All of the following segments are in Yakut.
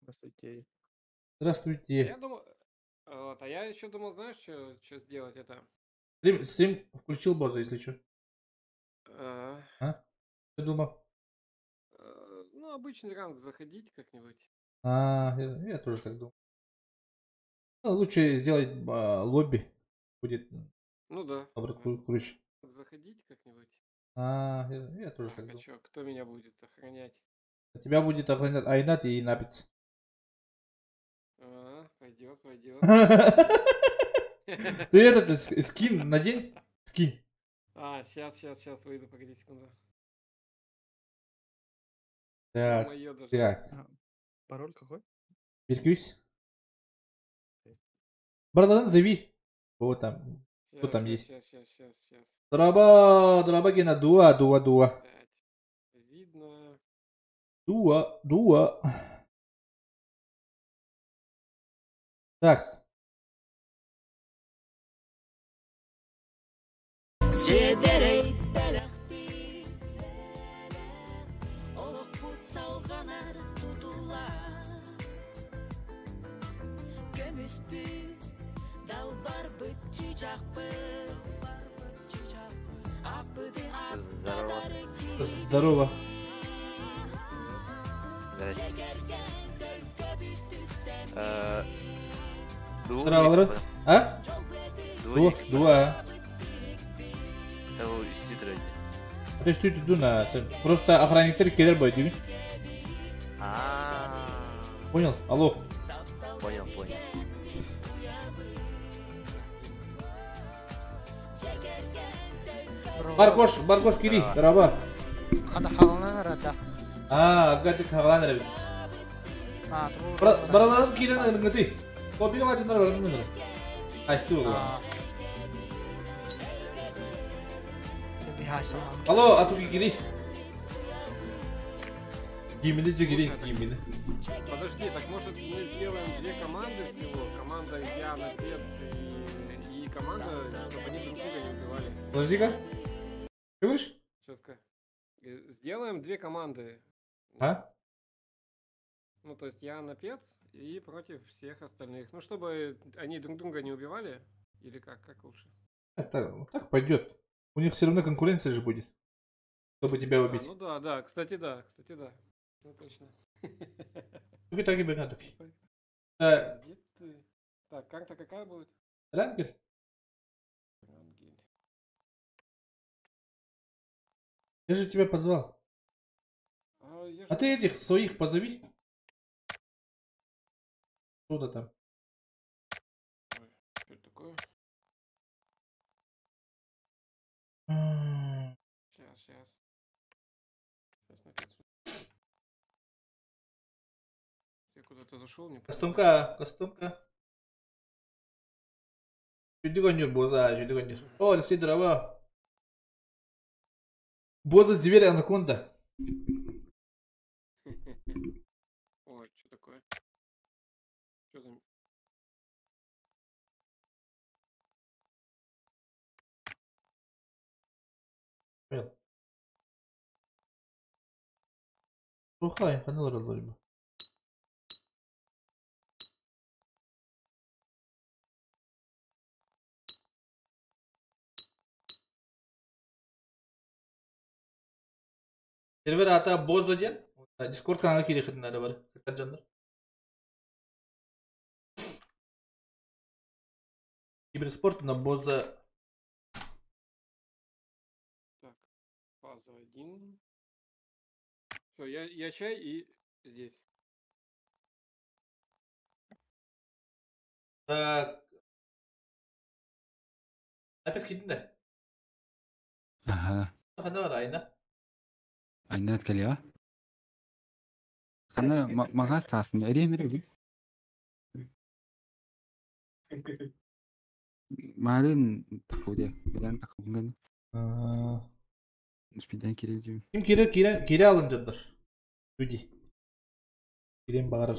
Здравствуйте. А Здравствуйте. я думал, вот, а я еще думал, знаешь, что сделать это? Стрим, стрим включил базу, если что. А, А? Ты думал? ну, обычный ранг заходить как-нибудь. А, я тоже так думал. Ну, лучше сделать лобби. Будет, Ну да, наоборот, да. круче. Заходить как-нибудь. А, я тоже Так, так а думал. чё, кто меня будет охранять? А тебя будет охранять Айнат и Напец. А, пойдет, пойдет. Ты этот скин надень? Скинь. А, сейчас, сейчас, сейчас выйду, погоди секунду. Так, Моё даже. так. А, пароль какой? Беркюсь. Барларын зови. Кого там? Кто там есть? Сейчас, сейчас, сейчас, сейчас. Драба, драба гена дуа, дуа, дуа. Опять. Видно. Дуа, дуа. Так. Здорово. Здорово. Здрасте. Здорово. А? Дуа, дуа. Того үстү То есть тут дуна, просто охранниктер келер бой, дүйүн. А. Понял? Алло. Понял, понял. Баркош, Баркош кири, раба. Хада халана рада. А, агатик хагалан рабит. А, Бараларыз кирен ыргыты. Копия ватындар бараларын. Айсы болу. Алло, атуки кири. Гимини же кири, гимини. Подожди, так может мы сделаем две команды всего? Команда я, Напец и команда, чтобы они друг друга не убивали. Подожди-ка. Ты говоришь? Сейчас-ка. Сделаем две команды. А? Ну, то есть я Напец и против всех остальных. Ну, чтобы они друг друга не убивали. Или как? Как лучше? Это вот так пойдет. У них все равно конкуренция же будет. Чтобы тебя убить. А, ну да, да, кстати, да, кстати, да. Ну, точно. Туки таки бега туки. Так. Где ты? Так, карта какая будет? Рангель? Рангель. Я же тебя позвал. А, я А же ты этих своих позови. Кто-то там. Ой, что это такое? Сейчас, сейчас. Сейчас наконец. Я куда-то зашел, не Кастомка, кастомка. Чудигонюр, боза, чудигонюр. О, Алексей, дрова. Боза, зверь, анаконда. Ой, что такое? Что там? Понял. Рухай, ханыл разлойба. Сервер ата Бозо диэн. Дискорд канала киирихитин надо бар. Кытар Киберспорт на Бозо. Так, фаза 1. Все, я чай и здесь. Так. Опять скидин да? Ага. Хана райна. Айнат кэлиа. Хана магаз таасын эриэмэр Марын такуде. Билен такунган. Спиден кирилдүү. Ким кирер кире кире алын жоннор. Люди. Кирен багарар.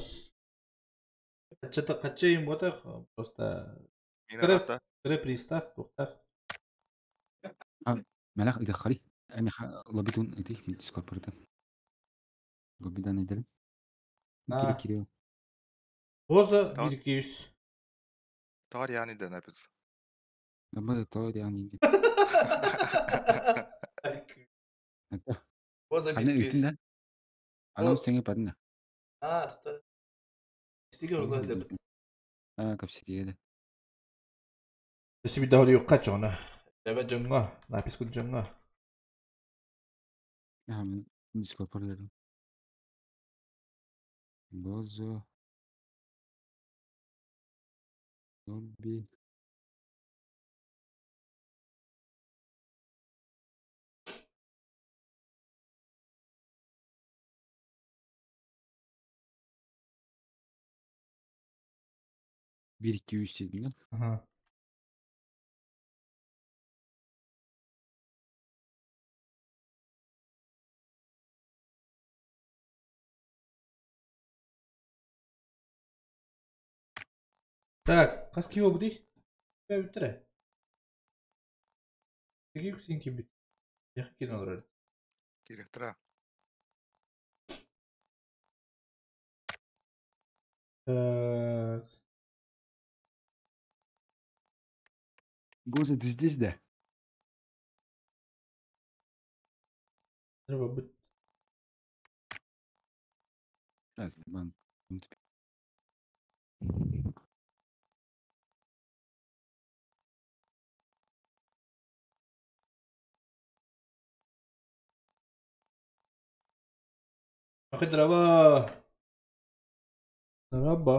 Качча качча им ботах просто кыра пристах тухтах. Мелах идахари. Эми лобитун ити Дискорд порта. Лобидан идер. Кире кире. Боза Tamam. 1 2 3. Таар яны да напис. Абы то яны. Боза 1 Хана 2 үтүн 3. да. Анам сеңе падна. А, Стиге оглар деп. А, капситиге. Өсү bir daha yok kaç ona. Evet canга. Napis kun canга. Я мен Discord параллель. Бозо. Лобби. Bir, iki, üç dedim ya. Aha. Так, қас кио бұдей? Бітірі. Теге күсен кем бит. Яқы келін олар. Директора. Так. Боза, ты здесь, да? Треба бит. Раз, бан. Ахы драба. Драба.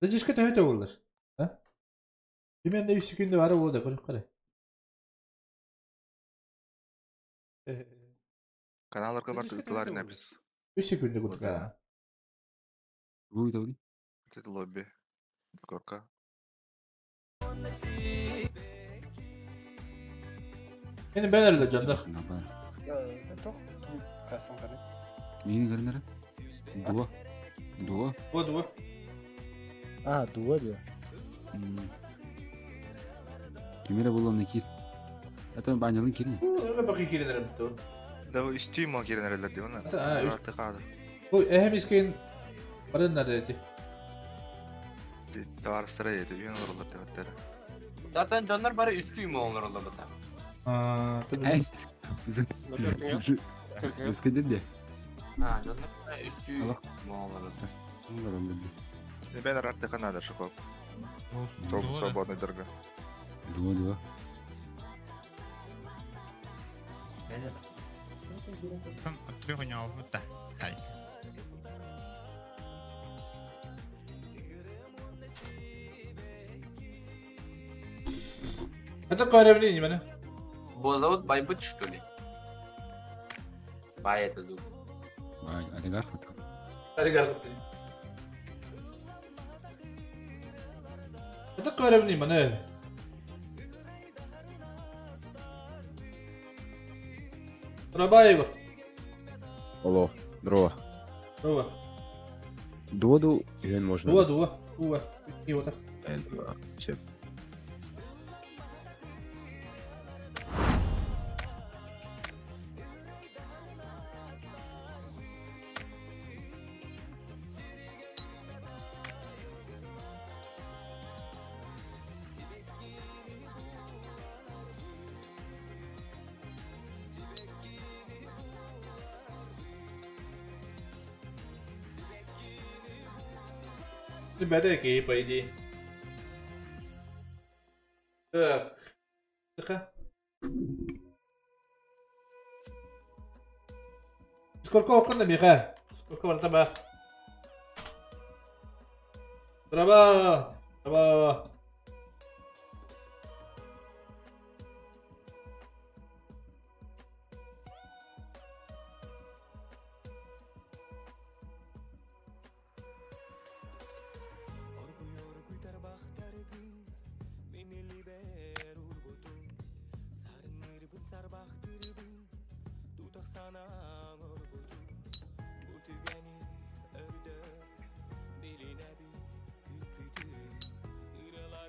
Дежишке төһөтө болар. А? Примерно 3 секунда бар болды, көрүп кара. Каналларга бар Дежишке тылар төһөтө болар. напис. 3 секунда Лобби. күтүп. Будет ауди. Это лобби. Горка. Мени ben эле жандах. Мени көрүнөр. Дуа. Дуа. Вот вот. А, дуа диye. Кимере болом не кир. Это банялын кирне. Öyle bakı kirенер бит. Да үстүй мал киренерлер деп ана. А, үст- Артык ады. Бу эһем искен барыннар деди. Товарыстара еді, үйен олар деп аттары. Zaten canlar bari üstü mü onlar oldu da. А, Әйс. Өскенден де. Ha canlar bari üstü Аллах. mü onlar oldu. Мен артык надо шокол. Свободный дорога. Дуа, дуа. Это көрөмүн нимени? Bu зовут Байбыт что ли? Бай это зовут. Бай, олигарх. Олигарх. Это көрөмүн нимени? Рабаева. Алло, здорово. Здорово. Дуоду үйен можно. Дуа, дуа, дуа. И вот так. Дуа. Все. Ребята, окей, по идее. Так. Тихо. Сколько окон на миха? Сколько вон там? Траба! Траба!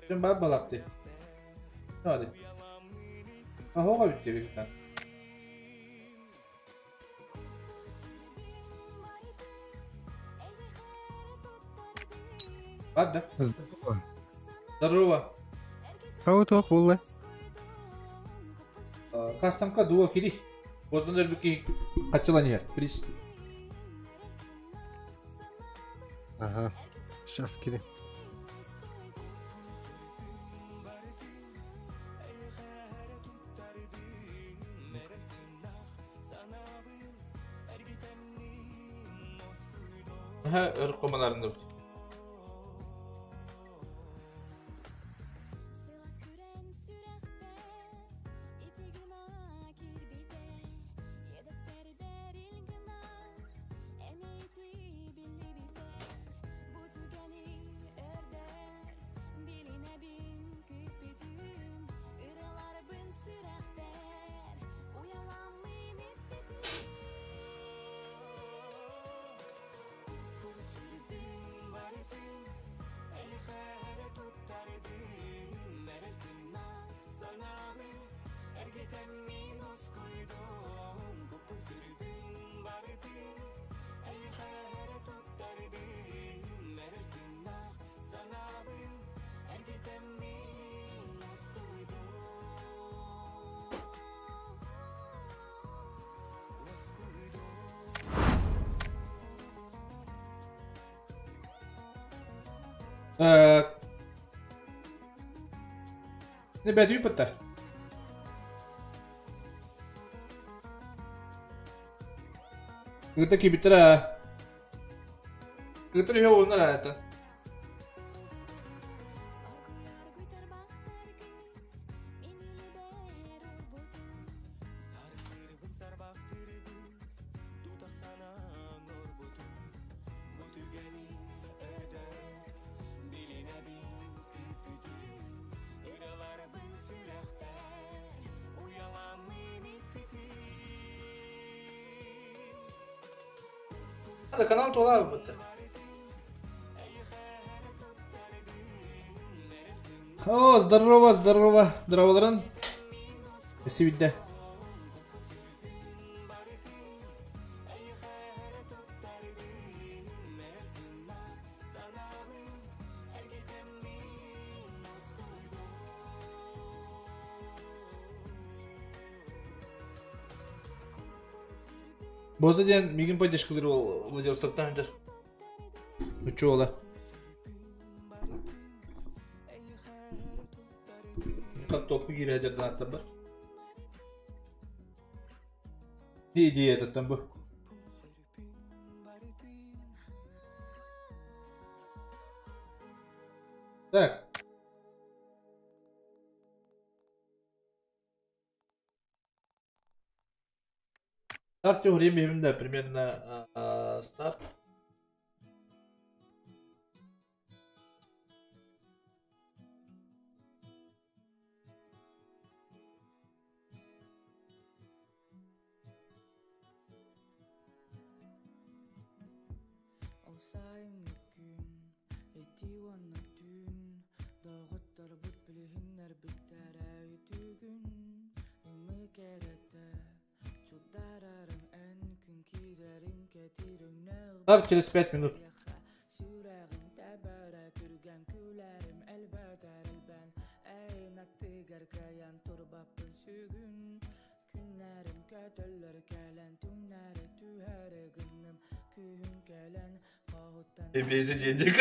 Дьон баар балаактыы. Hadi. Ahoğa bitti birden. Ладно. Здорово. Здорово. Хау туох буолла? Кастамка дуо кири. Бозун өлбүки качылан иһэр. Приз. Ага. Сейчас кири. Аха, өр комаларында. Так. Не бәдүй бітті. Гыта кибитра. Гыта йо оннар это. Hadi kanal dolar bitti. О, здорово, здорово, здороволарын. Спасибо. Боза ден мигин поддержкалар ол Владивостоктан жар. Учу ола. Как топы кире жерден аттан бар. Идея этот там был. Так. Старте время, да, примерно старт. Старт через 5 минут. И без денег.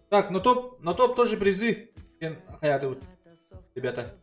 Так, на топ тоже призы. Ребята.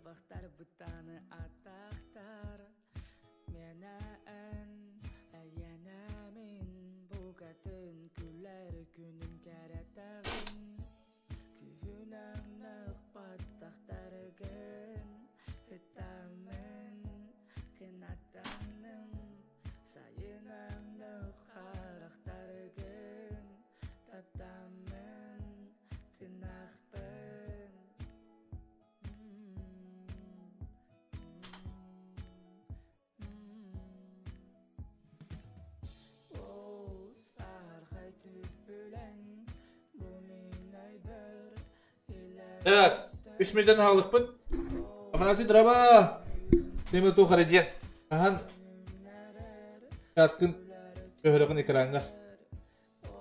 Так, үс мүнүүтэн хаалыкпыт. Афанасий Драба! Тема тухары диэн. Ахан Каткын көһөрөкүн экраҥҥар.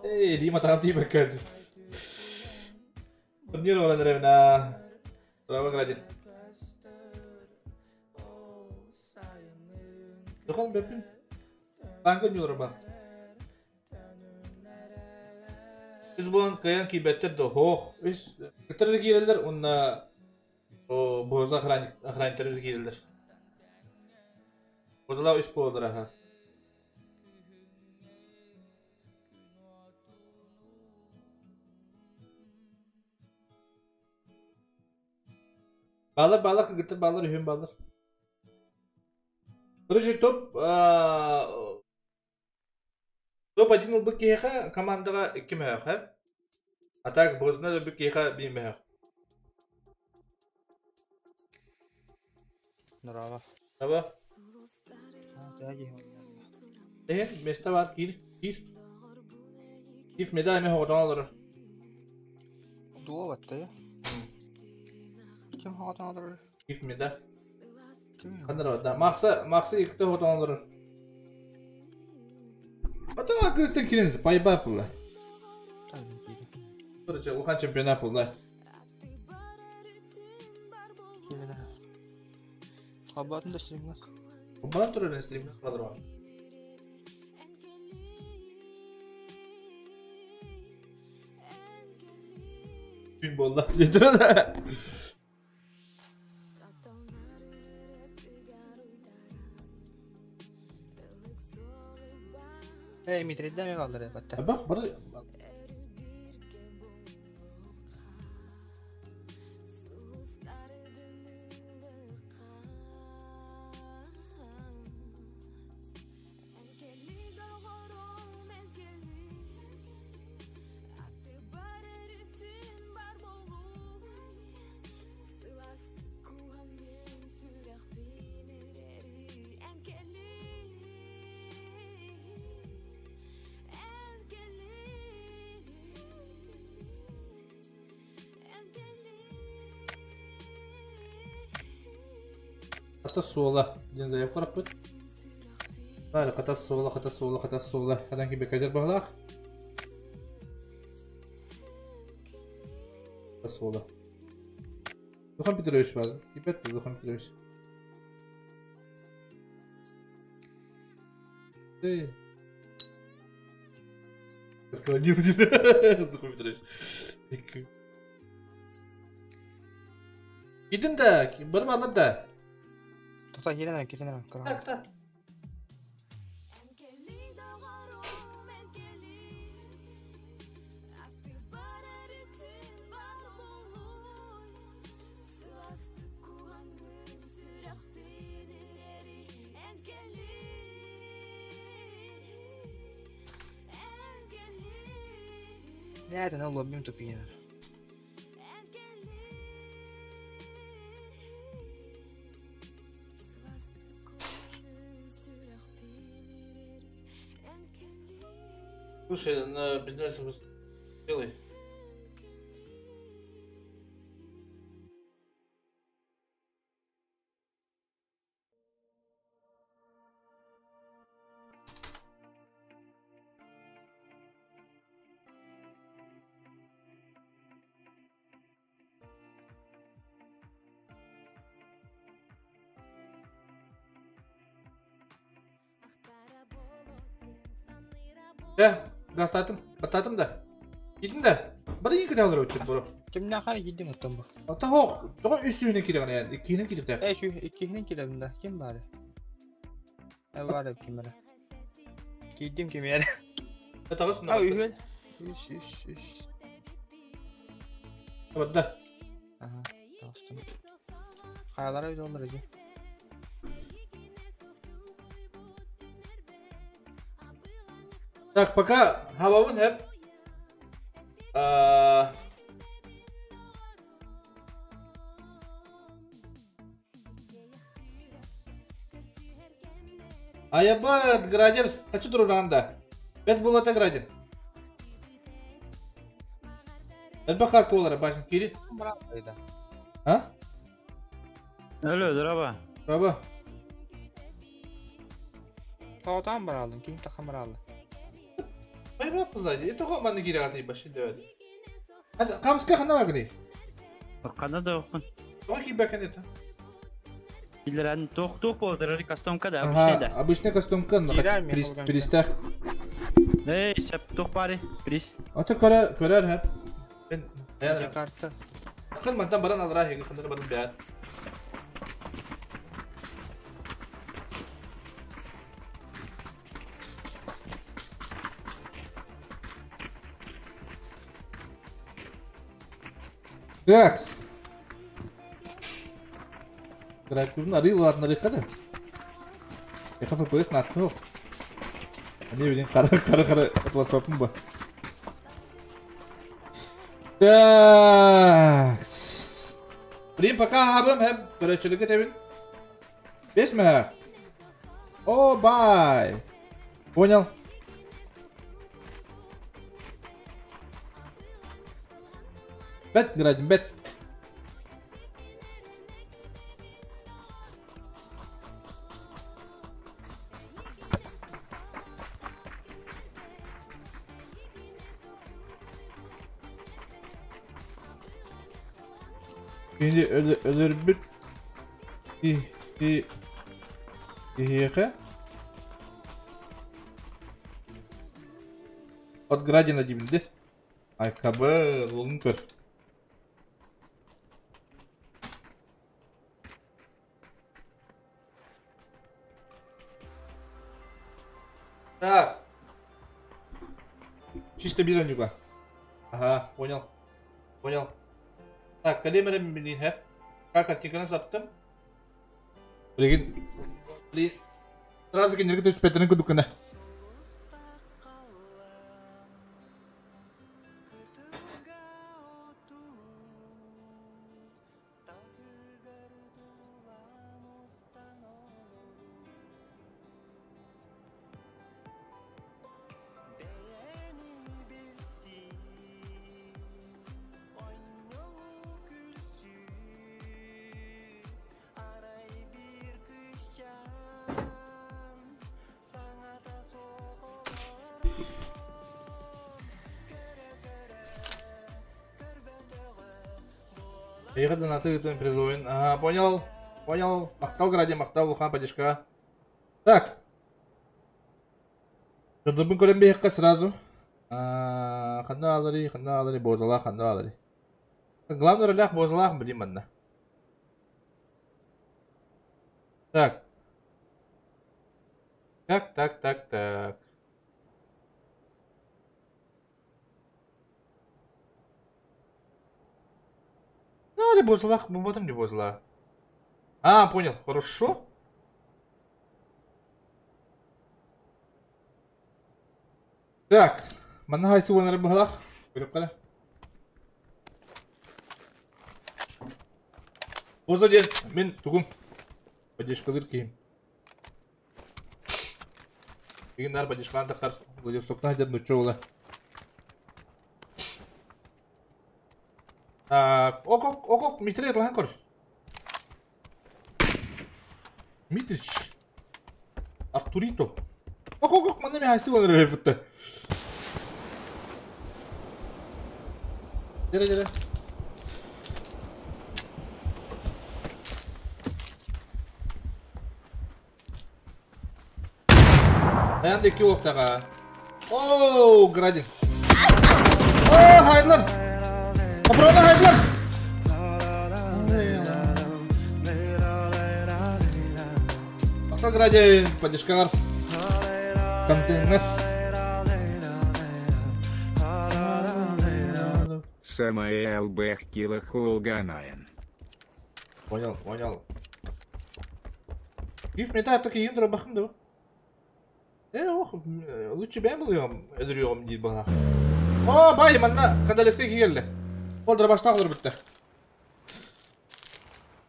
Эй, илиим атаҕым тиийбэккэ. Турнир олорон эрэбин аа. Драба Градин. Дохон бэппин. Танка ньуора бар. Үс буолан кыайан киирбэттэр да оһох. Үс кыттар киирэллэр уонна боза охранниктар киирэллэр. Бозалаа үс буолаллар аха. Баалар баалар кыргыттар баалар үһүн баалар. Короче, топ топ-1 ылбыт киһиэхэ командаҕа икки мөһөөх э? А так бозна өлбүт киһиэхэ биир мөһөөх. Здорово. Таба. Эһин место бар киир киир. Киир меда эме хоҕотоон олорор. Дуо батта Ким хоҕотоон олорор? Киир меда. Ханна да Макса Макса иккитэ хоҕотоон олорор. Ата кырыттан кирен пайба пулла. Короче, улахан чемпионат пулла. Хабатын да стримҥа. Хабатын турар стримҥа кадырва. Күн буолла. Эй, Митридда ми баллар батта. Бak бары Хата суола диэн заявка раппыт. Бары хата суола, хата суола, хата суола. Хадан кибе кадер бағлақ. Хата суола. Зухан Петрович бар. Кипет Зухан Петрович. Эй. Отклонил Зухан Петрович. Gidin de, barım alır da. Тота кирен кирен Так, так. Nerede ne lobby'm topu yine. Слушай, на бизнес делай. Э, гастатым, баттатым да. Киирдим да. Бары иин кытаалар өттүн бро. Кимнээхэ киирдим оттон бу? Ата хоох, тоҕо үс сүүнэ киирэҕин эн, иккиһинэн киириэхтээх. Э, şu иккиһинэн киирэбин да. Ким баары? Э, баар ким эрэ. Киирдим ким эрэ. Таҕыс А, үһүөн. Үс, үс, үс. Барда. Ага, таҕыстым. Хаалара öyle olur acı. Так, пока хабабын хэп. Аябат, градер, хочу туруранда. Бэт булата градер. Элбэх карта болар, башын кири. А? Алло, здорово. Здорово. Тоғытан баралдым, ким тахан баралды. Айбап булай. Это го маны кире аты башы дөдө. Камска хана багри. Хана да окун. Тоғы кийбэкен это. Билерен тох тох болдыр, кастомка да, обычный да. Обычная кастомка, пристах. Эй, сәп тох бары, приз. Ата көрөр, көрөр хэп. Мен карта. Кыл мантан баран алра хеги хандар баран бәт. Такс. Графикун арыйларын арыйқады. Эха FPS наттық. Не білейін, қара қара қара атласпаппын ба. Такс. Блин, пока абым хэп көрөчүлүккэ тебин. Бес мэх. О, бай. Понял. Бет, Градин, бет. Şimdi ölür bir и От Градина дибилди. Ай кабы лулун көр. Так. Чисто бизонюга. Ага, понял. Понял. Так, калимерем билин хэп. Как картинканы саптым. Билигин. Сразу кенерге түспеттерин кудуккана. Ехать на ты призовын. Ага, понял. Понял. Махтал гради, махтал, лухан, поддержка. Так. Жодобын көрөн бейхка сразу. Ханна алари, бозала, ханна алари. Главный ролях бозалах, блин, манна. Так. Так, так, так, так. Ну, не бозлах, потом не бозла. А, понял, хорошо. Так, манна хайсы уонар бахалах. Көріп қара. Боза ден, мен тугум. Поддержкалыр кейім. Деген нар поддержкалан тақар. Владивостоктан айтады, ну чё ола. Так, ок, ок, ок, ок, Митрич лахан көр. Митрич. Артурито. Ок, ок, ок, манна мен хайсы уонар бефтте. Дере, дере. Dayandı iki oktaka. Оу, Градин. О, хайдылар. Патрона хайдылар. Ата Градин, поддержкалар. Контейнер. Самая ЛБ Кила Хулганаен. Понял, понял. Гиф мета так и индра бахынды. Ох, лучше бэм был öldürüyorum deyip bana. Aa bay manna kadaleske geldi. Oldur başta olur bitti.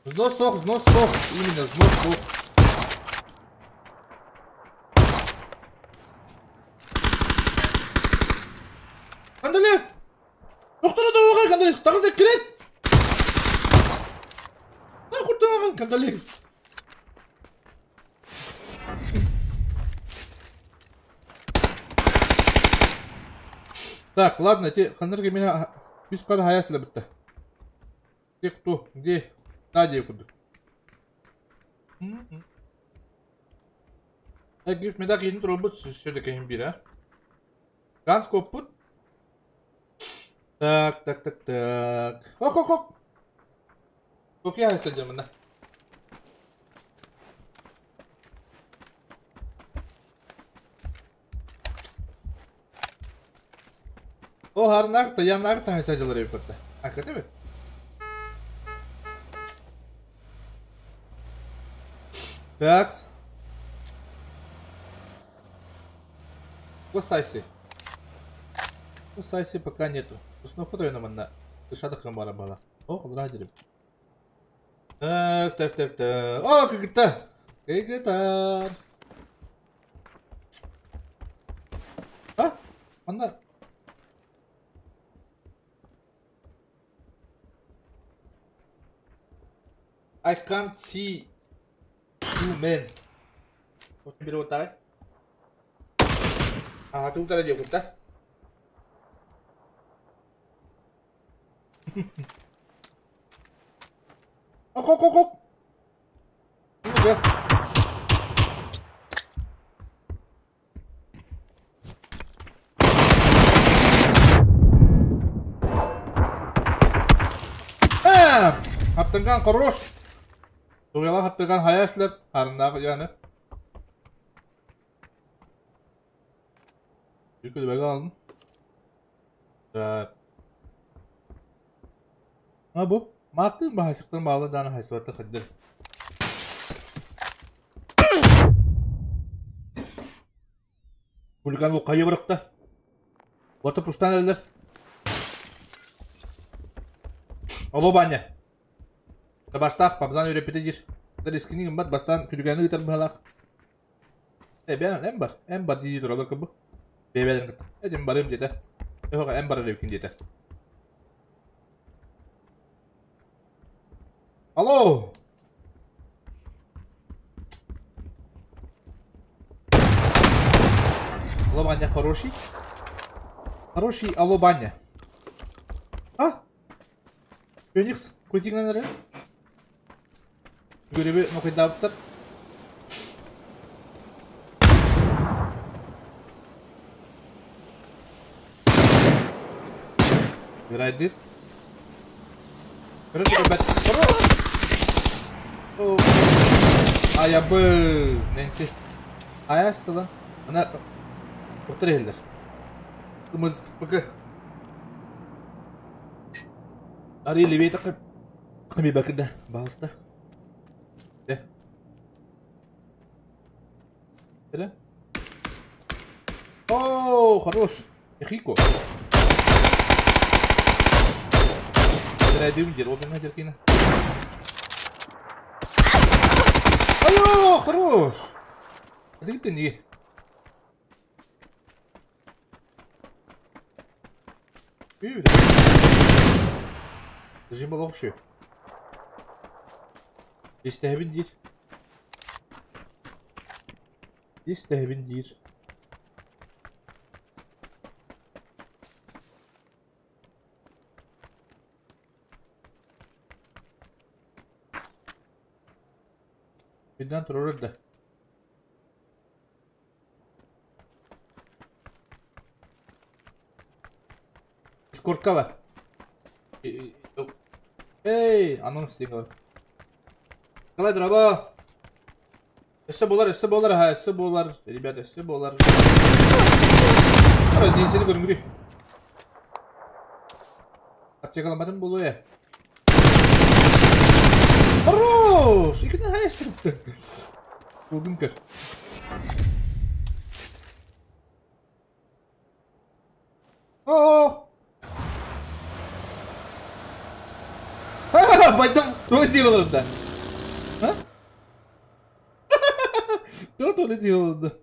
Знос сох, знос сох, именно знос сох. Kandalek! Doktora da oğay kandalek, tağız ekkiret! Ne kurtulağın kandalek? Так, ладно, те ханырга меня үс када хаясла битте. Те кто, где? Надя куды. Так, гиф медак един робот все-таки им бира. Ганс копут. Так, так, так, так. Ок, ок, ок. Окей, хайса жамана. O harnak da yannak da haysa yapıttı. Hakikaten mi? Так. Кусайся. Кусайся пока нету. Снова потом на Дышадых бара бала. О, куда Так, так, так, так. О, как это? Как это? А? Она. I can't see you, man. Вот беру вот так. А, ты утра делают, да? Ок, ок, ок, ок. Ну да. А, аттынган хорош. Тугала хаттыган хаяслып, харындагы яны. Yükü de aldım. Так. Ha bu. Martın bahasıktın bağlı dana haysivatı xiddir. Хулиган bu kayı bıraktı. Batı puştan edilir. Alo banya. Табаштах, пабзан үйреппите дир. Рискини гыммат бастан күлүгәни ыытар быһалаах. Э, бээн, эм бар, эм бар дии туралар кыбы. Бэбэлэрин кытта. Этим барым диэтэ. Өһөҕө эм барар эбиккин диэтэ. Алло! Алло, Баня, хороший? Хороший, алло, Баня. А? Феникс, культигнан эрэ? Görevi nokaydaabıttar. Грайдер. Аябы, Нэнси. Аяшты lan. Ana otur eller. Kımız fıkı. Arı levi takıp. Bir bakın da. Bağısta. De. Öyle. Oo, хорош. Эхико. Грайдер дер, обен дер Айо, хорош. Hadi не. Зажим был вообще. İstehbin değil. İstehbin değil. Birden terör da. Дискордка бар. Эй, анонс диэн бар. Қалай драба? Өссө буолар, өссө буолар, аха, өссө буолар. Ребята, өссө буолар. Ара, дизели көрүҥүрүй. Аптекаламатын буолуо ээ. Хорош! Иккитин хайастырыпты. Бүгүн көр. Оо! Байдам туох диир олордо? А? Туох туох диир олордо?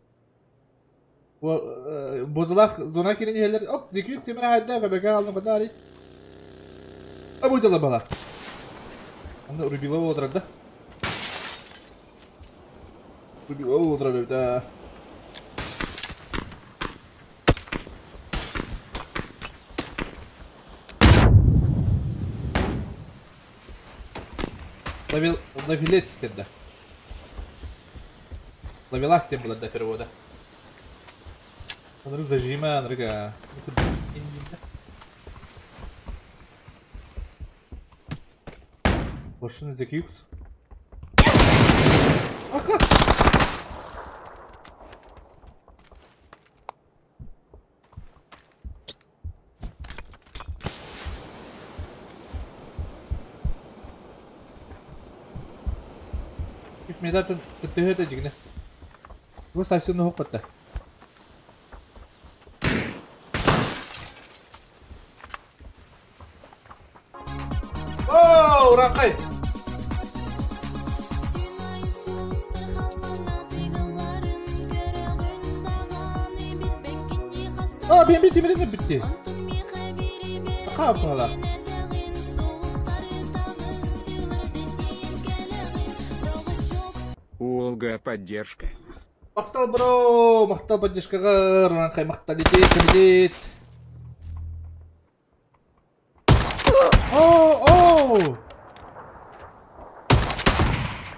Бозулах зона кирин иһэлэр. Оп, зиквик тимир хайда, КБК алны бадари. Абудала балах. Анда Рубилова отырар да. Рубилова отырар да. Ловил, ловилец да. Ловелас тем было до перевода. Анры зажима, анрыга. Машина ZQX. Ака! Медатын кыттыһыта дьигинэ. Бу сарсын оһох батта. Оо, уракай! А, бен бити билин битти. Капала. Уолга поддержка. Махтал бро, махтал поддержкаҕар, уранхай махтал итит, итит. О, о!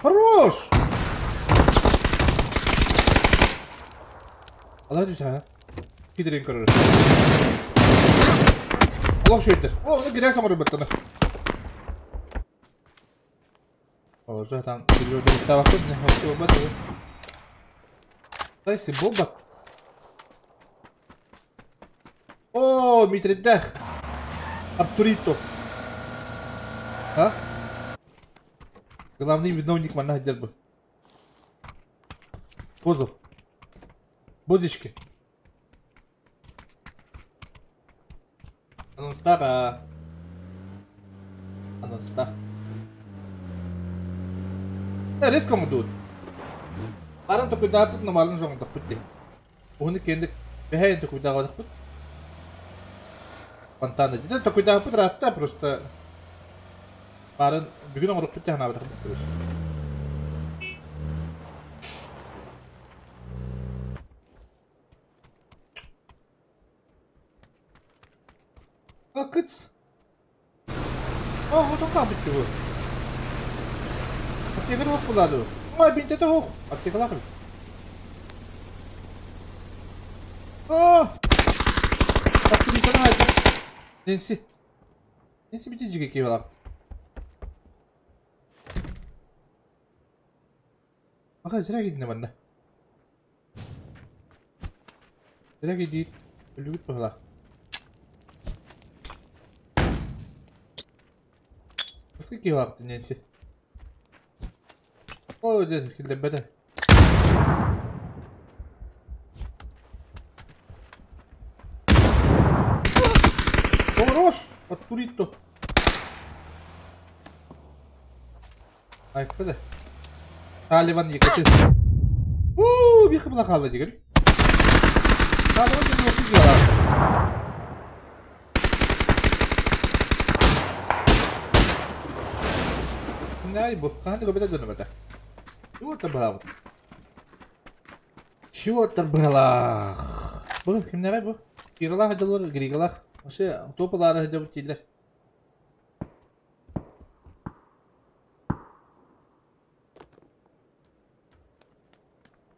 Хорош! Алла түс, а? Кидерин көрөр. Олох шөйдер. О, оны гирек самар баттана. Уже там табакты, не хочу бат. Тайсы бобат. О, Митридах. Артурито. А? Главный виновник манна дербы. Бозу. Бозички. Анонстар, а... Анонстар. Резко мудут. Барын токуйдааппыт намарын жоҥдохпут дии. Уһуну киэндик бэһэйин токуйдаабатахпыт. Фонтана дии. Токуйдааппыт ыраатта просто барын бүгүн оҥорукпут дии санаабатахпыт короче. Акыц. О, вот он кабит его. Аптекар ох буладу. Ой, бинтете ох. Аптекалар. О! Аптекалар айта. Ненси. Ненси бити жиге кебалак. Аха, зря гидне манна. Зря гидит. Үлүгүт бахалах. Сколько вакыт Ненси? О, здесь киллебете. Хорош! Артурито. Ай, куда? Таливан екати. Уу, бихы была хала дигер. Таливан дигер дигер. Най, бу, ханды көбөтө дөнө бата. Чего-то было. Чего-то было. Бу кимнеге бу? Киралах дылыр, Григалах. Вообще, топалары жабыт дийлер.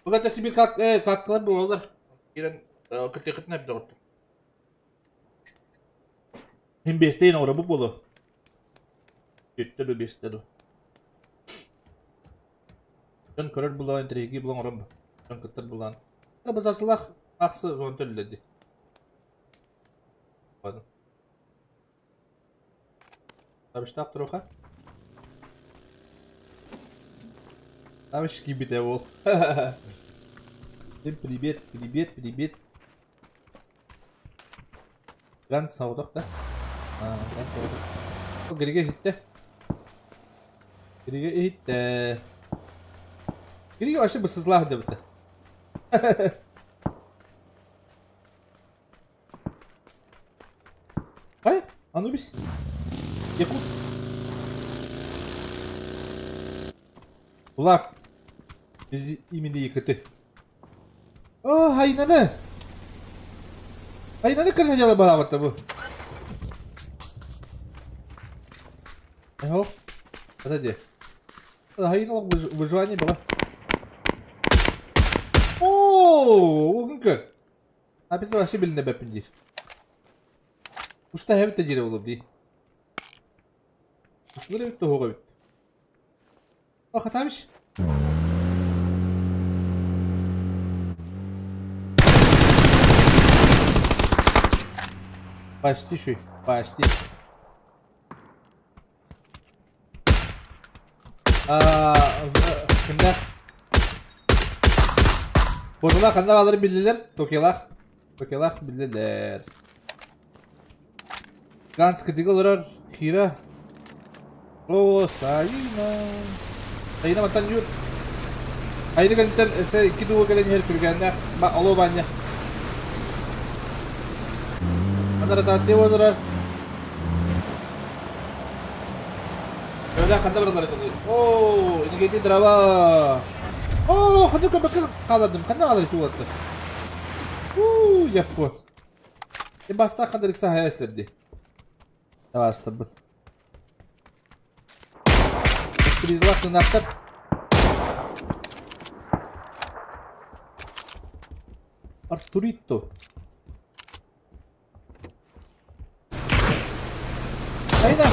Бугата Сибир как каклар болар. Кирен кытыгытна бит. Мин биэстейин оҥоробут буолуо. Бүттэ ду биэстэ ду. Дьон көрөр булаан, интэриэһиргии булан оҥорон дьон кыттар булаан. Базасылаах ахсы зон төллөдү. Табыштаах туруха. Табыш киирбитэ уол. Всем привет, привет, привет. Ган саудах да? А, ган саудах. Григе иһиттэ. Григе иһиттэ. Григе вообще бысызлаах дебитэ. Ай, Анубис. Якут. Кулак. Без имени Якуты. О, хайнаны! Хайнаны кырса дьала балаабатта бу. Эхо. Подожди. Хайна выживание было. О, улгын көр. Аписы вообще билинэ бэппин диир. Уста хэбит диир олуп дии. Устулар эбит тоһуга эбит. О, Хатабич. Почти шуй, почти. Кимдэх? Божулах ханна бааларын биллилэр, Токиолаах. Токиолаах биллилэр. Ганс кытыга олорор Хира. О, Сайына. Сайына мантан юр. Айны кэнниттэн өссө икки дуу кэлэн иһэр күргээннээх алло Ваня. Ана ротация олорор. Öyle ханна баралар этилди. Оо, инигети дрова. Оо, ханна көбөккө хаалардым. Ханна хаалар ити уоттар. Уу, яппон. И бастаах хандарык саһайа эслэрди. Табаарыстарбыт. Призлах тынаахтар. Артурито. Айна!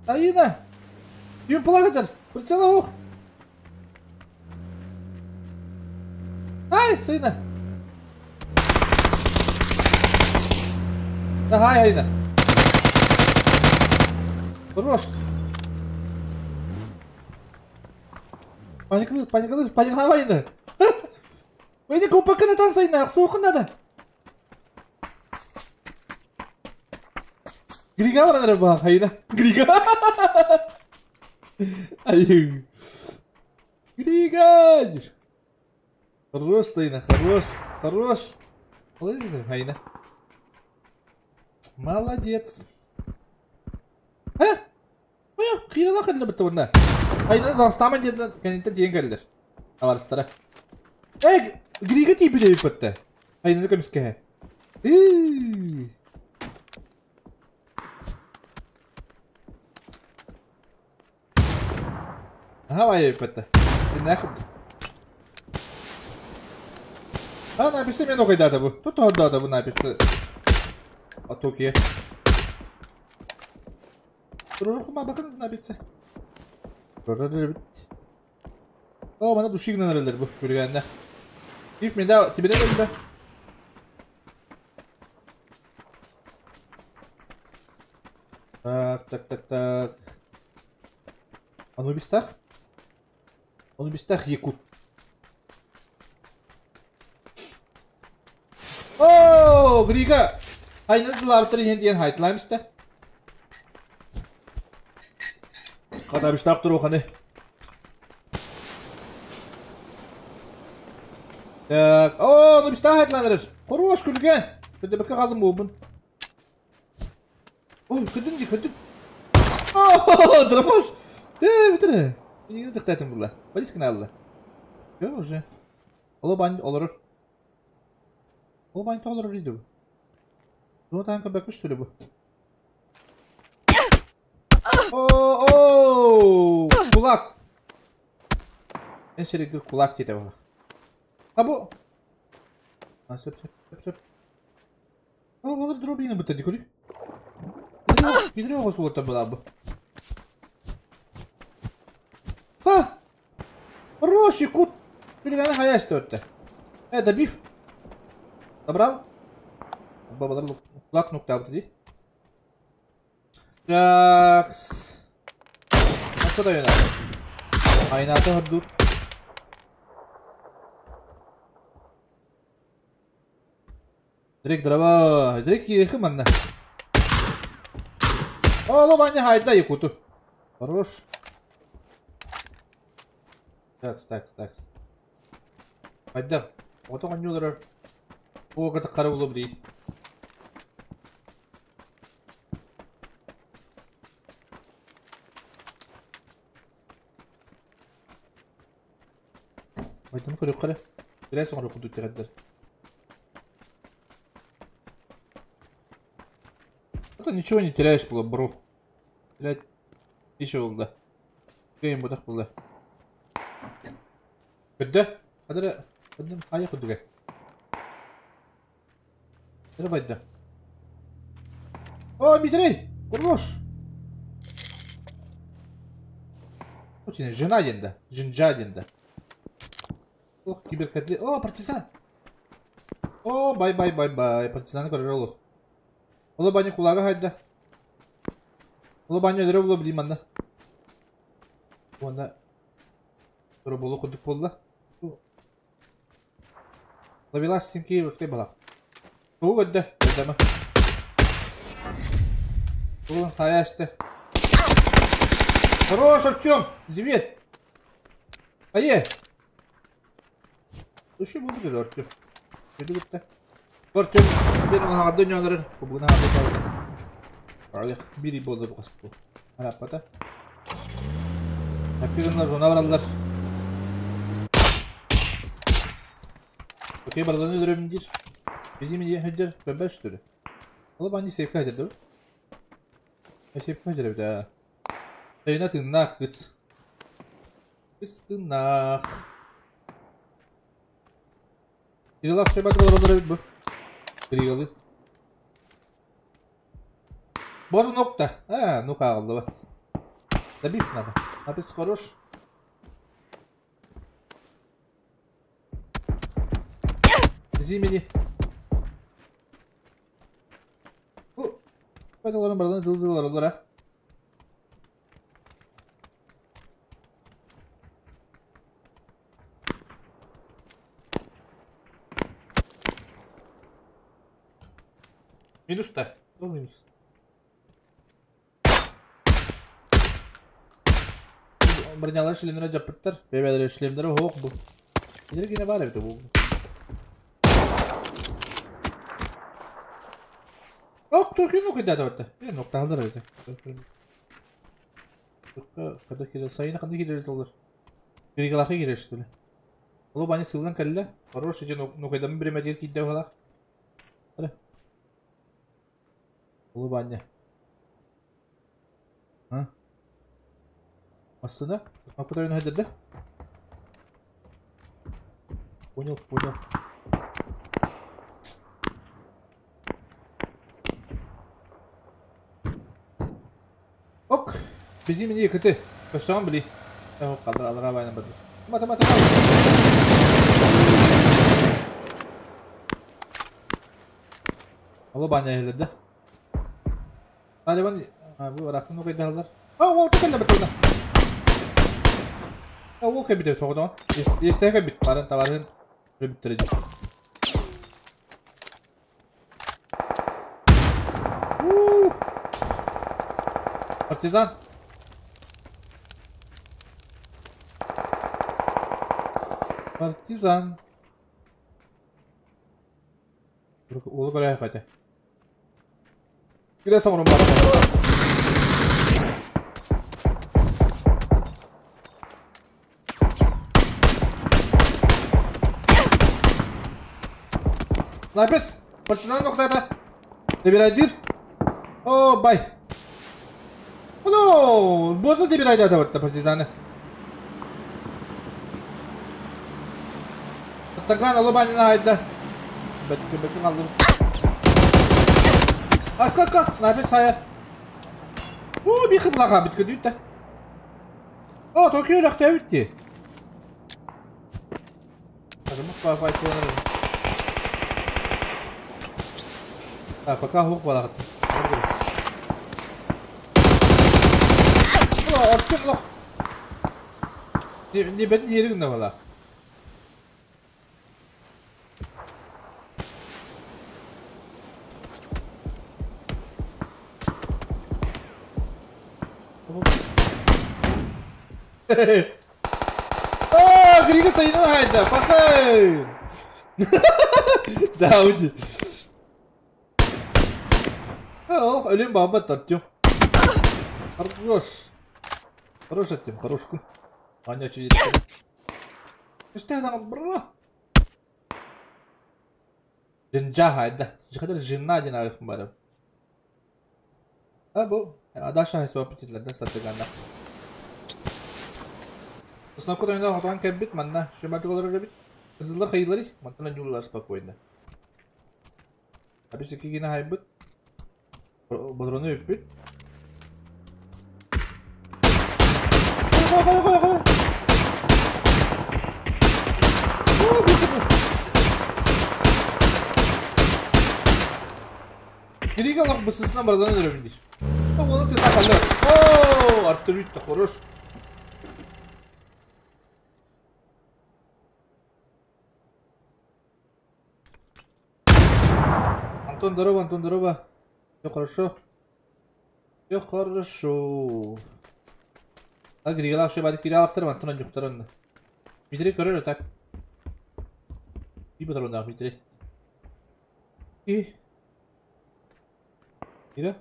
Айна! Юм плакатар! Прицела ох! Ай, сына! Ай, Айна! Хорош! Паникалыр, паникалыр, паникалама Айна! Ойна купакына тан сайна, суохун надо! Грига баран эрэ баах Айна. Грига. Айыы. Грига диир. Хорош, Сайна, хорош, хорош. Молодец, Айна. Молодец. Э? Ой, кыйралах кэллэ бытта bunна. Айна застама диэн кэнниттэн тиийэн кэллэр. Табаарыстара. Э, Грига тиийбит эбит бытта. Айнаны көмүскэһэ. Наһаа эбиппэтэ. Дьиннээх А, написано мен окайдаата бу. Тут ордаата бу написано. А Токио. Турурума бакын написано. О, мана души гынан эрэллэр бу күргэннэх. If мен тебе да Так, так, так, так. Анубистах? Анубистах Якут. О, Грига! Айна дылабыттар иһин диэн хайтылаам истэ. Хатабыштаах туруоханы. Так, о, Анубистах хайтылаан эрэр. Хорош күлгэн. Көдөбөккө хаалдым буолбун. Ой, көрдүм дии, көрдүм. О, дробаш! Ээ, бүтэр. Минигин тыктаатым булла. Полиска наалла. Все уже. Оло бань олорор. Ол бань олорор дейді бу. Bunu танка бәкүш что ли бу? О, о, кулак. Эн серегир кулак диэтэ буолах. А бу. А, сөп, сөп, сөп, сөп. О, балар дробины быта дикули. Кидре оҕус уота была бы. Ха! Хороший кут! Күлүгәне хая өттө. Это биф. Забрал? Бабалар флаг нуктабыт ди. Так. Nasıl da yöner? Aynatı hırdur. Direkt дрова. Direkt yakın manna. Oğlum anne hayda yıkutu. Хорош. Так, так, так. Hayda. Ото конюлар. О, ката кара булып ди. Hayda mı kare? Biraz sonra kutu çıkardılar. Это ничего не теряешь было, бро. Терять еще было. Кем бы так было. Куда? Куда? Куда? Хая куда? Куда байда? О, Дмитрий! Хорош! Очень жена денда. Жинжа денда. Ох, киберкотлет. О, партизан! О, бай-бай-бай-бай. Партизан көрөр Ола баня кулага хайда. Ола баня өдөрө була билим анда. Онда Тура болу кудук болла. Лавилас сенки русский бала. Тугу көддө, көдөмө. Тугун саяшты. Хорош, Артем! Зверь! Ае! Слушай, буду Артем. Иди гытта. Артем, бир хагады нялар, бугуна хагады талды. Алых бири болду касты. Арапата. Апирна зона баралар. Окей, бараларны өдөрөмүн дир. Bizim diye hıcır bebeş türü. Oğlum anne sevki hıcır dur. Sevki hıcır bir daha. Eyna tırnak gıt. Kız tırnak. Yılak şey bakmalar onlara bu. Trigalı. Boz nokta. Ha, nokta aldı bak. Добив надо. Напис хорош. Зимени. Faydaların buradan zılzılar olur ha. Minus da. O minus. Бронялар шлемнere жаппыттар. Бебелер шлемнere хоқ бу. Илер yine var evde bu. Ок, Туркин нокта да Е, нокта алдар evde. Када кире сайына кандай кире доллар. Бирге кире что ли. Олу бани сылдан калла. Хороший же нокайдан бир мәдер кидде халак. Hadi. Олу бани. Ha? Aslında Nokta oyunu hadi Понял, понял. Ок, bizim iyi kötü. Köstüğün bili. Yok kaldır alır arabayla badır. Mata mata mata. Allah bana ehledi. Taliban bu Irak'tan o kadar alır. Aa, o tekelle bitirdi. O kebide toğdan. Este bit. Barın tavarın bitirdi. Партизан. Партизан. Улы көрә хәтә. Килә соң бар. Лапес, партизан ноктада. Дебирайдир. О, бай. Ну, боза дебирайда да партизаны. Таган алыбанина хайда. Бәткә бәткә алды. Ак ак ак, Лапес hayır. Оо, би хыблаға бит көдүйті. О, Токио өлөктөөбүт дии. А, пока хук балагат. О, Артем лох. Не, не бен еригин да балак. А, Грига сайынан хайда, пахай. Зауди. Ох, өлем бабат Артем. Хорош. Хорош, Артем, хорошку. Аня чуть. Что там, бро? Жинжа хайда. Жихадыр жинна дин айхым барып. А бу Даша хайсба битилерден сатыганда. Основной ойна хотан кәббит манна шематик олар бит. Кызыллар хайылары мантана юллар спокойно. Абис iki гина хайбыт. Бодрону өппүт. Кой кой кой кой. Грига лак бысысына бардан өрөмүн дейс. Оны тына калды. О, Артур битте, хорош. Антон, здорово, Антон, здорово. Все хорошо. Все хорошо. Так, Грига лак шебадик тире алактыр, Антон юктар онда. Дмитрий көрөр так. И батаронда Дмитрий. И Ира.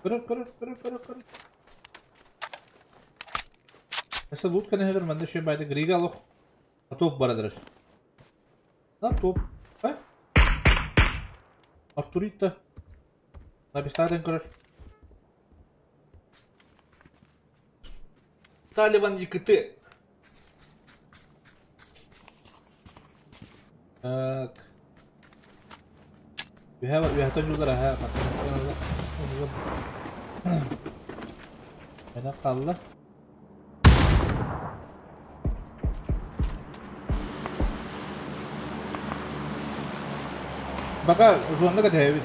Көрөр, көрөр, көрөр, көрөр, көрөр. Эсэ лут кene хедер манды шөй байды Грига лох. Топ барадыр. На топ. А? Артурита. На пистолетен көрөр. Талибан ЕКТ. Так. We have юллар аха. Мена қалла. Пока жонна кәтәбит.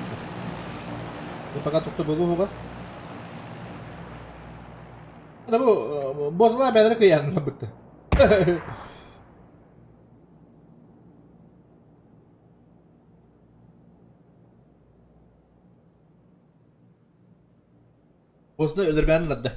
Пока тукта болу хуга. Ана бу бозла бәдер кыян битте. Bozla ölür ладда.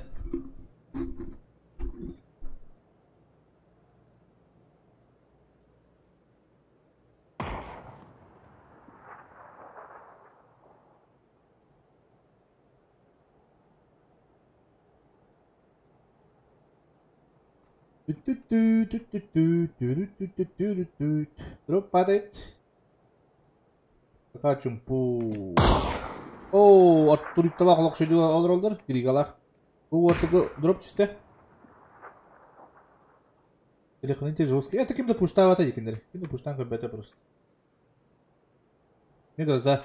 Дроп падает. Пока чумпу. О, Артуритталах олох шөйдү олор олдор, Григалах. Бу ортого дроп түстө. Телохранитель жесткий. Это кем-то пуштавата декендер. Кем-то пуштан көбөтө просто. Мне глаза.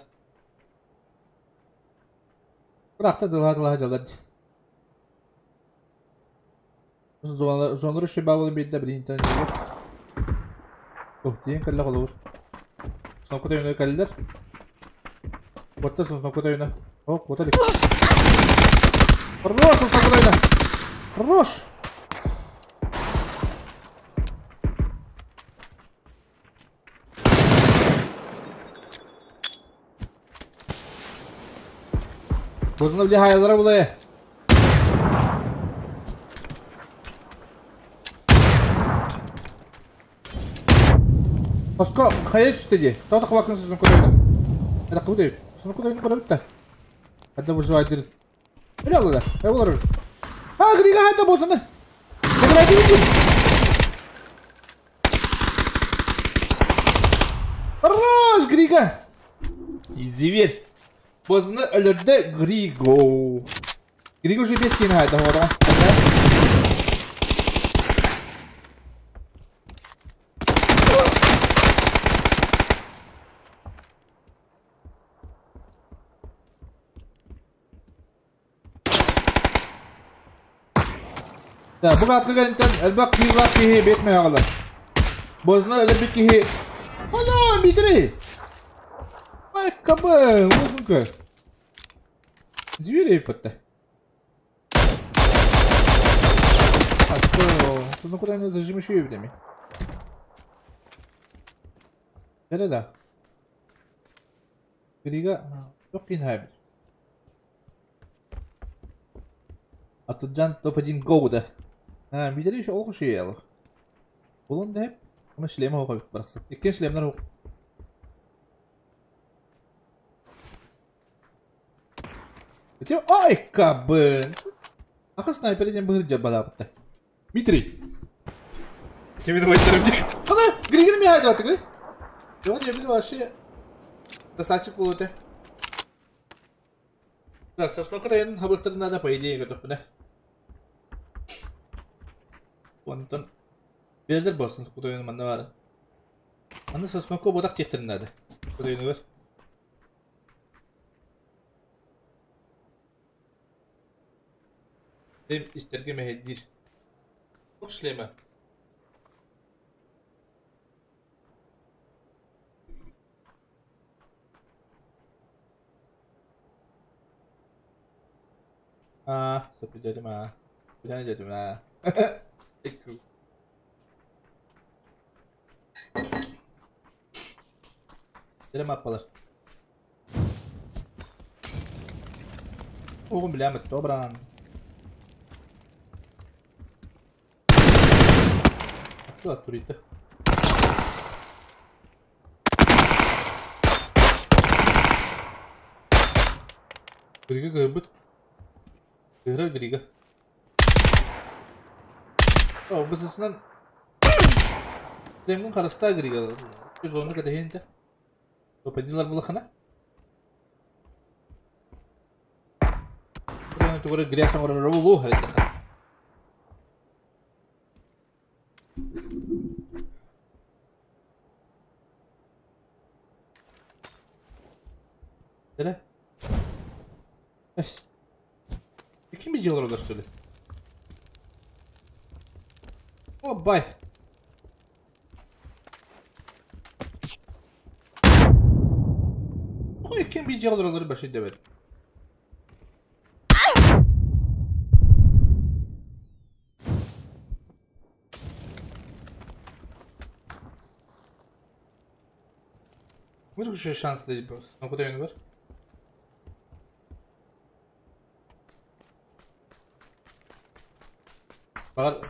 Биракта дыла жалар. Зоналар үші бабылы бейді бір интернет. Ох, дейін кәлі қалуыр. Снопка тойына кәлілер. Отта снопка тойына. Ох, вот алик. Хорош, снопка тойына. Хорош. Бозына біле хаялара бұлай. Басқа қая түсті де. Тауды қабақын сосын көрейді. Это қылды. Сосын көрейді көріп та. Это выживает. Біле алды да. Ә олар. А, Грига хайда бозыны. Награды видим. Хорош, Грига. Изверь. Бозыны өлірді Григо. Григо уже без кейін хайда олар. Бу кааткы кэнниттэн элбэх киһилээх киһи бэс мөһөҕөлөр. Бозна өлөрбүт киһи Ана, Дмитрий! Ай, кабы, угун көр. Звери пытта. А что? Ну куда не зажим еще и Да-да-да. Грига, туох киин хаайбыт. Атырдьан топ-1 go да. А, билэр еще олох үчүгэй олох. Булун да хеп. Ama шлема хоқ эбит барахсан. Иккиэн шлемнар хоқ. Ити ай кабын. Аха снайпер диэн быһыр балаабытта. Дмитрий. Кимин вайтерым дик. Ана, Григорий Михайлов атыгы. Жоқ, я вообще красавчик был это. Так, сосновка районун хабыстарын надо, по идее, готов, да? Онтон Белдер болсын, кудайын манна бар. Аны сосновка бодақ тектерин надо. Кудайыны бар. Dem истерге мехеддир. Туох шлема? Аа, сөп дедим аа. Бүтэн дедим аа. Икку. Дерем аппалар. Оҕум билэмэт добран. Атту турита. Грига көрбүт. Кыһырар Грига. О, бысысынан Демгин харыстаа Грига. Зону кэтэһиэнтэ. Попадилар булахана. Тугары грязь оҥорор булуу харайдаха. Эрэ? Эс. Ким дьиэлэр что ли? О, бай. Ой, ким би дьиэлэр олор башый дэбэт. Может, еще шанс дать просто. Ну, куда он бар? Баҕар,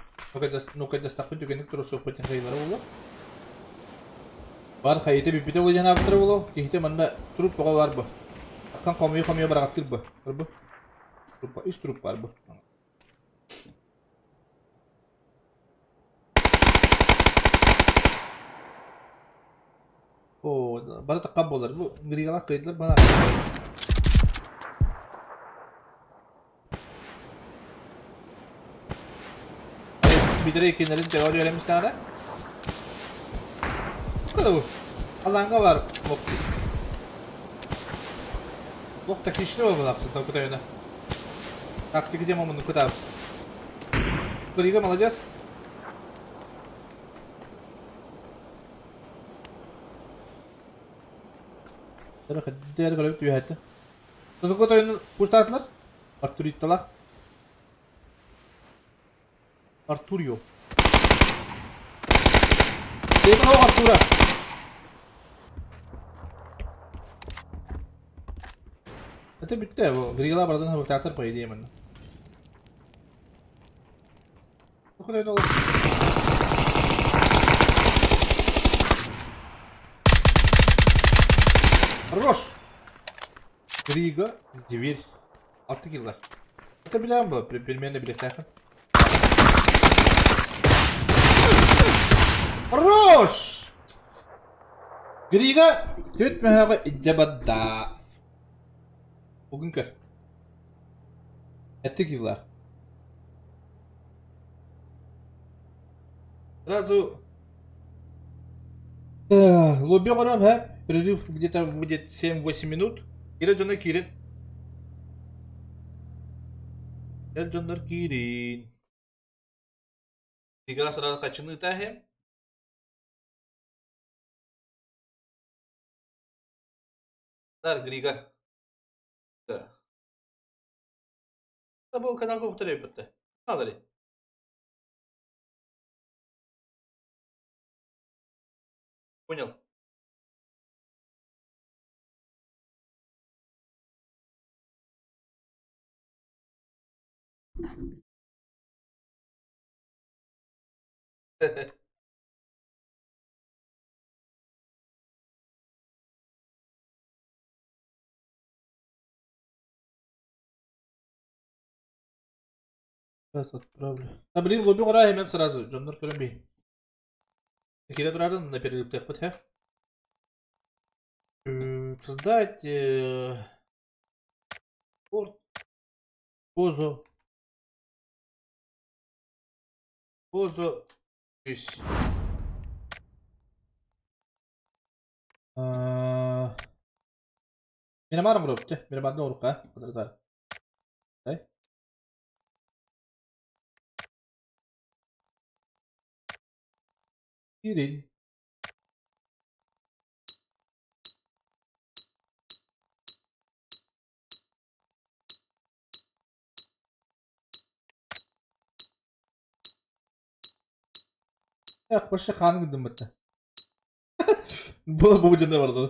нукайдастахпыт түгэнник туруорсуохпут диэн хайыылара буолуо. Баҕар хайыта бүппүтэ буолуо диэн аабыттара буолуо. Киһитэ манна труп бөҕө баар бу. Аккан хомуйа-хомуйа быраҕаттыыр бу. Бу. Труппа, үс труп баар бу. Оо, бары такка буолар. Бу Григалаах кыайдылар бана. Бүтэрэ иккиннэрин теория үөрэммиттэҕинэ Куда бу? Аланга бар мок. Лох тактичный буоллахсın кутайына. Тактика дема муну кутаб. Грига молодец. Дэр көрөп түһэтэ. Кутайын пуштаатылар. Артуритталар. Артурио. Дедin o Artura. Это бүттэ бу. Григала бардан хабыктаатар по идее манна. Кудай ол. Хорош! Грига, дверь. Алты киллар. Это билем бу, примерно билехтәхин. Хорош! Грига төт мөһөҕө иддьабадда. Бугун көр. Этти киллар. Сразу лобби оҥором һэ. Перерыв где-то будет 7-8 минут. Киирэ дьоно киирин. Эр дьоннор киирин. Игра сразу качаны тахи. Дар Грига. Да. Bu kanal komutları yapıttı. Alır. Понял. Сейчас отправлю. А блин, лобби ура, мен сразу. Джоннор көрөм. Кире турарын на перерыв техпат, хэ? Создать порт, позу, позу, есть. Минамарым робте, минамарны орука, подразар. Дай. Ирин. Эх, вообще хан гыдым бітті. Бұл бұл жерде барды.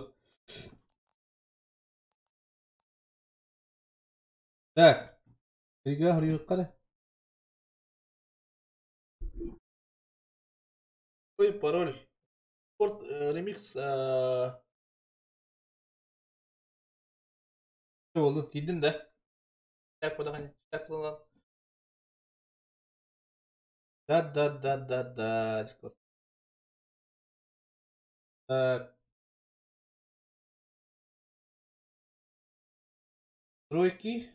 Так. Рига қара. Какой пароль? Порт ремикс. Oldu giydin de. Так так lan. Да да да да да. Discord. Так. Тройки.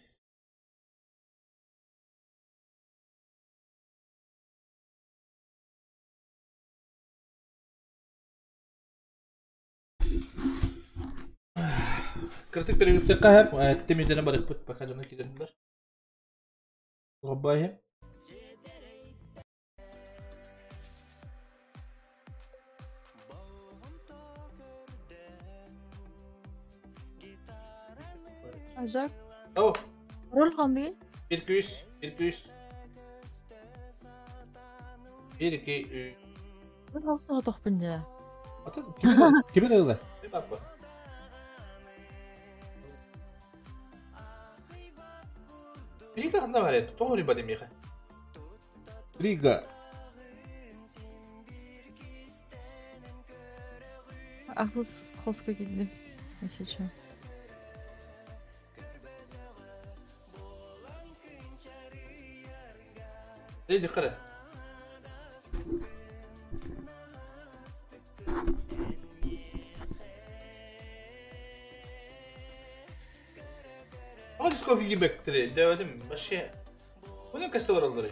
Kritik перерывте кахеп, темедene барык бут пока жана кидердилер. Гобайым. Ажак. О. Роль қандай? 1 2 3 1 2 3 1 2 3. Мен хавсага тохпун жа. Ата ким эле? Ким Рига ханна бар еді, тоғыр риба демейхі. Рига. Ахлыс хосқа келді. Если. Иди қара. Hadi сколько гибектери, деведим, вообще. Bunu kaçta var onları?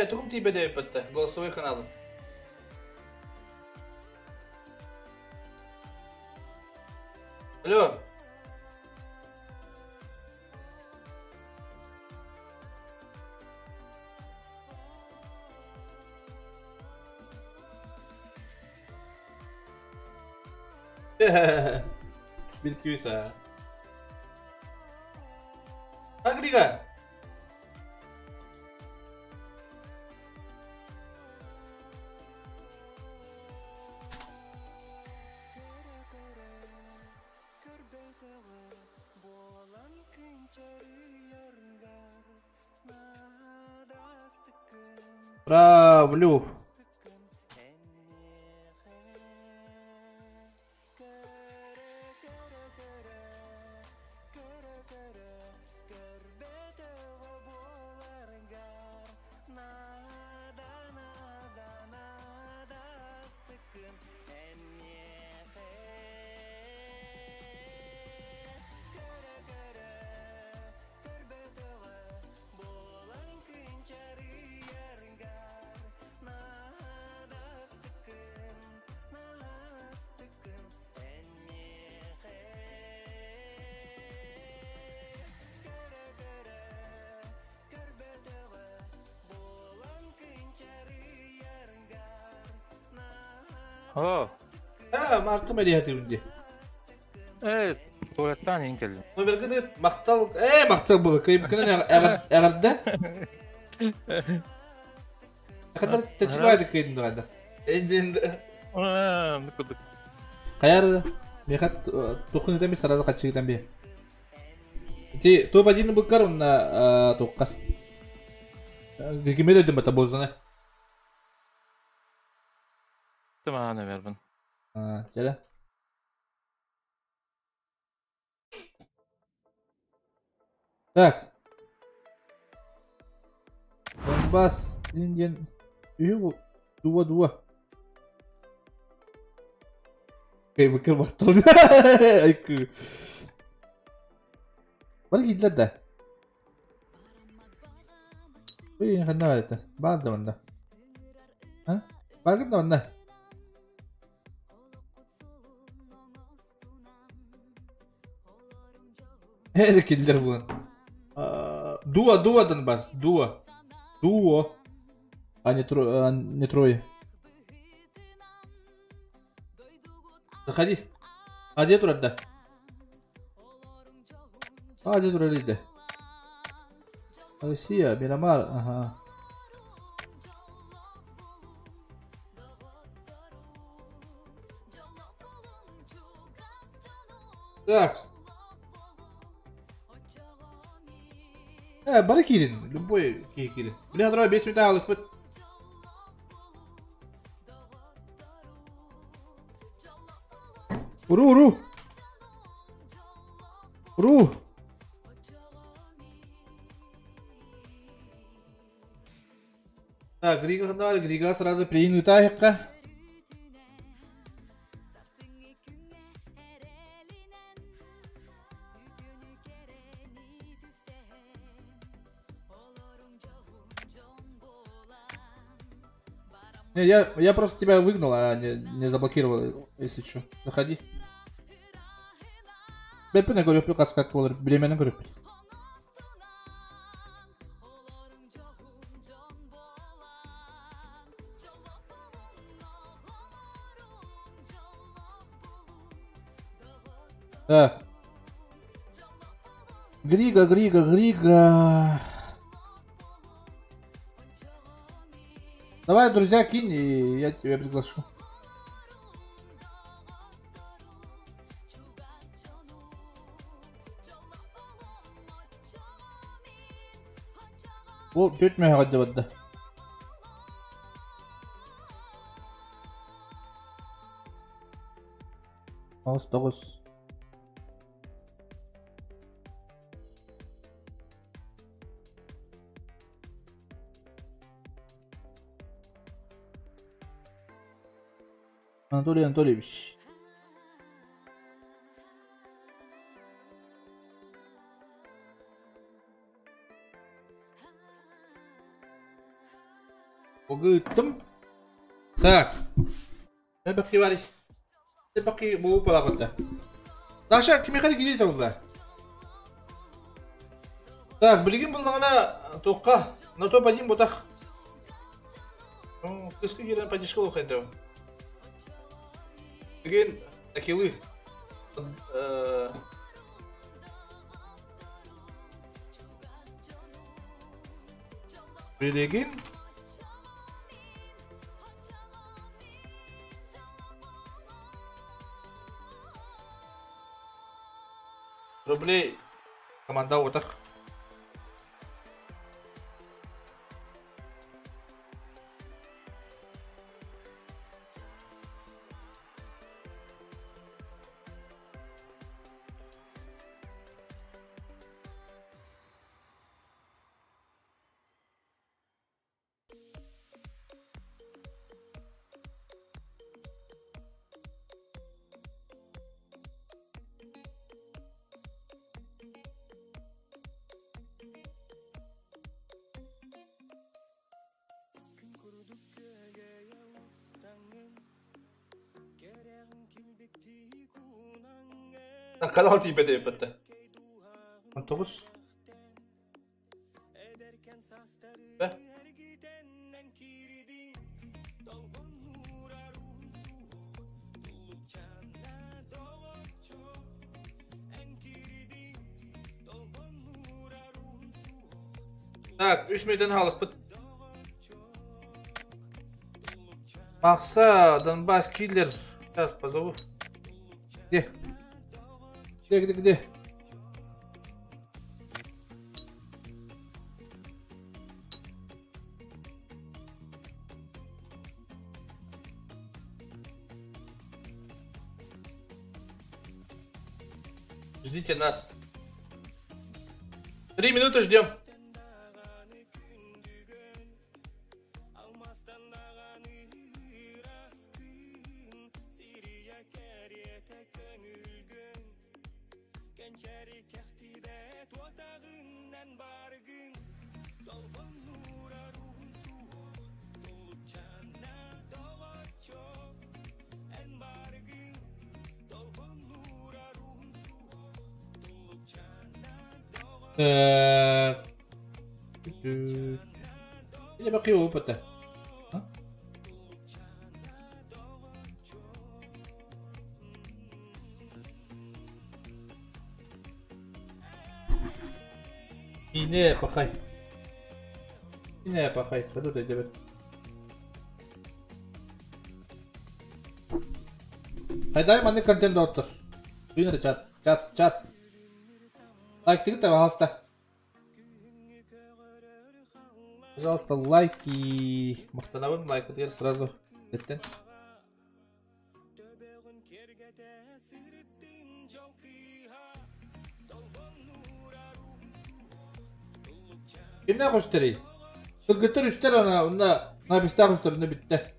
Тугум тебе деп бітті, голосовой каналым. Алло. Bir iki üç ha. Агрига. Правлю. О. А, Мартым эрийэтибин дии. Э, туалеттан иин кэллим. Номергын махтал, махтал буолар. Кыйбыккынан эҕэрдэ. Хатар тачыбайды кыйдын дагайда. Эндин. Хайар мехат тухын этemi сарада качыгытан би. Ти топ один буккар онна тухкар. Киме дөдүм бата бозуна. Тымаана вербин. Чара. Так. Донбасс, Индиан, үһү дуа дуа. Кайбыкыр бактыл. Айкы. Бар кийдилер да. Үй, ханна бар это? Бар да манда. А? Бар да манда. Эр киллер буолан. Дуо, дуо Донбасс, дуо. Дуо. А не, тро, а, не трое. Заходи. Азия турар да. Азия турар да. Россия, Мирамар, ага. Так. Бары киирин, любой киһи киирин. Бля, дорога 5 минут аалыкпыт. Уру, уру! Уру! Так, Грига хандар, Грига сразу приин ытаахыкка. Не, я просто тебя выгнал, а не заблокировал, если что. Заходи. Беппин көрөппү каскат болар, биремени көрөппүт. Так. Грига, Грига, Грига. Давай, друзья, кинь, и я тебя приглашу. О, теть меня да. Тоғыз, тоғыз. Анатолий Анатольевич. Огыттым. Так. Баки бар. Баки бу балагында. Даша кимехали киде олла. Так, билигин буллагана тоққа, на топ один ботах. Ну, кыскы кирен поддержка лохайда. Деген такилы. Билигин рублей команда отах. Канал тиипе тиипетте. 19. Бе? Так, үс мүнүүтэн хаалыкпыт. Макса, Донбасс, киллер. Сейчас позову. Где? Где, где, где? Ждите нас. 3 минуты ждем. Так. Или бакы опыта. А? Ине пахай. Ине пахай. Пойду ты, Хайдай маннык контент доттор. Бүгүн чат, чат, чат. Лайк тыгыт, пожалуйста. Пожалуйста, лайки. Махтанабын лайк теперь сразу. Еттен. Кимнә көстери? Кыргыттар үстер ана, онда набиста көстөрүнө бүтте.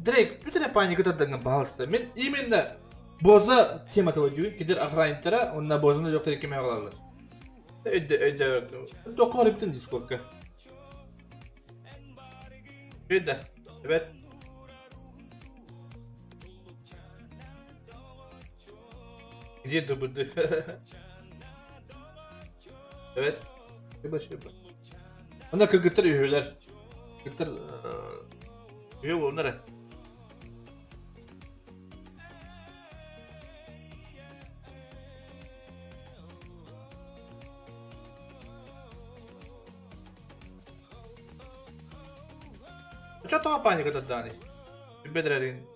Дрейк, бүтүнэ паника тарданган, пожалуйста. Мен именно боза тема того кидер охранниктара, онна бозаны жоктор кеме кылалар. Өйдө, өйдө, докор иптин дискордка. Өйдө, evet. Где ДБД? Evet. Şöyle şöyle. Onlar kırgıtlar üyüler. Kırgıtlar üye onlara. Что паника тогда? Бедрерин.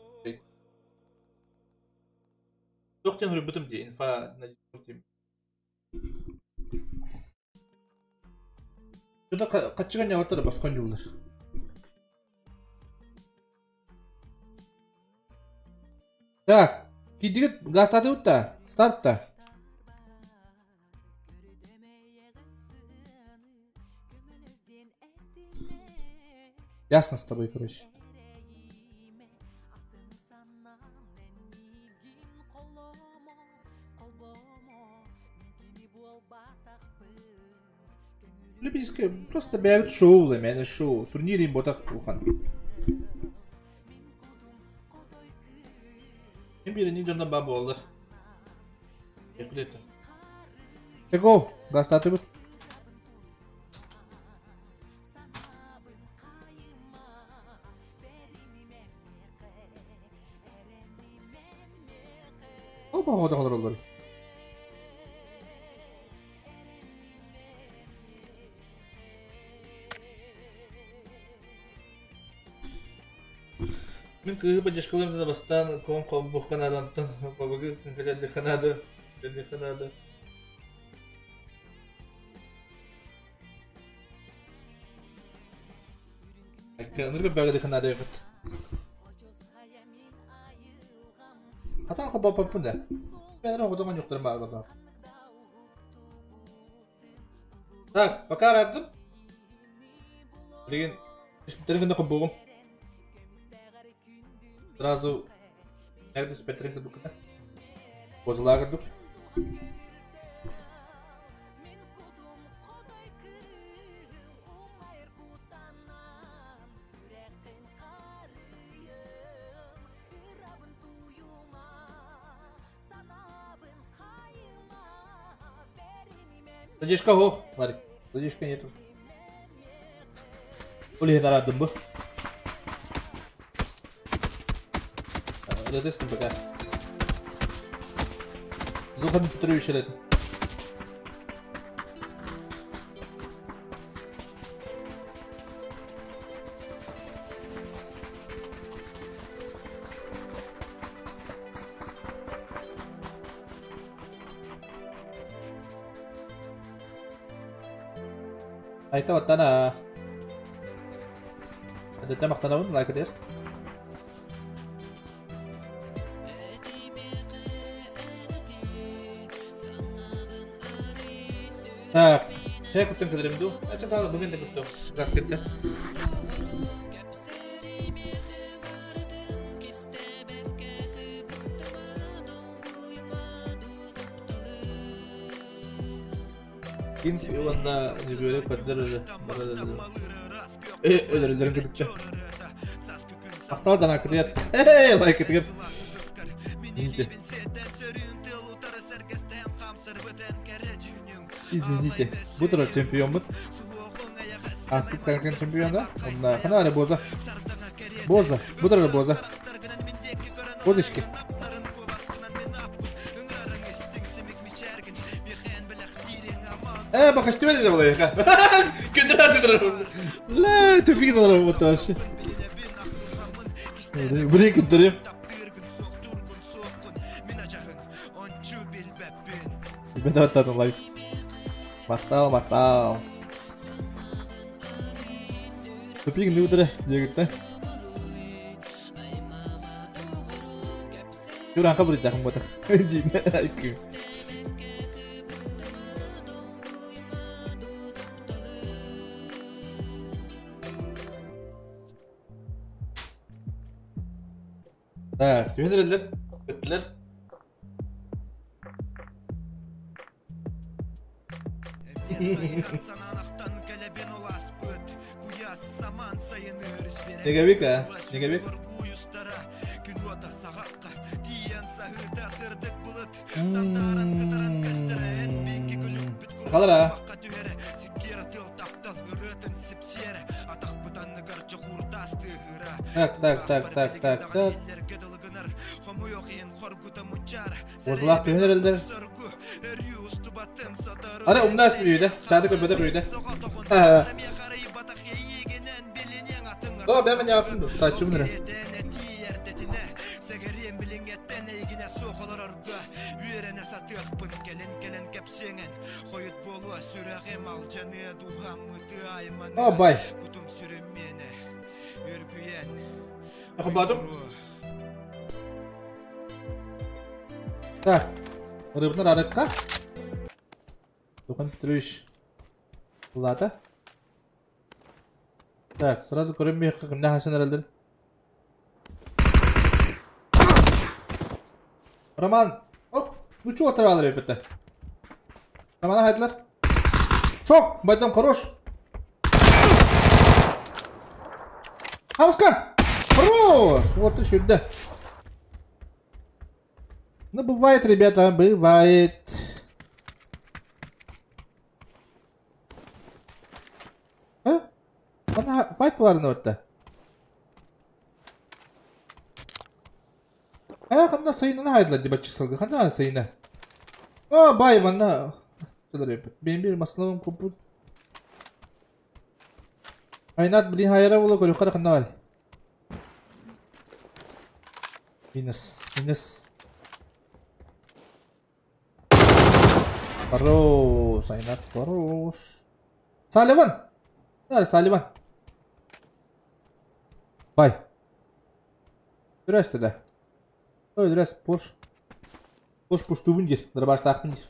Доктен рубытым де инфа на дискорде. Şurada kaçıgan yavatara басқан жолдар. Так, кидигит гастаты утта, стартта. Ясно с тобой, короче. Любительское просто бәрі шоу, мәне шоу. Турнир им ботақ ухан. Мен бірінің жандан ба болды. Екілеті. Го, гастаты бұт. Опа, хода қалар олар. Мин кыһы поддержкаларым бастан ком бухканадантан бабыгы ханады ханады. Нұргы бәгі ханады өпіт. Хатан қопа папын да. Мен оғыдаман жоқтырым бағыда. Так, пока радым. Деген, үспіттерін күнді бұғым. Сразу nerede spetren kurduk da? Bozulağa kurduk. Задержка ох, Ларик. Задержка нету. Блин, нарадым бы. Ырыата пока. Зохан Петрович эрэ. Айта баттана. Эдэтэ махтанабын лайк этер. Так, чай куттан кэлэрим дуу? Ача тағы бүгін де күттім. Зат кетті. Ким уонна Ньүгүөрэ көрдөр өлө өлөрөлөрүн кытыкча. Махтал данаакытыгар. Эй, лайкытыгар. Извините. Извините. Бу турар чемпиоммут. Ааспыт канкен чемпион да? Онна хана ара боза. Боза. Бу турар боза. Бозишки. Э, бака что это было? Кыдыра Ла, ты фиг надо вот вообще. Блин, кыдырым. Ребята, вот это лайк. Махтал, махтал. Тупик не утро, дегит, Юран кабыл итәхым ботах. Так, түһүнэрэллэр, көттүлэр. Снеговик, а? Снеговик? Сахалар, а? Так, так, так, так, так, так. Озлақ түһүнэрэллэр. Ара умнас бүрүйдэ. Чааты көрбөтө бүрүйдэ. О, бәмін япын ұстачы бұныры. О, бай. Ахыбадым. Так, рыбнар арыққа. Тухан Петрович. Лата. Так, сразу көрем бе кымна хасан аралдыр. Роман. О, ну чё отрывал ребята? Роман хайдлар. Шок, байдам хорош. Хамска! Хорош! Вот и сюда. Ну, бывает, ребята, бывает. А? Она файт буларын өтті. А, ханна сайынына хайдылар деп атчысылды. Ханна сайына. А, бай, манна. Бен bir масловым купут. Айнат, блин, хайра болу көрі қара ханна бар. Минус, минус. Хорош, Айнат, хорош. Саливан! Да, Саливан. Бай. Здрасте, да. Ой, здрасте, Порш. Порш пуштубун дир, дробаш тахмин дир.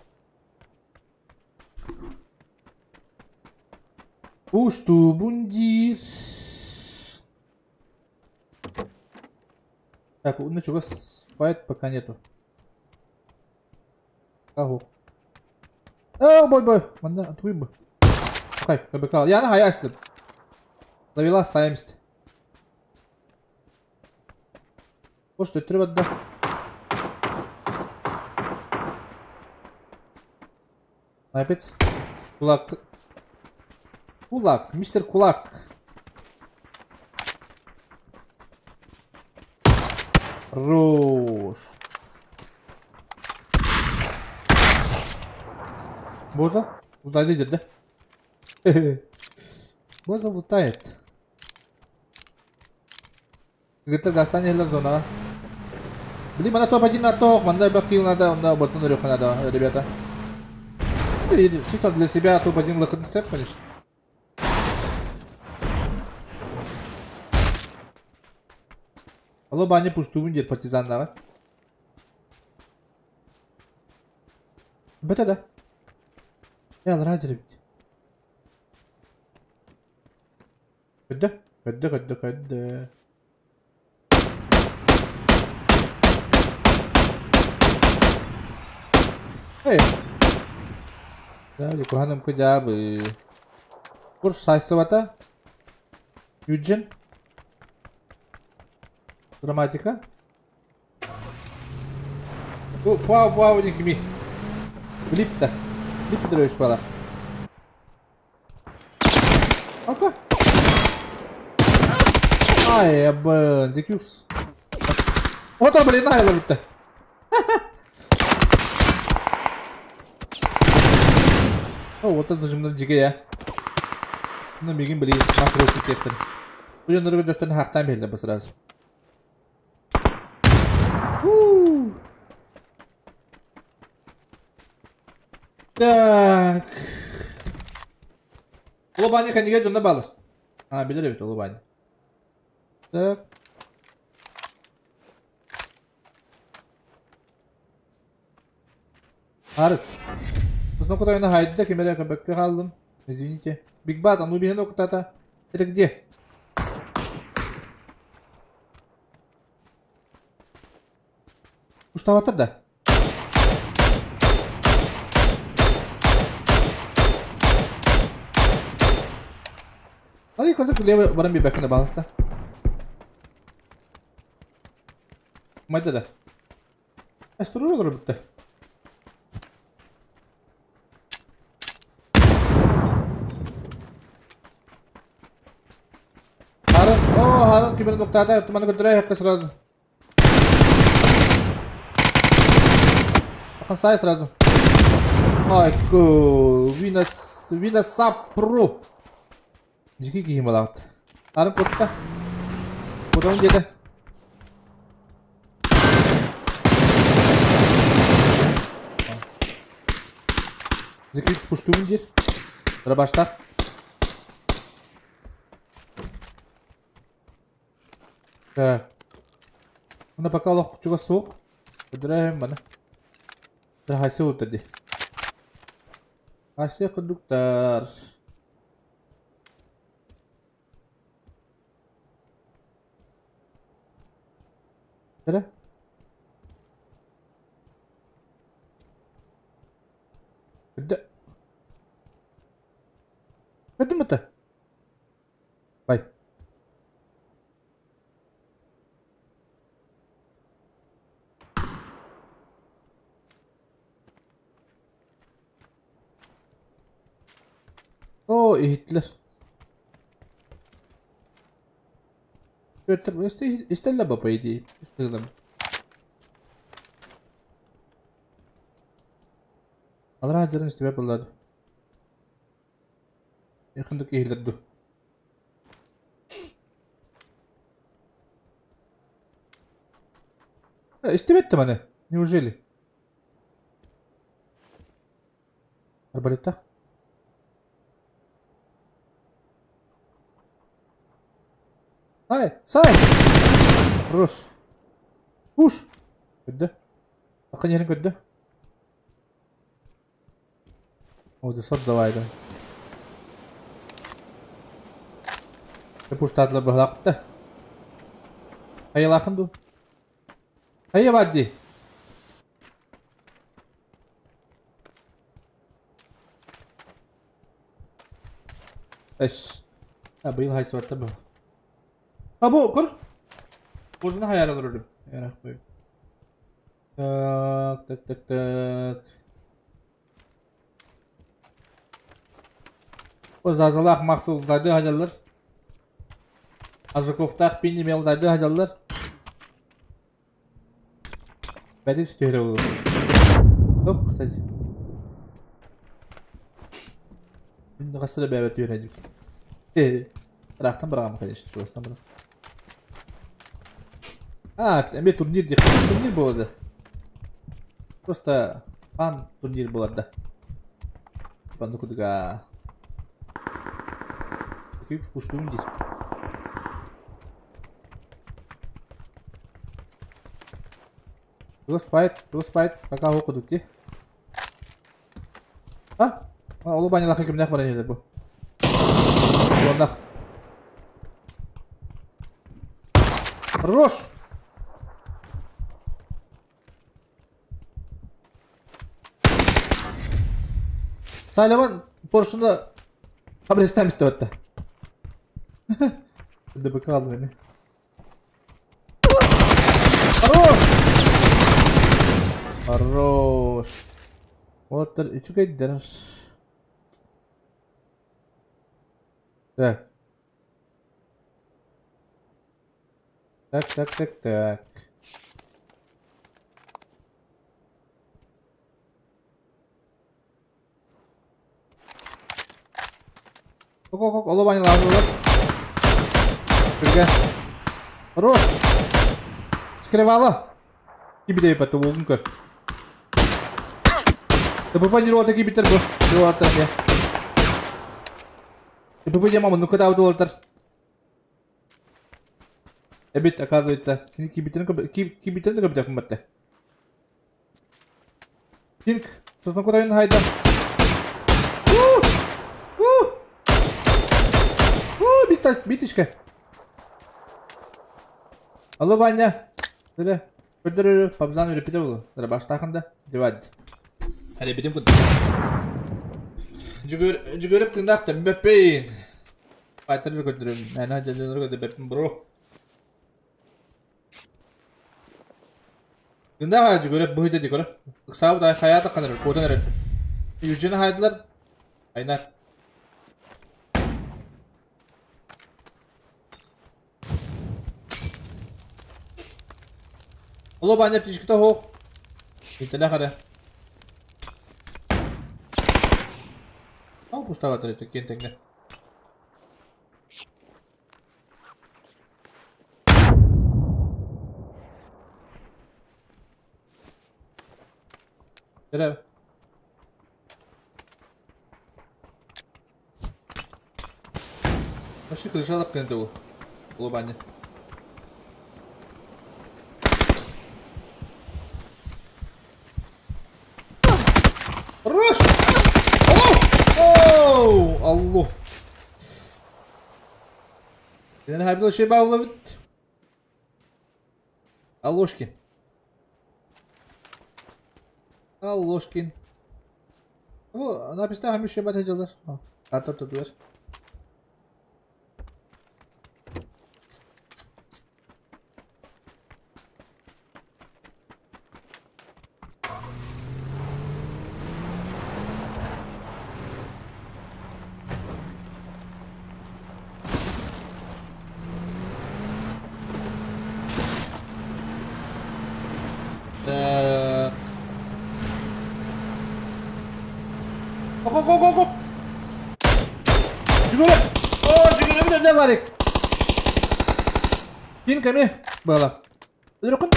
Пуштубун дир. Так, ну чего, спайт пока нету. Ого. О, бой, бой. Манда, твой бы. Хай, кабекал. Я на хаястым. Ловила саймст. Вот что, треба да. Опять. Кулак. Кулак, мистер Кулак. Хорош. Боза? Лутайды деді. Боза лутает. Гытыр гастан елер зона. Блин, мана топ-1 на топ, манда бакил надо, онда бостон рюха надо, ребята. И чисто для себя топ-1 лохнцеп, конечно. Алло, баня пушту дер партизан давай. Бета да. Я радер бит. Кыдда, кыдда, кыдда, кыдда. Эй. Да, куханым кыдя бы. Кур сайсывата. Юджин. Драматика. Бу пау пау дикми. Глип-то. Глип Петрович бала. Ока. Ай, абын, зекюкс. Вот он, блин, найло битте. О, вот это зажимнар жиге я. Ну, мигин блин, макросы тектер. Бу жоннорго дөртөн хактан белде бу сразу. Так. Улыбание кандиге жонда балыр. А, билер бит улыбание. Так. Арык. Кызны кутайына хайдда кемере көбөккө калдым. Извините. Биг Бат, а ну бихен окутата. Это где? Уштаватыр да. Hadi yukarıda kuleye varın bir bakın da balasta. Madde da. Esturur olur bitti. Harun, о, Harun kimin noktada yaptı bana götürüyor hakkı сразу. Bakın say сразу. Ай, ку, Винас, Винасапру. Дикий кихим балаҕыт. Арын кутта. Кутон деді. Зекик пуштуун дир. Рабаштах. Так. Мына пока олох чуга суох. Өдөрөһүм мана. Хайсы утыр ди. Хайсы курдуктар. Эре? Өдө. Өдүм это? Бай. О, Гитлер. Петр, истелла бы, по идее. Истелла. Алра дерен истебе булады. Якындык иһилерду. Истебетти мане. Неужели? Арбалета? Сай, сай! Рус. Уш. Көдді. Ақын ерін көдді. О, сот давай да. Пуштатлар бахлақты. Хайя лақын ду. Хайя бадди. Эш. Быйыл хайсы батта бу. Абу, көр. Узун hayal alırım. Yarak koyayım. Так, так, так, так. О, зазалах мақсулдады хажалар. Азыковтах пини мелдады хажалар. Бәтин түһэрэ буолуо. Оп, кстати. Мин хаста да бэйэбэр түһэрэ дии. Ыраахтан быраҕам, конечно, чугастан бырах. А, эмиэ турнир диэх. Турнир буолла. Просто фан турнир буолар да. Панды кудуга. Таких пуштуун здесь. Туос спайт, пока хо кудук ти. А? Олу банялаха кимнэх баран иһэлэр бу. Уоннах. Хорош! Тайлабан поршында Хабристан истебетте. ДБК алдым эми. Хорош! Хорош! Вот үчүгэйдэр. Так. Так, так, так, так. Ок, ок, ок, оло банялар. Күргэ. Хорош! Скрывала. Кибидей бата уолун көр. ТПП ньуруота кибитер бу. Ньуруота эмиэ. ТПП диэн мамоннукка таабыт уолаттар. Эбит, оказывается. Кини кибитерин кибитерин да көбүтэ батта. Кинг, сосна кутайын хайда. Битишка. Алло, Ваня. Дere. Көрдөрөр, пабзан репете болу. Дere баштахында девад. Репетим кут. Жүгөр жүгөрүп тыңдак беппейин. Файтер көрдөрөм. Мена жадылар көрдөрөм бро. Тыңдак жүгөрүп быйды ди көрө. Ыксабы да хаята каныр, кодан эрет. Южина хайдылар. Айнар. Алло, Баня, птичка-то хох. Ителя хада. Ау, пуставатыр это кентеңде. Здорово. Вообще крышалап кенде ол. Алло, Баня. Хорош! Алло! Оу! Алло! Сен хайбыл шей баулы бит. Аллошкин. Аллошкин. Бу написта хамиш шей бат жылдар. Артар tutdular. Так. Go go go go. Жүгіріп. О, жүгіріп не ларик. Кин кеме балақ. Үркін.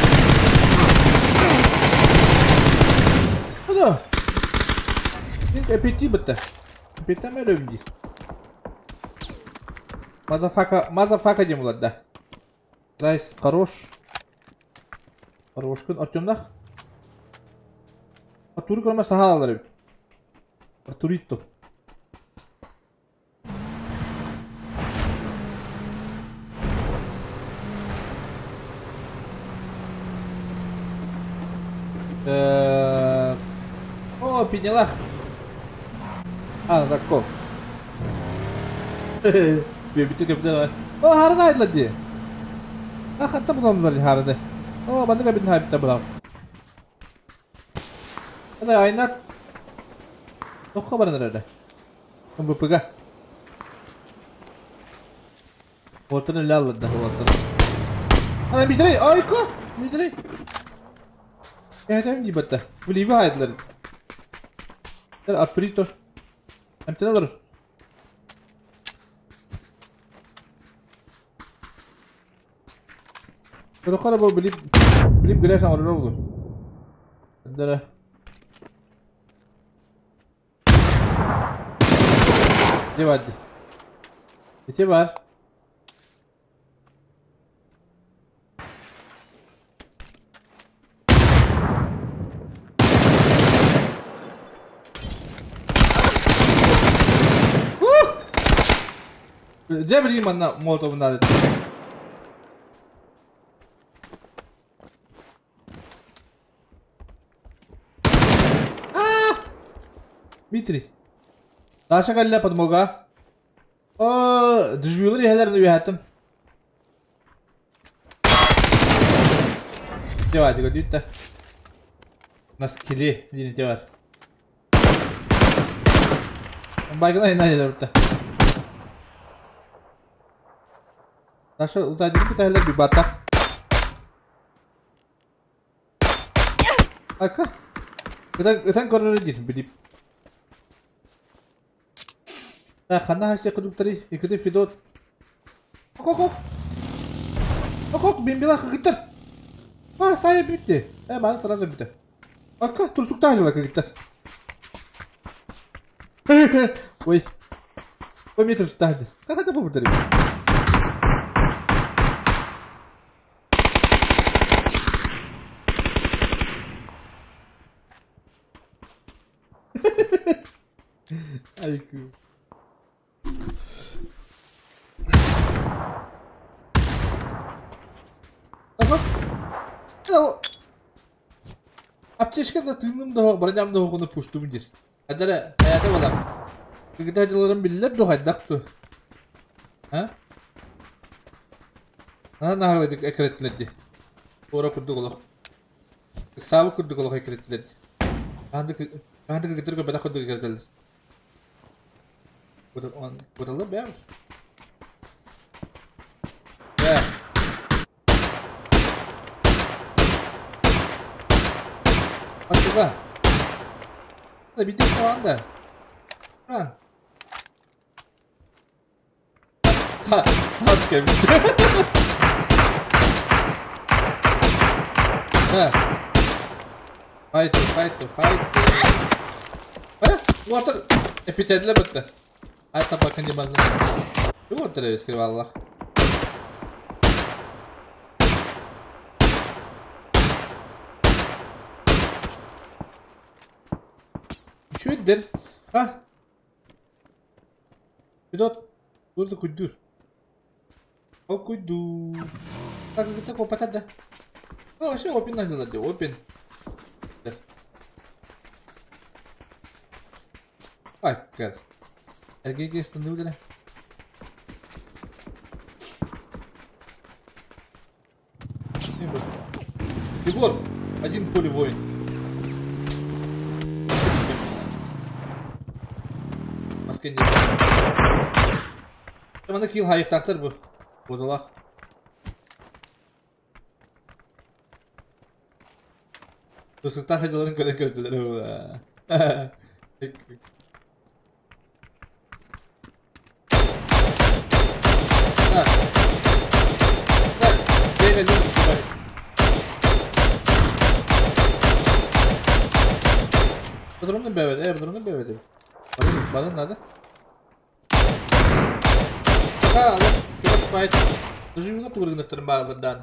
Куда? Кин эпити бітті. Эпити өлөм дейді. Мазафака, мазафака дем олар да. Райс, хорош. Хорош күн Артемнах. Артур көрмө сахалар. Артурито. О, пинелах. А, таков. Бебите капитан. О, харда айдла ди. А, ханта буландар харда. О, банда кабин хайпта булан. Ада айнат. Тоққа баранар әлі. МВП-га. Отын әлі алды, отын. Ана, Митрей, айко, Митрей. Эһэтем дии батта. Билиби хаайдылар. Априто. Эмтэн олорор. Көрөххө бу билип билип грязь оҥорор буолуо. Дара. Ити бар дии. Ити бар. Дьэ билигин манна молотовун наада. Дмитрий. Даша кэллэ подмога. Оо, дежурный иһэлэрин үөһэттим. Давай, дигодита. На скеле, видите, бар. Байгына инна илэрбитэ. Даша утайдык битәһэлэр бибатах. Ака. Ытан ытан көрөр диир билип. Ханна хасия кудуктары икити Федот. Ок ок ок. Ок ок бимбила кыгыттар. А, сайа бүтте. Э, маны сразу бүтте. Ака, турсуктаах дьыла кыгыттар. Ой. Ой, мне турсуктаах дьыл. Как это побудали? Айку. Аптечка да тыыным да бараням да хоҕуна пуштум диир. Хадара хайата буолар. Кыгыта дьылларын биллэр дуо хайдах ту? А? Наһаа наһаалайдык эккирэттилэр дии. Туора курдук олох. Ыксаабыт курдук олох эккирэттилэр дии. Хаһан да хаһан да кыргыттар көрбөтөх курдук эккирэтэллэр. Буталлар бэйэбит. Бээ. Аттыга. Да биир саҕан да. А. Саас кэбит. Хайты, хайты, хайты. Э, уотар эпитетлер бытты. Ай табакын дебазын. Уотар скрываллах. Үчүөддер. А? Федот, Burada куйдур. О, куйдур. Так, это попадать, да? О, вообще опен надо делать, опен. Ай, как. Эргеге станды Егор, один поле воин. Манна киил хайыктаахтар бу. Бодолах. Тусуктаах дьыларын көрөн көрдүлэр. Так. Так, Подробно бэвэт, подробно бэвэт. Барын надо. Пока, спать. Живи на тургнахтарын баалардан.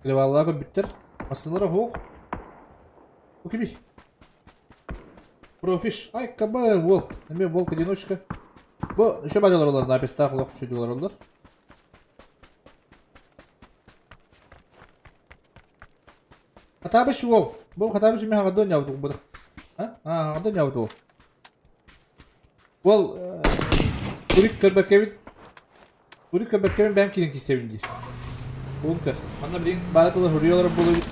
Клеваллага бүттер. Масылара хоқ. Окей. Профиш. Ай, кабай, вол. Неме волк одиночка. Бу, еще бадалар олар, напистах лох, еще делар олар. Хатабыш вол. Бу хатабыш ми хагадон явду бу. А? А, хагадон явду. Вол, Урик көрбөккебит. Урик көрбөккебин бэм кирин кисебин диир. Бункер. Манна билин баара тылы хуруйалар буолуй.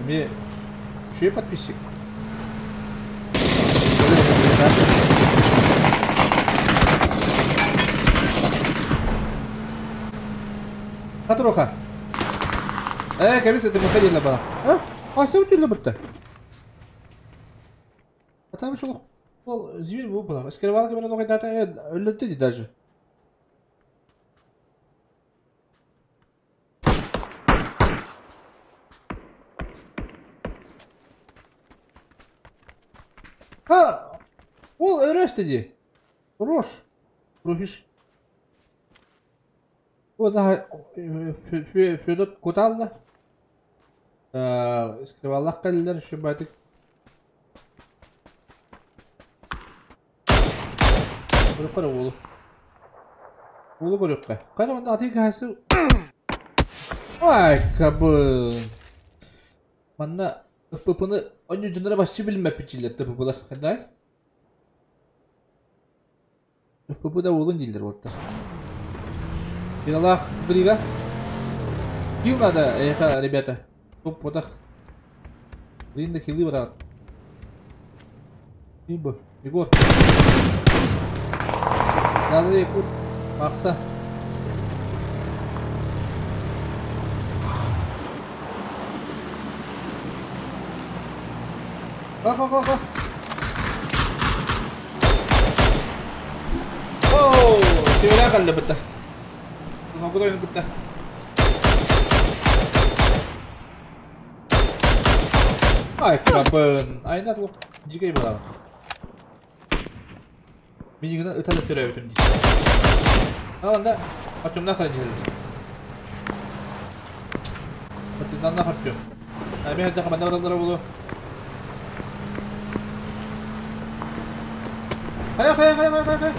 Эми үчүгэй подписчик. Хатыроха. Кэбис это выходила бара. А? А что у тебя бытта? А там еще ол зверь был была. Скрывал говорю, ну когда-то өлөттү даже. А! Ол өрөстү ди. Рош. Рухиш. О, да, Федот куталла. Скрываллах кэллэр шыбатык. Көрүккэ уолу. Уолу көрүккэ. Хайда онда аты каасы. Ай, кабын. Манна ФППны онню дьоннора башчы билмэппитилер ТППлар. Хайдай? ФПП да уолун дииллэр уолаттар. Пиралаах Брига. Хил надо, эйха, ребята. Топ потах. Блин, да хилы брат. Ибо, Егор. Надо Якут. Макса. Ха-ха-ха-ха. Оу, Севера калла бытта. Могу кытта. Ай, капын. Айнат лук. Дикой была. Минигна это да теряю там. А, да. Артем нахрен не Партизан нахрен Артем. А меня это команда было. Хай, хай, хай, хай, хай, хай.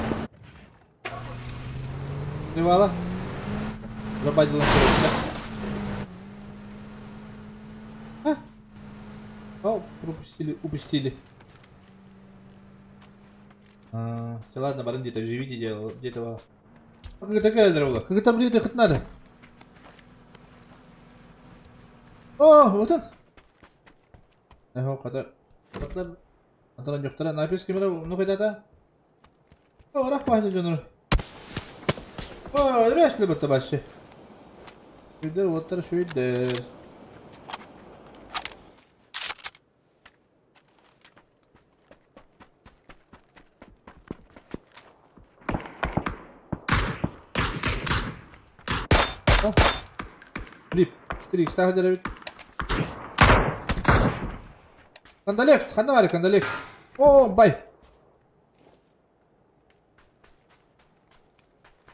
Привала. Забадил да? О, пропустили, упустили. А, все, ладно, баран где-то живите, где-то. Как такая дрова? Как это, блин, хоть надо? О, вот это. Ага, хотя. Антон Нюхтара, написки ну хоть это. О, рах пахнет жонор. О, реш ли бата баши. Шүйдер, оттар шүйдер. Лип, 4х тағы дәрәбит. Кандалекс, ханна бар Кандалекс. О, бай.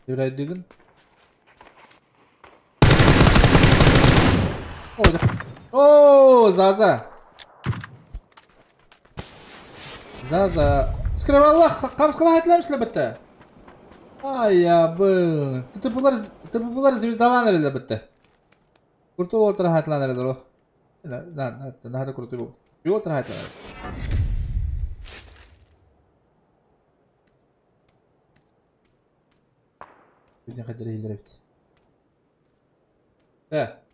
Еврайдыгын. О, да. О, Заза. Заза. Скрываллах, камскала айтламсыз бітті. Ай, ябын. ТП-лар звездаланыр эле бітті. Курту олтыра айтыланыр эле. На, на, крутой был. Олтыра айтыланыр. Бүгін қайда елдер бит. Э.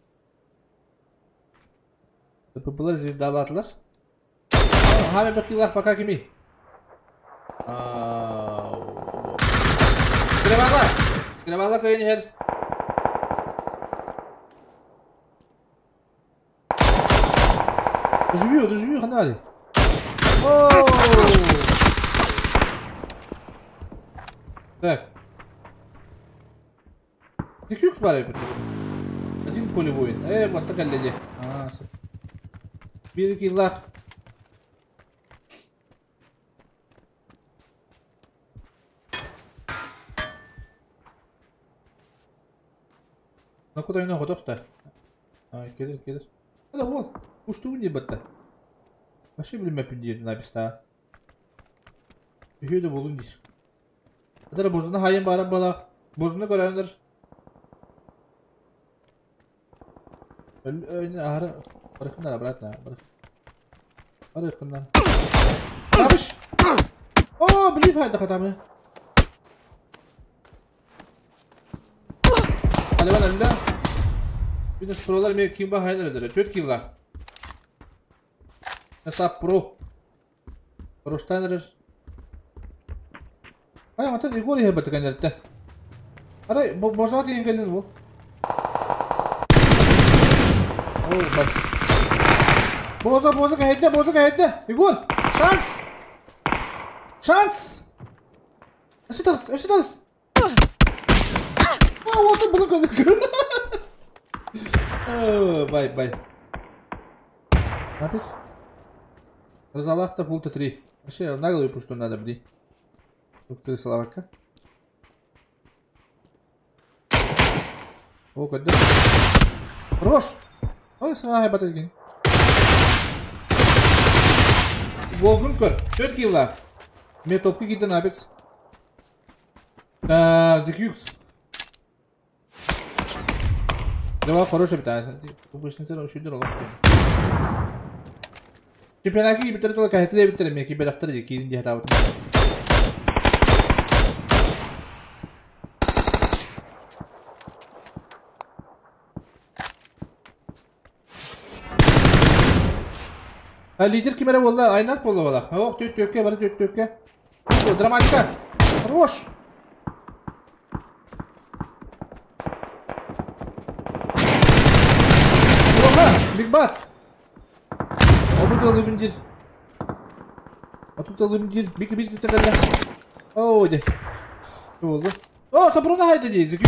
ТП-лар звездалатылар. Хами бакилах пока кими. Скрывала! Скрывала көйін хер. Доживю, доживю, ханали. Оу! Так. Ты кюкс барай Один поле воин. Вот так гляди. А, Бирки лах. На куда я готов-то? А, келер, келер. Да вон, ушту не батта. Вообще блин, пиндир написта. Үйде болун дейсің. Атара бозуна хайын барып балақ. Бозуна көрәндер. Ары, барыхындар обратно. Барыхындар. Табыш! О, блин, хайда хатамы. Алеван әлінде. Видишь, пролар мен кимба хайнер өдірі. Чөт киллах. Насап про. Проштайнер. Ай, ата Егор ехер баты кәнерті. Арай, бозат ең келдін бұл. О, Боза, боза кэһэйдэ, боза кэһэйдэ! Егор! Шанс! Шанс! Өссө таҕыс, өссө таҕыс! А, уоту булу көрдүк. Бай, бай. Напис? Разалах-то фул Т3. Вообще, наглую пушту надо, блин. Крысоловка. О, когда? Хорош! Ой, сразу батальгин. Волгун көр. Төрт килла. Мен топку киді набец. Зекюкс. Давай, хороший битаа. Обычный үшүйдер олақ. Чемпионатка кибиттер тылы кәһетиле биттер мен кибелактар ди киирин дии хатаабытым. Лидер ким эрэ буолла? Айнар буолла балах. Ох, түт түккэ, бары түт түккэ. Драматика. Хорош. Оха, Биг Бат. Отут алыбын дир. Отут алыбын дир. Бик бик түтэ О, де. Не болду? О, Сапруна хайда дии.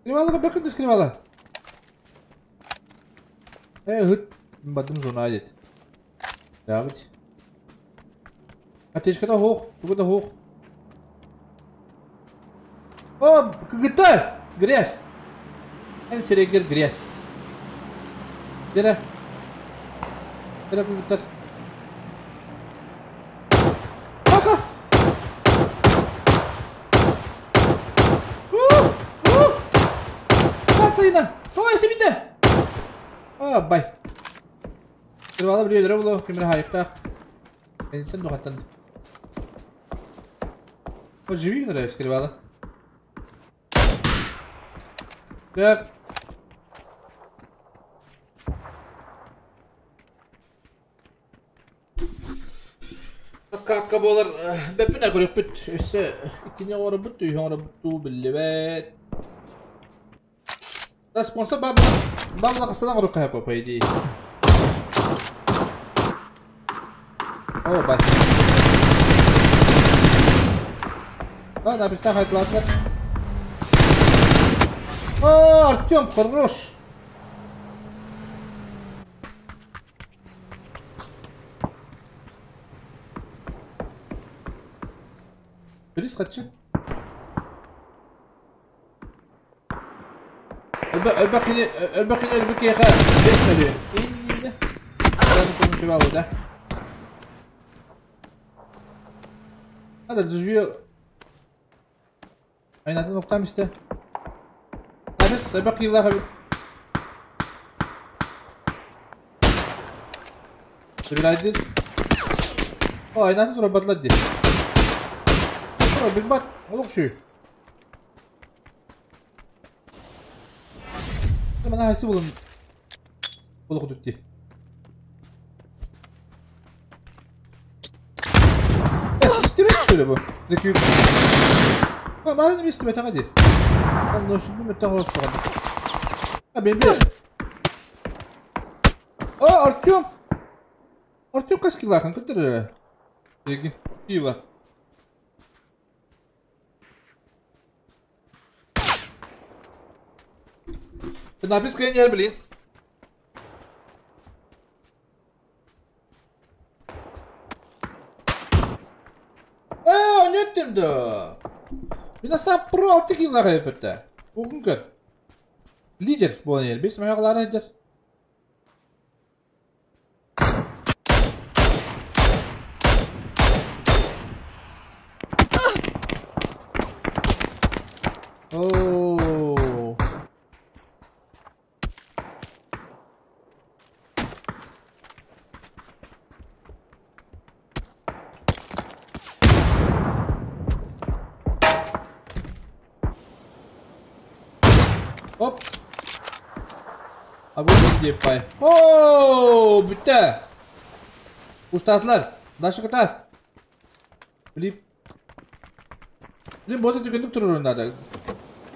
Скривала бөкүн скривала. Хыт бадым зона айдет. Явыть. Аптечка да хох, тугу да хох. О, кгт! Грязь. Эн серегер грязь. Дера. Дера кгт. Ака! Сайына! Ой, себите! А, бай. Кырвала биле було, кимер хайыктах. Энтен духаттан. О, живи нравится скрывала. Так. Катка болар, бәппен әкөрөк бүт. Өссө иккине оры бүт, үйһөн оры бүт, биллебет. Да, спонсор бабла, бабла кыстан оры кайып, по идее. О, бай. Да, написано хайтлатыр. О, Артем, хорош. Рис хочу. الباقي الباقي الباقي يا خال ليش مليون إني هذا نكون ده هذا التسجيل أين نقطة مسته بس الباقي الله خبير تبي أه أين تربط لدي بيج بات олох شو Mana haysi bulun. Buluk tutti. İstime istiyor bu. Zeki. Ha, bari istime hadi. Allah şu bu mette hoş bakalım. Ha bebi. Aa Artyom. Artyom kaç kilo akın kötü. Zeki. İyi var. Napis kayın yer bilin. Oynatdım da. Bina pro 6 kilo kaybetti. Bugün kör. Lider bu yer. Biz mayaqları eder. Oo. Hop. Abi bu pay. Oo, bitti. Ustadlar, daşı kadar. Bilip. Bilip boza tükündük turur onda.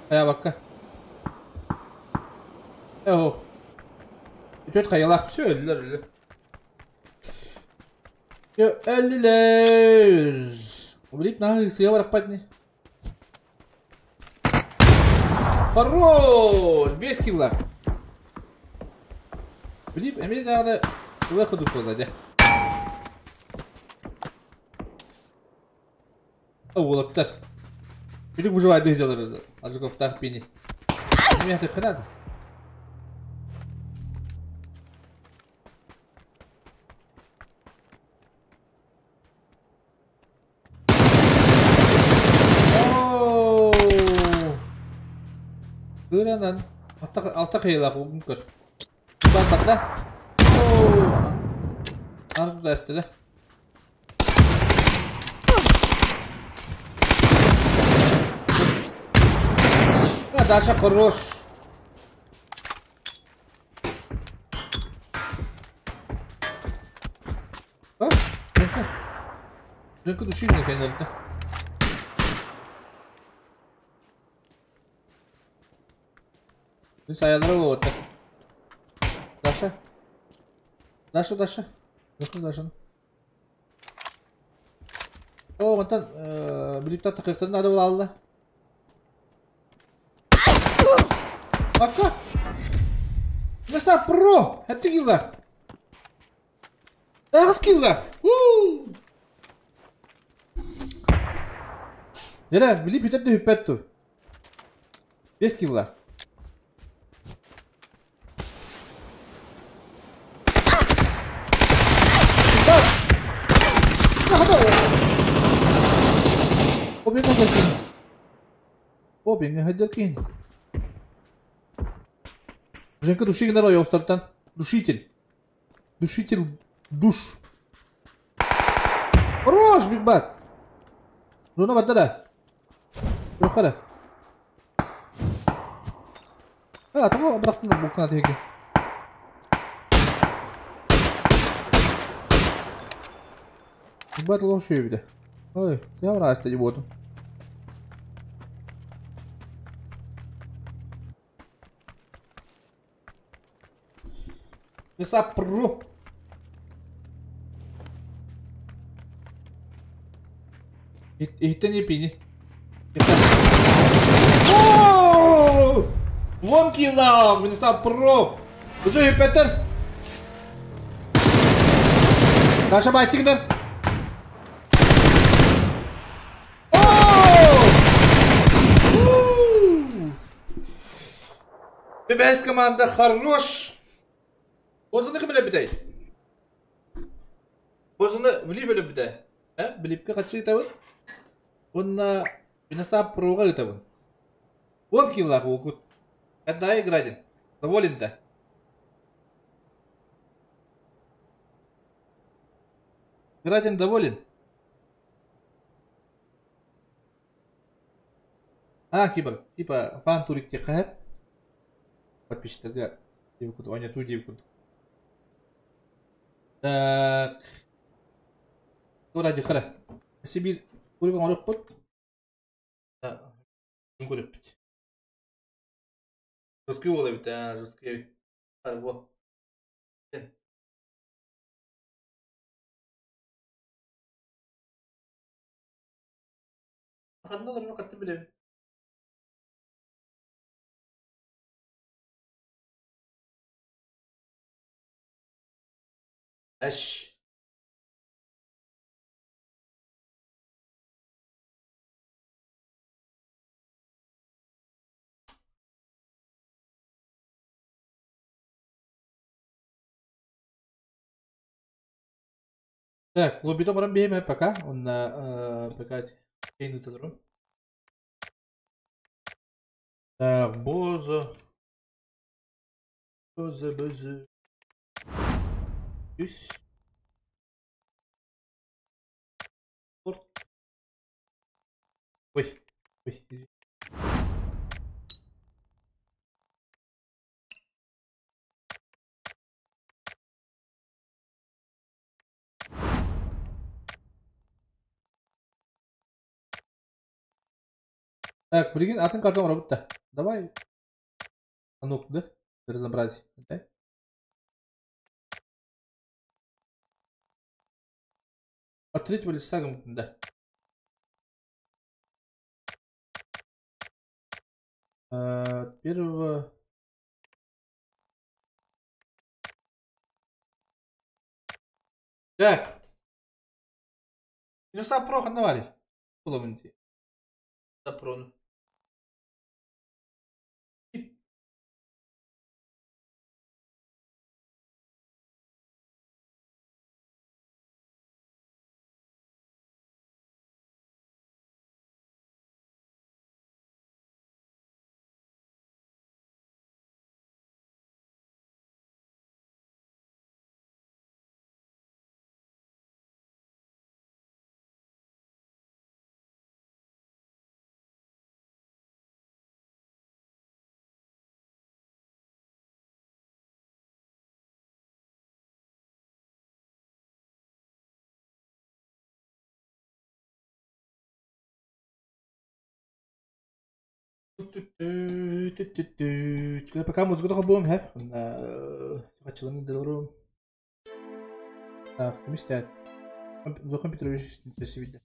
Хайабакка. Ох. Үтөт хайалаах все өллөр өллөр. Өллүлэр. Билип наһаа сыа барахпат не. Хорош! Без килла. Билип эмиэ даҕаны ылыах курдук буолла дьэ. Уолаттар. Билип выживает дьалар Ажуковтаах пини. Эмиэ хатыххына. Кыранан алта кыйылаах угун көр. Барбатта. Арып да эстиле. Даша хорош. Женка душильный кэннэрдэ. Biz ayarlara oldu. Даша. Даша, Даша. Даша, Даша. О, онтон билиптар такыктарын ады була Пока. Наса про! Это килла. Ах, килла. У! Яра, билип үтәтте хүппәт ту. Без килла. Обин хаджакин. Женка души генерал Йостартан. Душитель. Душитель душ. Хорош, Биг Бат. Зона баттара. Юқара. А, того обратно букна теги. Биг Бат лоши виде. Ой, я враж не буду. Несапру. Иһтен епини. Вон килла, Несапру. Уже Петр. Даша байтигдер. ББС команда хорош. Бозуну ким биле битэй? Бозуну билип эле бите. Э, билипке качы ытабын. Онна бинаса пруга ытабын. Он киллах улкут. Когда иградин? Доволен да. Градин доволен. А, кибер, типа фан турик те Подписчиктерге девкут, ойнатуу девкут. Так. Ради хара. Сибир курган орох бут. Көрөк бит. Жесткий бола бит, а, жесткий. Вот. Ханналар катты билем. Эш. Так, лоббита баран бейме пока. Он пока кейн өтөдөрүм. Так, боза. Боза, боза. Үс. Порт. Ой, ой. Так, прикинь, атын картон работа. Давай. А ну, да? Разобрать. Да? От третьего лица, да. Первого. Так. Минуса про ханавари. Половинти. Запрону. Пока музыка будем, хэ? Хачыланы делорум. Так, вместе. Зохан Петрович видно.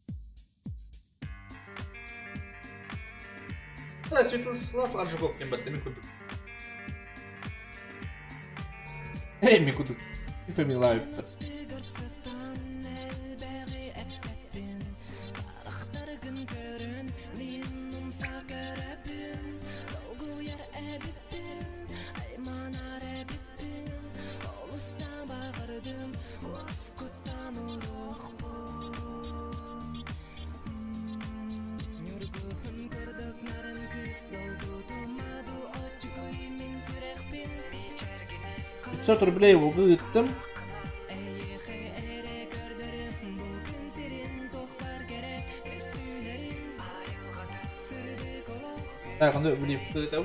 Да, Святослав Аржаков кем бат, ми куду. Эй, ми куду. И фамилия. Рублей выгыттым. Так, ну, блин, кто это?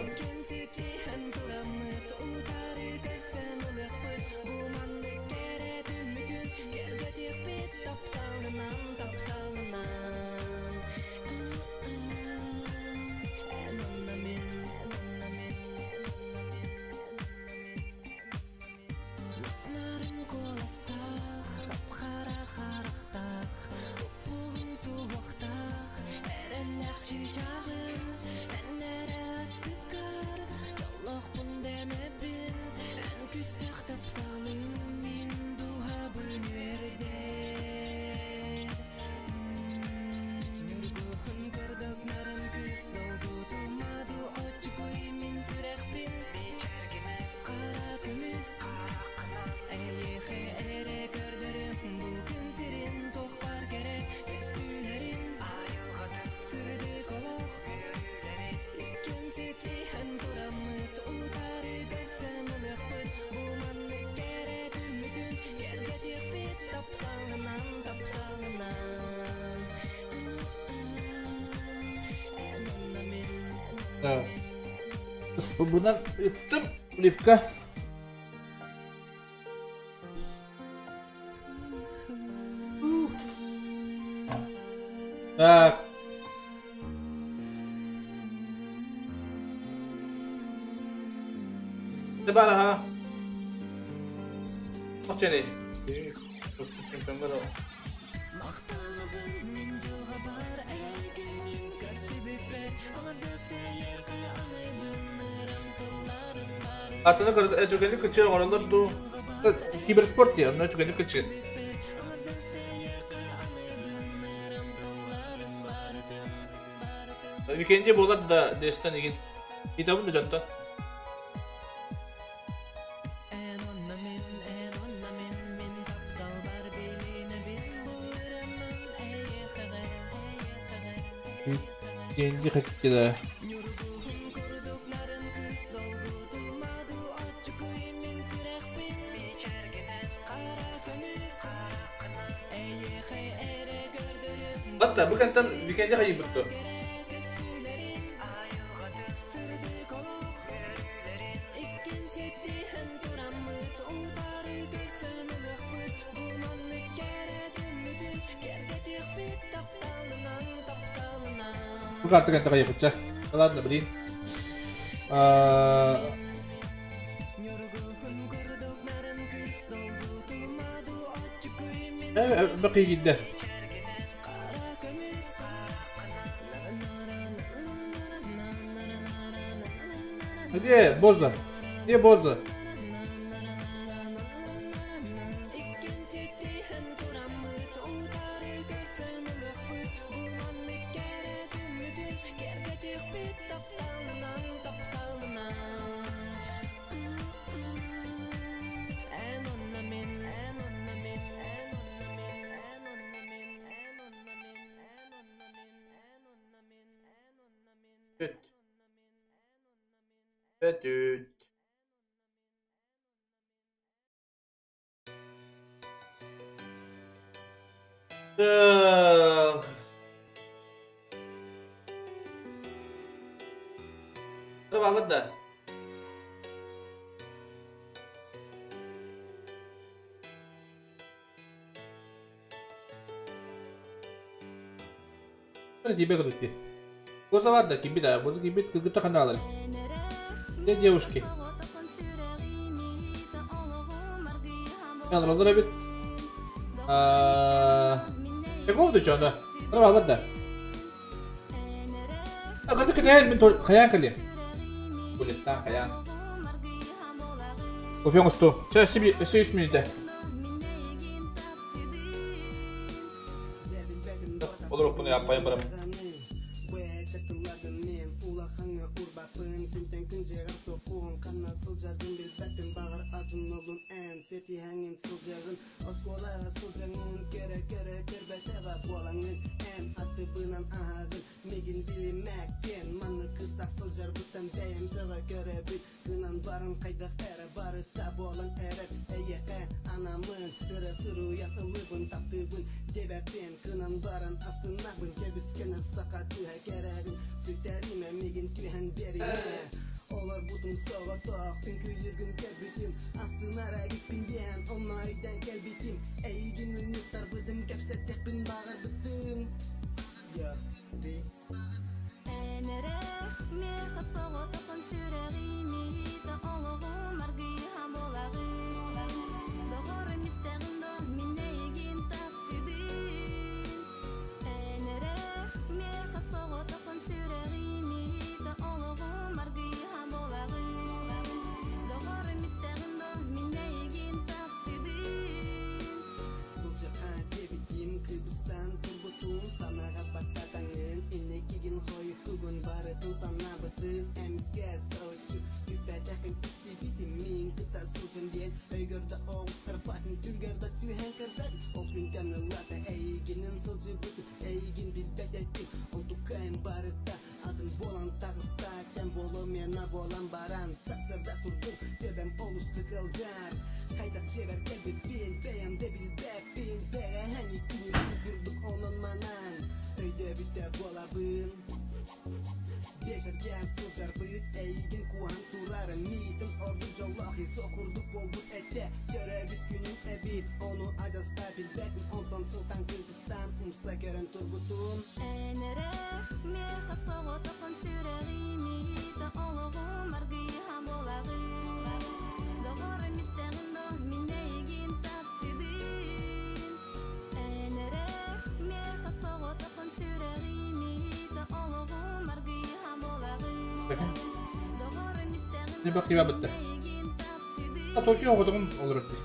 Bundan ыттым Ливка. Так. Табараха. Охчене. Атыны түгәнлек көче оралар ду киберспорт я, но түгәнлек көче. Викенде болар да дестен деген. Китабын да жатта. Деньги хотите, да. Hatta bu kentten weekend'e kayıp. Бу карта кэнтэ хайыпычча. Ладно, блин. Бакый киирдэ. Где Боза? Где Боза? Бүт. Бүт. Так. Алыр да. Тебе говорю. Боза бар да кибит, а боза кибит кыргыта каналы. Где девушки? Алыр бит. Какого ты да? Алыр да. А кырды кытайын мен хаян кали. Булеттан хаян. Кофе густо. Сейчас себе все минуты. Olur bunu yapayım барам. Не бак бітті. А Токио оғыдығым олыр өтті.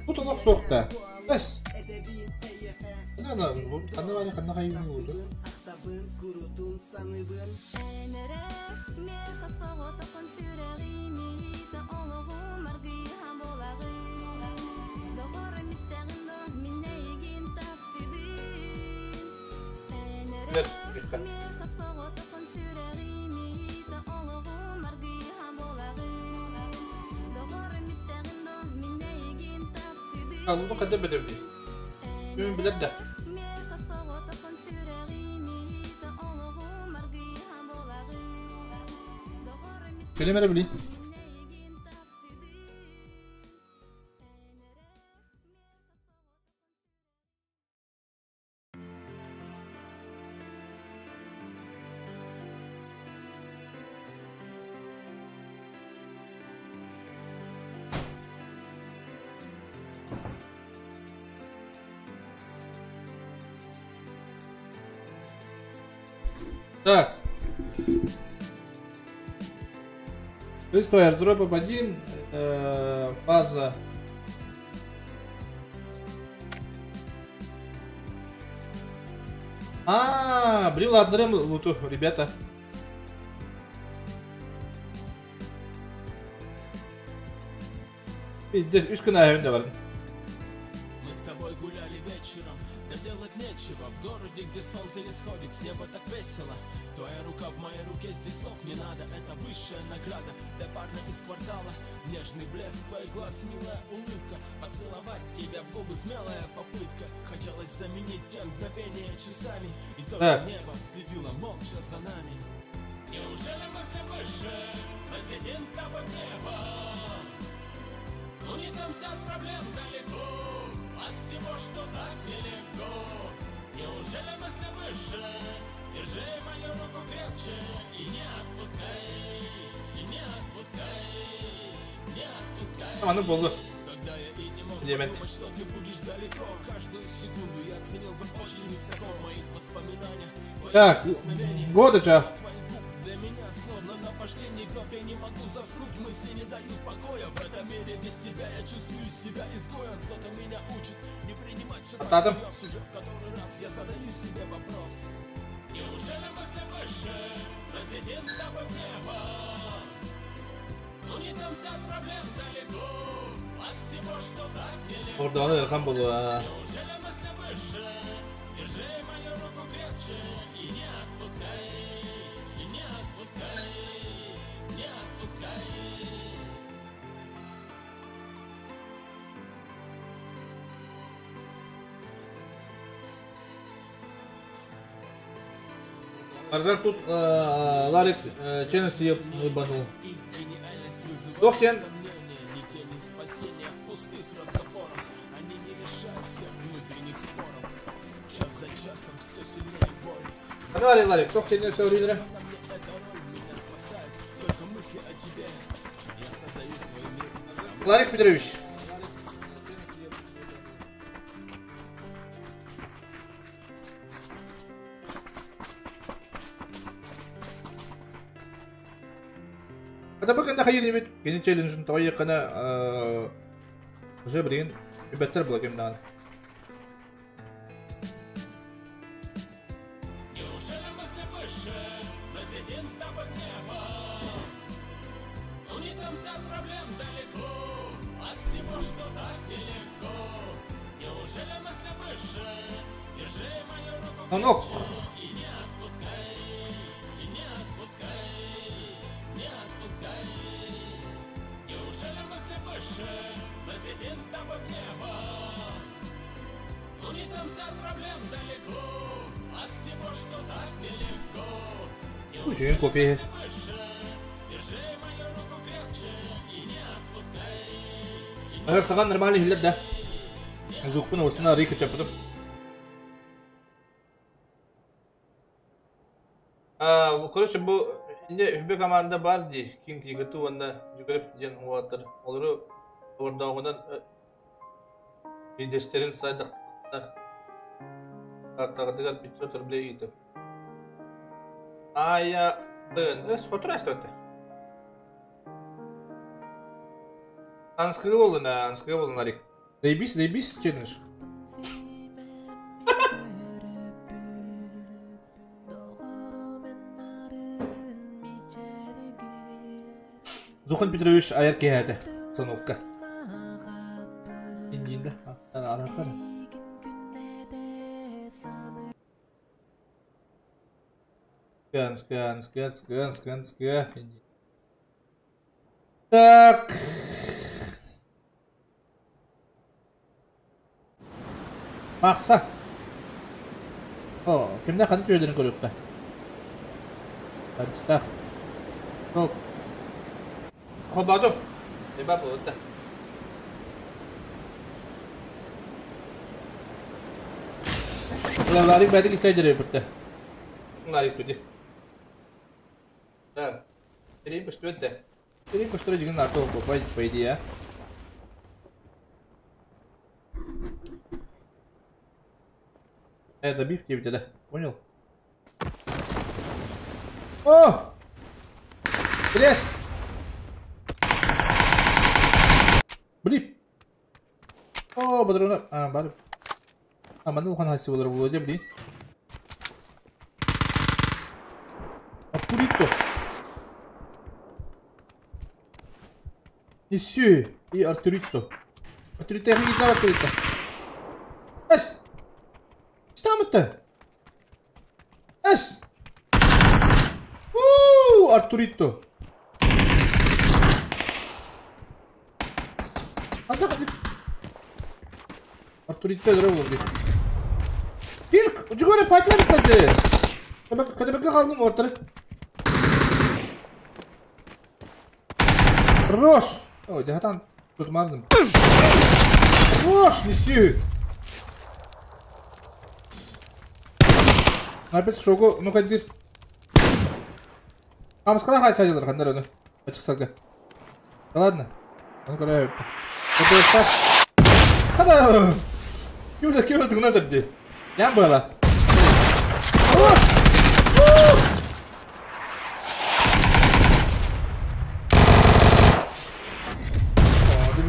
Bu толық соқты. Бәс. Ана, қандай баны қандай қайын болды? Бер, бихха. Аллы қада бітірді. Күн білер да. Көлем эрэ билин. Так. Быстро airdrop 1, фаза. А, блин, ладно, луту, ребята. Үс күн айырын да бардым. Мы с тобой гуляли вечером, да делать нечего В городе, где солнце не сходит, с неба так весело Твоя рука в моей руке, здесь слов не надо Это высшая награда для парня из квартала Нежный блеск твоих глаз, милая улыбка Поцеловать тебя в губы смелая попытка Хотелось заменить те мгновения часами И только Так. небо следило молча за нами Неужели мысли выше, взлетим с тобой в небо Унесемся от проблем далеко, от всего, что так нелегко. Неужели мысли выше? Держи мою руку крепче и не отпускай, и не отпускай, не отпускай. Аны болды. Тогда я и не мог Элемент. подумать, что ты будешь далеко. Каждую секунду я ценил бы очень высоко в моих воспоминаниях. Твои Так, прикосновения, года ча. Твоих губ для меня словно наваждение Вновь я не могу заснуть, мысли не дают покоя В этом мире без тебя я чувствую себя изгоем Кто-то меня учит не принимать все так Атадым. всерьез Уже в который раз я задаю себе вопрос Неужели мысли выше, взлетим с тобой в небо Унесемся от проблем далеко, от всего, что так нелегко Орданы Эрхан болу. Неужели мысли выше? Держи мою руку крепче и не отпускай, и не отпускай, не отпускай. Арзан тут Ларик челлендж ебанул. Ох, сен. Ни тени спасения в пустых разговорах Они не решают всех внутренних споров Час за часом все сильнее боль Аны бар Ларик, тох тенен сөйлейлері. Эта роль меня спасает Только мысли о тебе Я создаю свой мир сам. Ларик Петрович. Ата бакында хайыр ебет, кені челленджін той қана уже білген ребяттар бұла кем дан. Неужели мысли выше? Взлетим с тобой в небо Унесемся от проблем далеко От всего, что так нелегко Неужели мысли выше? Держи мою руку Анок. крепче И не отпускай, и не отпускай, не отпускай Неужели мысли выше? Взлетим с тобой в небо Унесемся от проблем далеко От всего, что так нелегко Үшін кофе. Держи мою руку крепче и не отпускай Ағар саған нормальный хилер да. Зуқпын осына рейка чапырып. Короче, бұл инде үбі команда бар ди. Кинг егіту онда жүгіріп ден уатыр. Олары ордауынан видестерин сайдық картағыдығар 500 рублей етіп. Ая, дын, өс, отыр әсті Анскығы болды на, анскығы болды нарик. Заебись, заебись, челлендж. Зухан Петрович аяр кеһәтэ сонукка. Индиинде арахара. Скан, скан, скан, скан, скан, скан. Так. Махса. О, кимнэ ханна түөлэрин көрүөххэ. Барыстаах. О. Холбоотум. Эба буолта. Ларик бәдик истәйдер бітті. Ларик бітті. Да. Терейін көстүбэт да. Терейін көстөрө дигин аты по по идее. Это биф тебе да? Понял? О! Трес! Блин! О, бадрона. А, бар. А, манна улахан хаси болар буолуо дьэ, блин. Артурито. Несү и Артурито. Артурито яхи Артурито. Эс! Штамыта! Эс! Уу, Артурито. Артурито здорово, блин. Пирк! Учугура патя кстати. Когда халзым ортыр. Хорош! Ой, дехатан тут мардым. Хорош, неси! Опять шогу, ну-ка, дир. Амскала хай садилар, хандар оны. Ачык Да ладно. Ну, короче. Хада! Ким же, ким же тугна тапди? Я была. Хорош!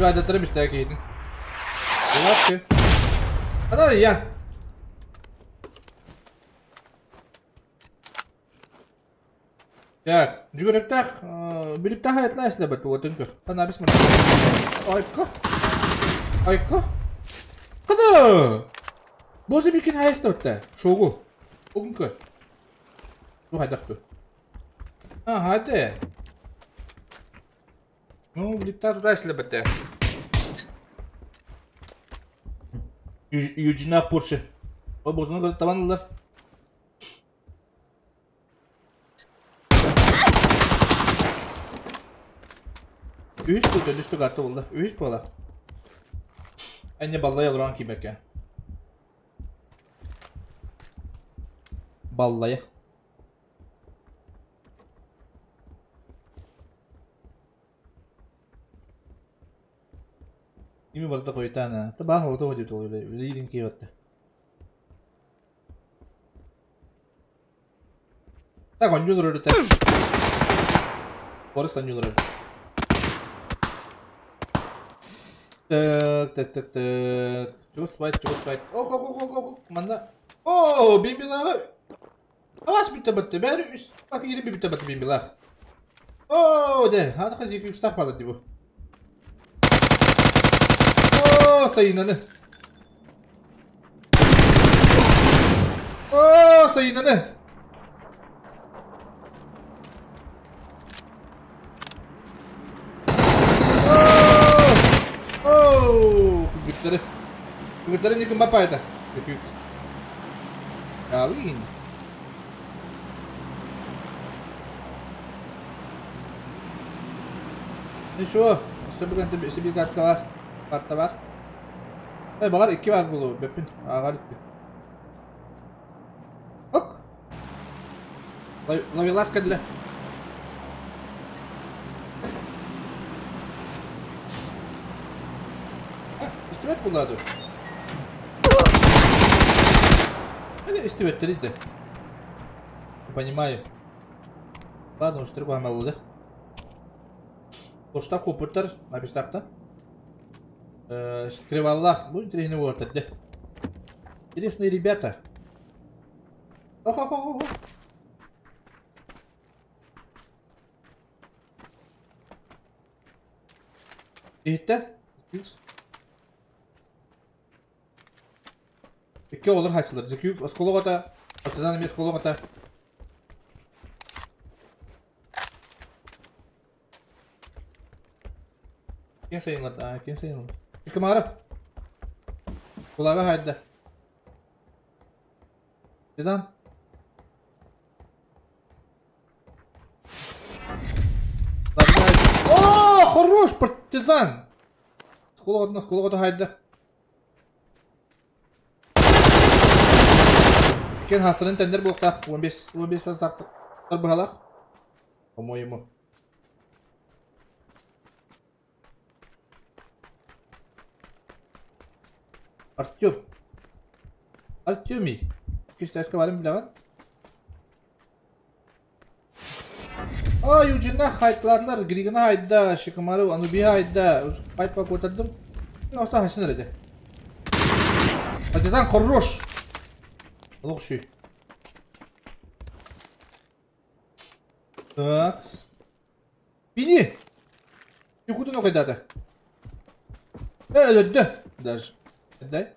Ребята, мечта кейдин. Лапки. Хада я. Так, жүгүрөптах, билиптах айтлаа эслэбэт уотын көр. Хана бис Айка. Айка. Када. Бози бикин хайстырта. Шогу. Угун көр. Бу хайдах бу. А, хады. Ну, билиптах туда эслэбэт. Южина Порше. О, бозуну көрүп табандылар. Үс тут үстү карта болду. Үс бола. Әне баллай алыран кимеке. Баллая. Ими барда койтана. Та бар олду ходи толы. Лидин киотта. Так, он юлор өтө. Борис он юлор. Так, так, так, так. Чего спать, чего спать. Ок, ок, ок, ок, ок. Манда. О, бимбила. Авас битте битте. Бәрі үс. Бак ири битте битте бимбила. О, де. Хата хазик үс тақ бала дибу. О, сайынаны. О, сайынаны. Күгүттере никим бапайта. Күгүс. Алын. Ничего, себегенте себегатка бар, карта бар. Э, багар iki бар булу, бепин, агар икки. Ок. Ловеласка для. Истибет булады. Или истибет да. Понимаю. Ладно, уж требуем да. Коштак купуттар, напистакта. Скрываллах, будет тренировать, да. Интересные ребята. Ох, ох, ох, ох. Это? Икки олар хайсылар. Зекюк осколок ата. Партизан эмес осколок ата. Ким sayınlar? Aa, kim sayınlar? Yıkım arap. Kulağa hayda. Cezan. О, хорош, партизан. Сколого хайда. Кен хастарын тендер буолтах 15 састах тарбагалах. По-моему. Артем. Артемий. Кистайска барым билеген. А, Юджина хайтларлар, Григана хайда, Шикамару, Ануби хайда. Хайт па көтөрдүм. Оста хайсын эреде. Партизан хорош. Олох шүй. Так. Бини. Якутун окайдады. Öldü. Даже. Дай.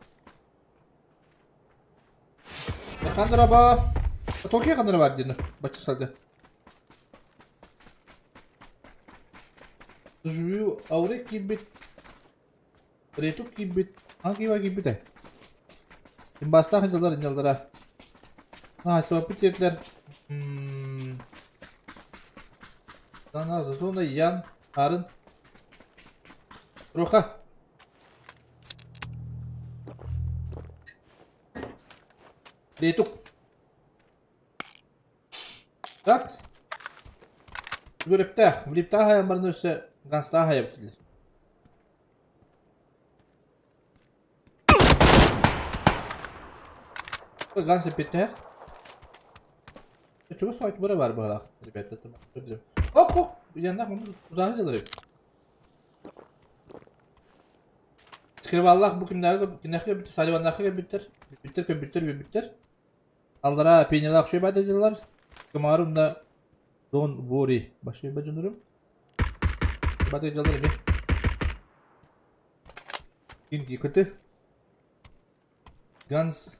Хандраба. Токия хандраба дедин. Бачы салды. Жую ауре кибит. Рету кибит. Анкива кибит. Баста хандалар индалдара. На, свапитетлер. Дана зона Ян Арын. Руха. Ретук. Так. Гүрептах, влиптах аямарнысы ганстах аяптылар. Гансы битер. Чего сайт бура бар була, ребята, там. Оп, оп, yanına bunu uzağına alırım. Скрываллах bu kimler bitir, Salivanlar bitir. Bitir, bitir, bitir. Allara peynirler şey badediler. Kımarım da don't worry. Başka bir bacınırım. Badediler bir. Şimdi kötü. Guns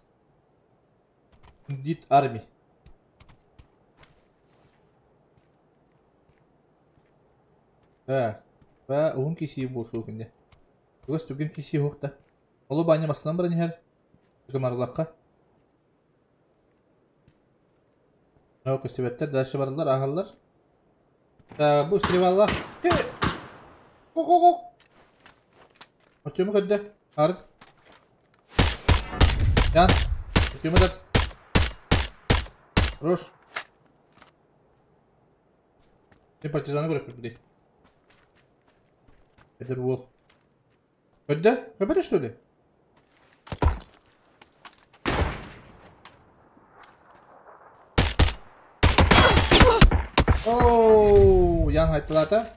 Dit Army. Так. Ve onun kişiyi bulsun şimdi. Göz tügün kişi yok da. Olu banya masasından bari her. Kımarlakka. Ne köstebetler, daşı barlar, ahallar. Bu skrivallar. Kok kok kok. Açıyor mu ködde? Harun. Yan. Açıyor mu da? Рош. Bir partizanı bırakıp bir Эдер вол. Ködde? Köpete что ли? Оу, Ян хайтлата.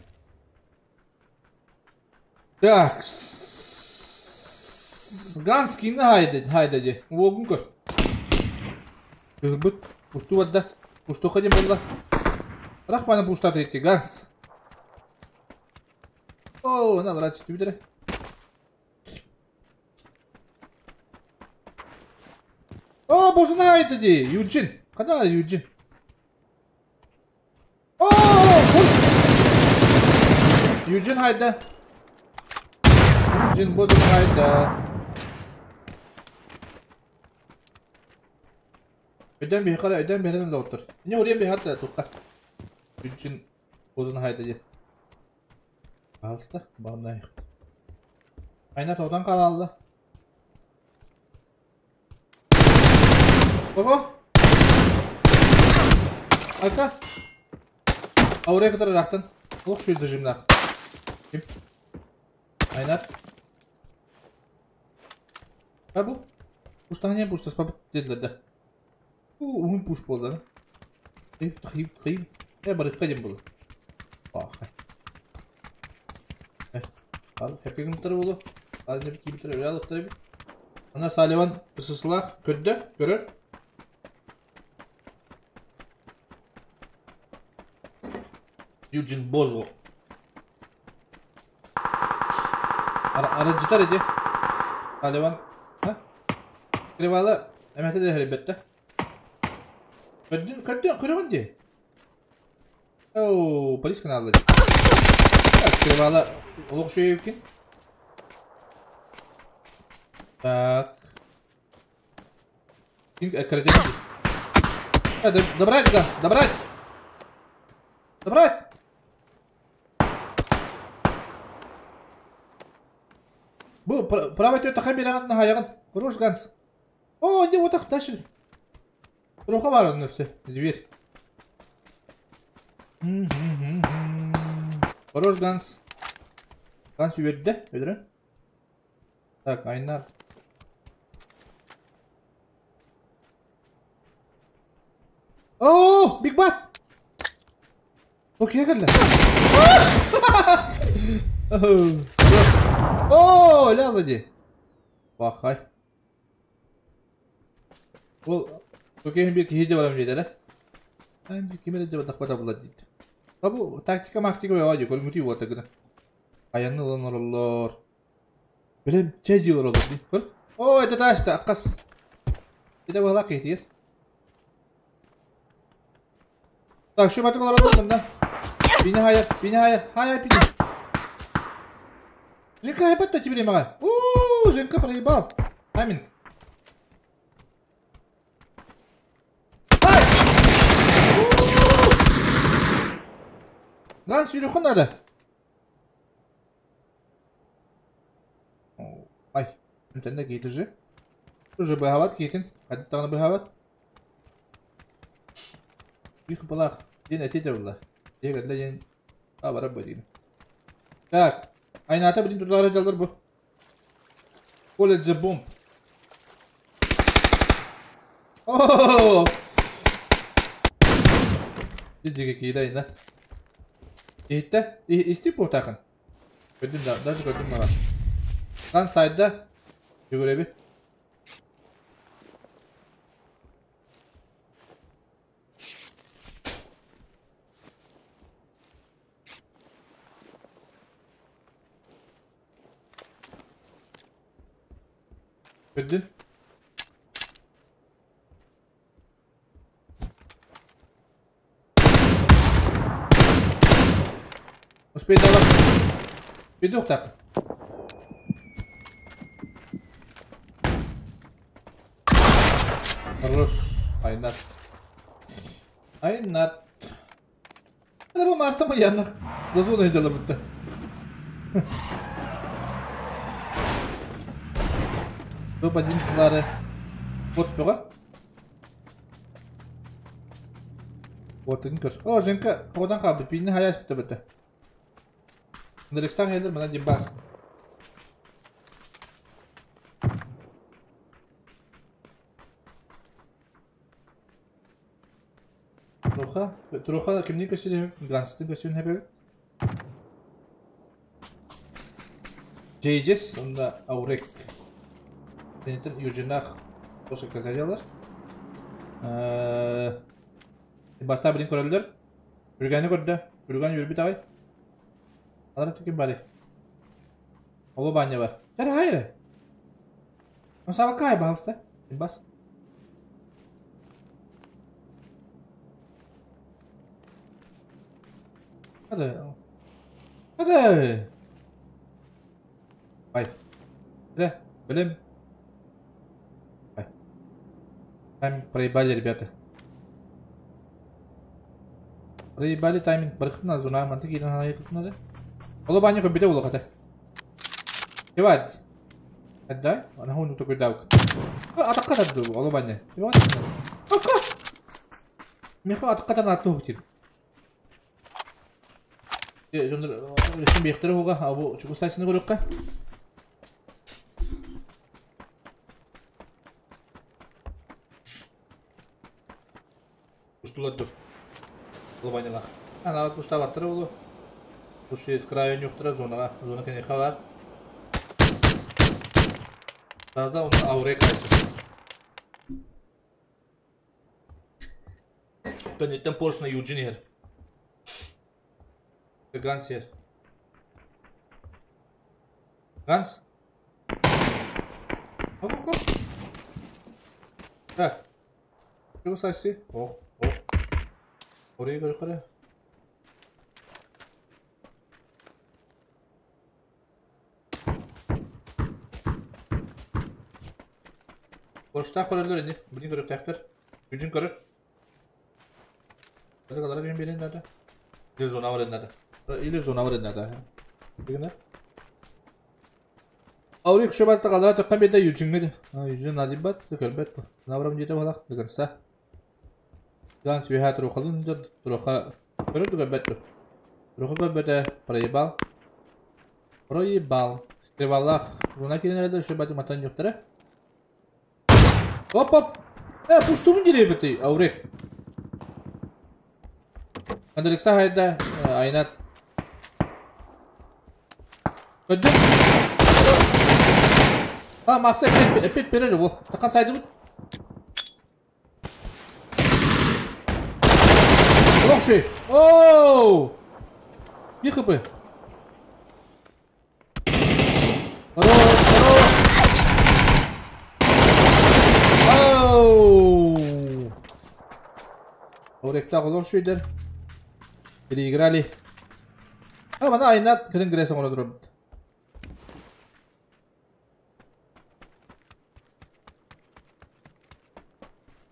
Так. Ганский на хайды, хайды. Волгун көр. Кызбыт. Пушту вадда. Пушту ходим было. Рахмана пуштат эти Ганс. Оу, надо рать түбүдөрө. О, бозуна хайды ди. Юджин. Кана Юджин. О, Юджин хайда. Юджин бозуна хайда. Öden bir kara, öden bir de otur. Ne oraya bir hatta tukka. Юджин бозуна хайда ди. Алыста, бағымда Айна тоғдан қала алды. Ого! Айка! Аурия кытыр рақтын. Лоқ шөй зажимнақ. Ким? Айнат. А бұл? Пуштан не пушта спабыт деділер да. Уын пуш болды. Қиып, қиып, қиып. Барыққа дем болды. Бақай. Ал, хепкегім тұр болу. Ал, не кейіп тұр, өлі тұр. Ана Саливан ысысылақ көдді, көрір. Юджин Бозго. Ара житар еде. Саливан. Ха? Кривалы, әмәті де хәребетті. Көдді, көдді, көрігін де. Оу, полис каналы. Скрывала олох үчүгэй Так. Добрать, газ, добрать! Добрать! Бу правый өттө тахай бирэҕин наһайаҕын. Хорош Ганс. О, не вот так дальше. Руха бар онно все. Зверь. Хорош Ганс. Ганс үөрдэ, өлөрөн. Так, Айнар. О, Биг Бат! Окей, кэллэ. О, ляла ди. Бахай. Ол Окей, бир киһи барам диэтэ Ай, бир ким эрэ дьабатахпата була диит. Бу тактика мактика бөҕө дии, көрүҥүтүй уота гына. Айанны ылан олороллор. Билем, чэй дии олороллор дии. Көр. О, это таашта, аккас. Это быһалаах киһитигэр. Так, şu батык олороллор мында. Бини хайар, бини хайар, хайар бини. Женька хайбат тебе мага. У, Женька проебал. Тайминг. Ай! Lan сүйрөхүн надо. Ай, интенде кейт уже. Уже быһабат кейтин. Хадит тағына быһабат. Их балах. Ден әтете була. Дегенде ден а бара бу дейм. Так, айната билин тутары жалдыр бу. Колледж бомб. О! Диджиге кейді айна. Ихтте, исти портақын. Көрдüm да, даже көрдüm мага. Lan сайда жүгүрөбү. Көрдүн? Успей далап. Бедух так. Хорош. Айнат. Айнат. Это бу марта ма янах. Дозуна жала бутта. Топ один лары. Вот бөҕө. Вот көр. О, Женка, одан қалды. Пейні хаяс бітті бітті. Нұрекстан хелер мына дебас. Труха, Труха кимни көсүлү, Ганстын көсүлүн хэбэ. Джейджес, онда Аурек. Тенетен Юджинах қоша каталялар. Баста билин көрөлдөр. Үргәне көрдө. Үргән үрбит агай. Алар түкем бары. Олу баня бар. Жара хайры. Сабакай пожалуйста. Бас. Hadi. Hadi. Ay. Hadi. Блин. Ай. Тайминг проебали, ребята. Проебали тайминг. Барыхтына зона манты кирен хана якытына да. Олу баня көбүтэ болу ката. Ебать. Отдай. Ана хуну такой давк. Атакка тадду олу баня. Ебать. Ака. Миха атакка тан атту хутир. Жондар бехтер хуга абу чугусайсыны көрөккө. Устулар Олу банялар. Ана устабаттыр болу. Ушу с краю нюхтара зонага. Зона кенеха бар. Таза оны ауре кайсы. Кенеттен Поршна Юджин ер. Ганс ер. Ганс? Оп, оп, оп. Так. Чугусайсы? Ох, ох. Oraya göre kare. Порштаах көрөллөр ини. Билин көрүөхтээхтэр. Күдьүн көрөр. Калара биһин биэрин надо. Или зона бар надо. Или зона бар надо. Дигенер. Аурик şu batta kalara tıkkan bir de yüzüngü. Yüzün nadibbat көрбөт. Наврам жете балак дыгынса. Ган свиха трухалын жыр труха көрөт көрбөт. Труха көрбөтө проебал. Проебал. Скрывалах. Луна киренелер şu баты матан жоктары. Оп оп. Пуштугун диребити Аурик. Андрекса хайда айнат. Көдүк. А, Макса эппет эппет берер бу. Такан сайдыбыт. Лохши. Оу! Bir хп. Хорош, хорош. Оу! Оректа лохши Переиграли. А, мана айнат кирин киресен оно турабыт.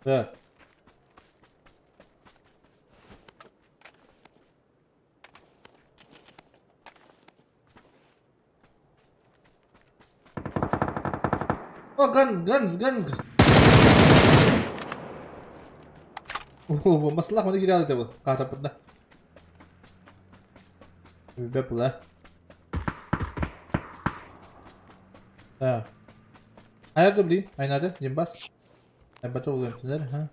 Так. О, ган, ганз, ганз. О, маслах маны кире алды бу. Катапында. Беп була. Так. Аярды бли, айнады, димбас. Бата улым сендер, ха.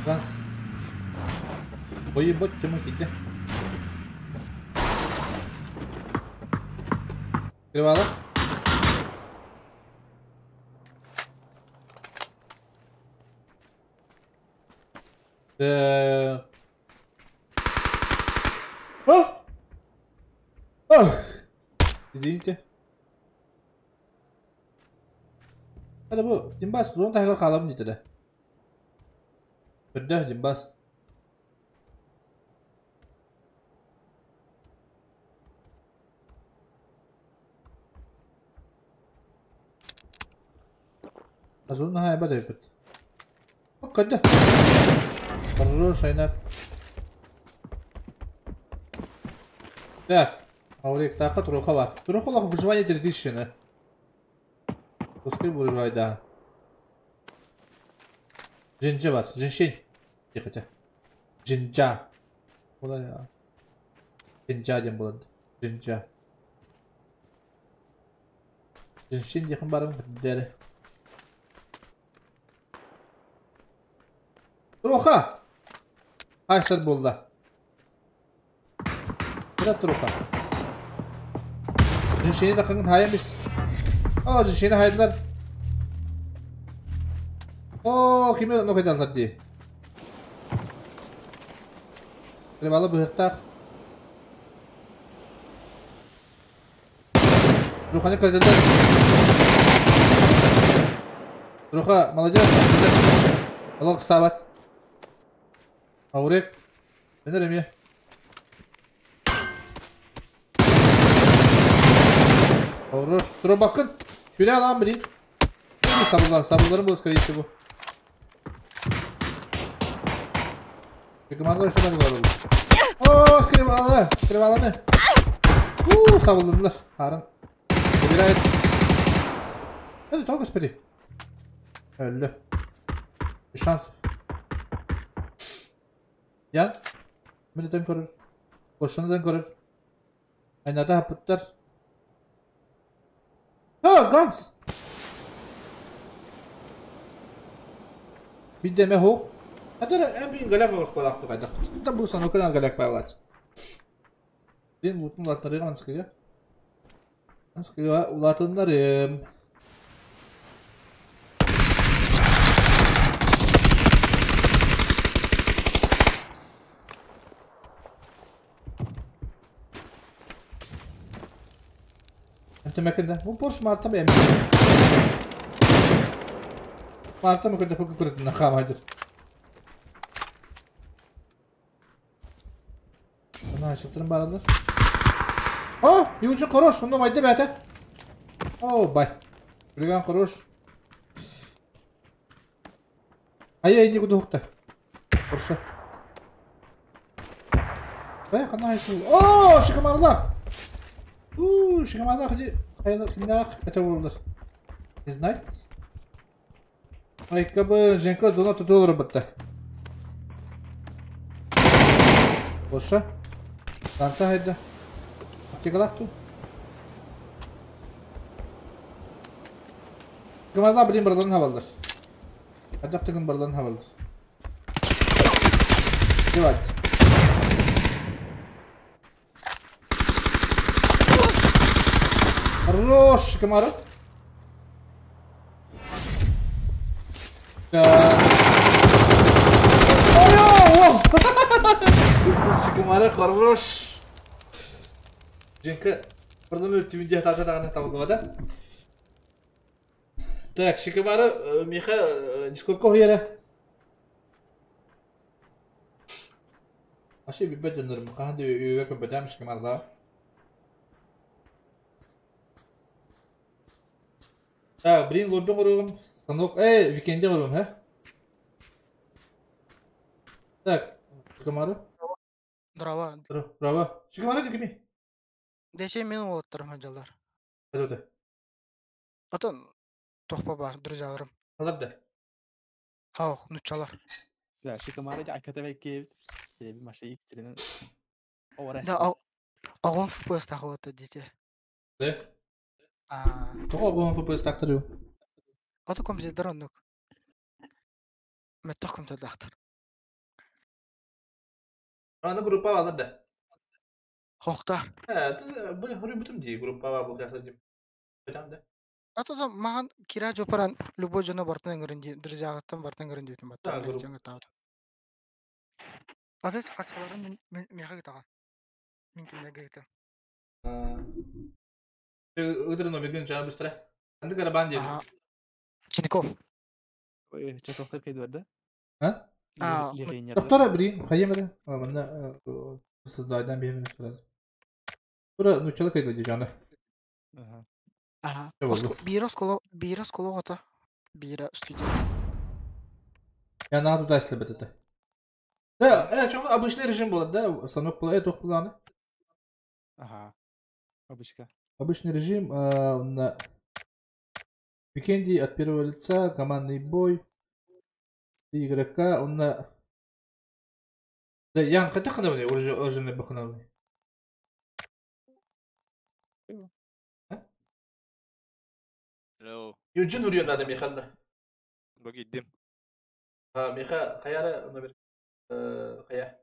Ганс. Ой, бот тема кидде. Кривала. А! А! Извините. Hadi bu Dimbas zon tahigar kalam deydi. Birde Dimbas. Azul ha bada bit. Hakikaten. Хорош, Айнат. Так, Аурик, тақа Труха бар. Труха лох выживание 3000. Пускай выживает, да. Джинджа бар, джиншень. Тихо, тихо. Джинджа. Куда Джинджа дем болады. Джинджа. Джиншень дехін барым дәрі. Труха! Айсыр болды. Biraz Труха. Джиншені тақыңын хайамыз. О, джиншені хайдылар. О, кеме нок еталдар ди. Кривалы бұйықтақ. Труханы кірділдер. Труха, молодец. Аллах сабат. Аурек. Өнер еме. Хорош. Тура bakın. Şöyle alan biri. Sabırlar, sabırlarım bu скорее всего. Команда şuna var oldu. О, скрывала, скрывала У, sabırladılar. Harun. Убирает. Это то, господи. Öldü. Bir şans. Ya. Milleten korur. Boşundan korur. Aynada hapıtlar. Ha, Gans. Bir deme hoch. Hatta en büyük galak var balak da. Da bu sana o kadar galak var. Benim lootum ulatları anskıya. Anskıya ulatınlarım. انت ما كنت مو بورش مارتا بيعمل مارتا ما كنت بقول كرة النخامة هيدر انا شفتن بارادر اه يوجد قروش انه ما يتبعته اوه باي بريغان قروش. Ай ай никуда ухта. Хорошо. Эх, она О, шикамарлах! У, шикамарлах, иди. Это было. Не знать. Айкабы Женко зона тутул работа. Хорошо. Танца хайда. Тигалах ту. Шикамарлах, блин, барларын хавалдар. Адактыгын барларын хавалдар. Девать. Хорош, Камара. Камара хорош. Женка, пардон, түнде таза табылды да? Так, Шикамара, Миха, дискордка хуяра. Вообще бибет дөнөрм, ханды үйөкө бөтәм Шикамарда. Так, блин, лобби куругум. Станок, эй, викенде куругум, ха? Так, Шикамара. Здорово. Здорово. Шикамара кими? Десе мен олоттарым жалдар. Это. Атын тохпа бар, друзьяларым. Алар да. Хау, нучалар. Да, Шикамара акатабай кеп. Себи маша икстренен. Да, огон ФПС тахуата дите. Да? А. Того огон ФПС тахтырю. Ото компьютер оннук. Меттох компьютер тахтыр. Аны группа алар да. Хохтар. Э, бу хөрү бүтүм ди группа бу яхты дим. Бетам да. Ато да маган кира жопаран любой жона бартын көрүн ди, друзьягаттан бартын көрүн дийтин баттан. Аты хатсаларын мен меха гитага. Мен кимге гита. Ыдыр номерген жана быстро. Анды карабан деді. Чиников. Ой, что доктор кайды бар да? А? Доктора блин, хайемер. Мында создайдан бермин сразу. Тура, ну человек кайды жана. Ага. Ага. Бира сколо гота. Бира студент. Я надо туда если это. Да, чем обычный режим был, да? Станок был, это планы. Ага. Обычка. Обычный режим на Викенди от первого лица, командный бой. Три игрока, он на. Да, Ян, хотя ханавни, уже не баханавни. Юджин урьё надо Михаила. Богидим. А, Миха, хаяра номер. Хая.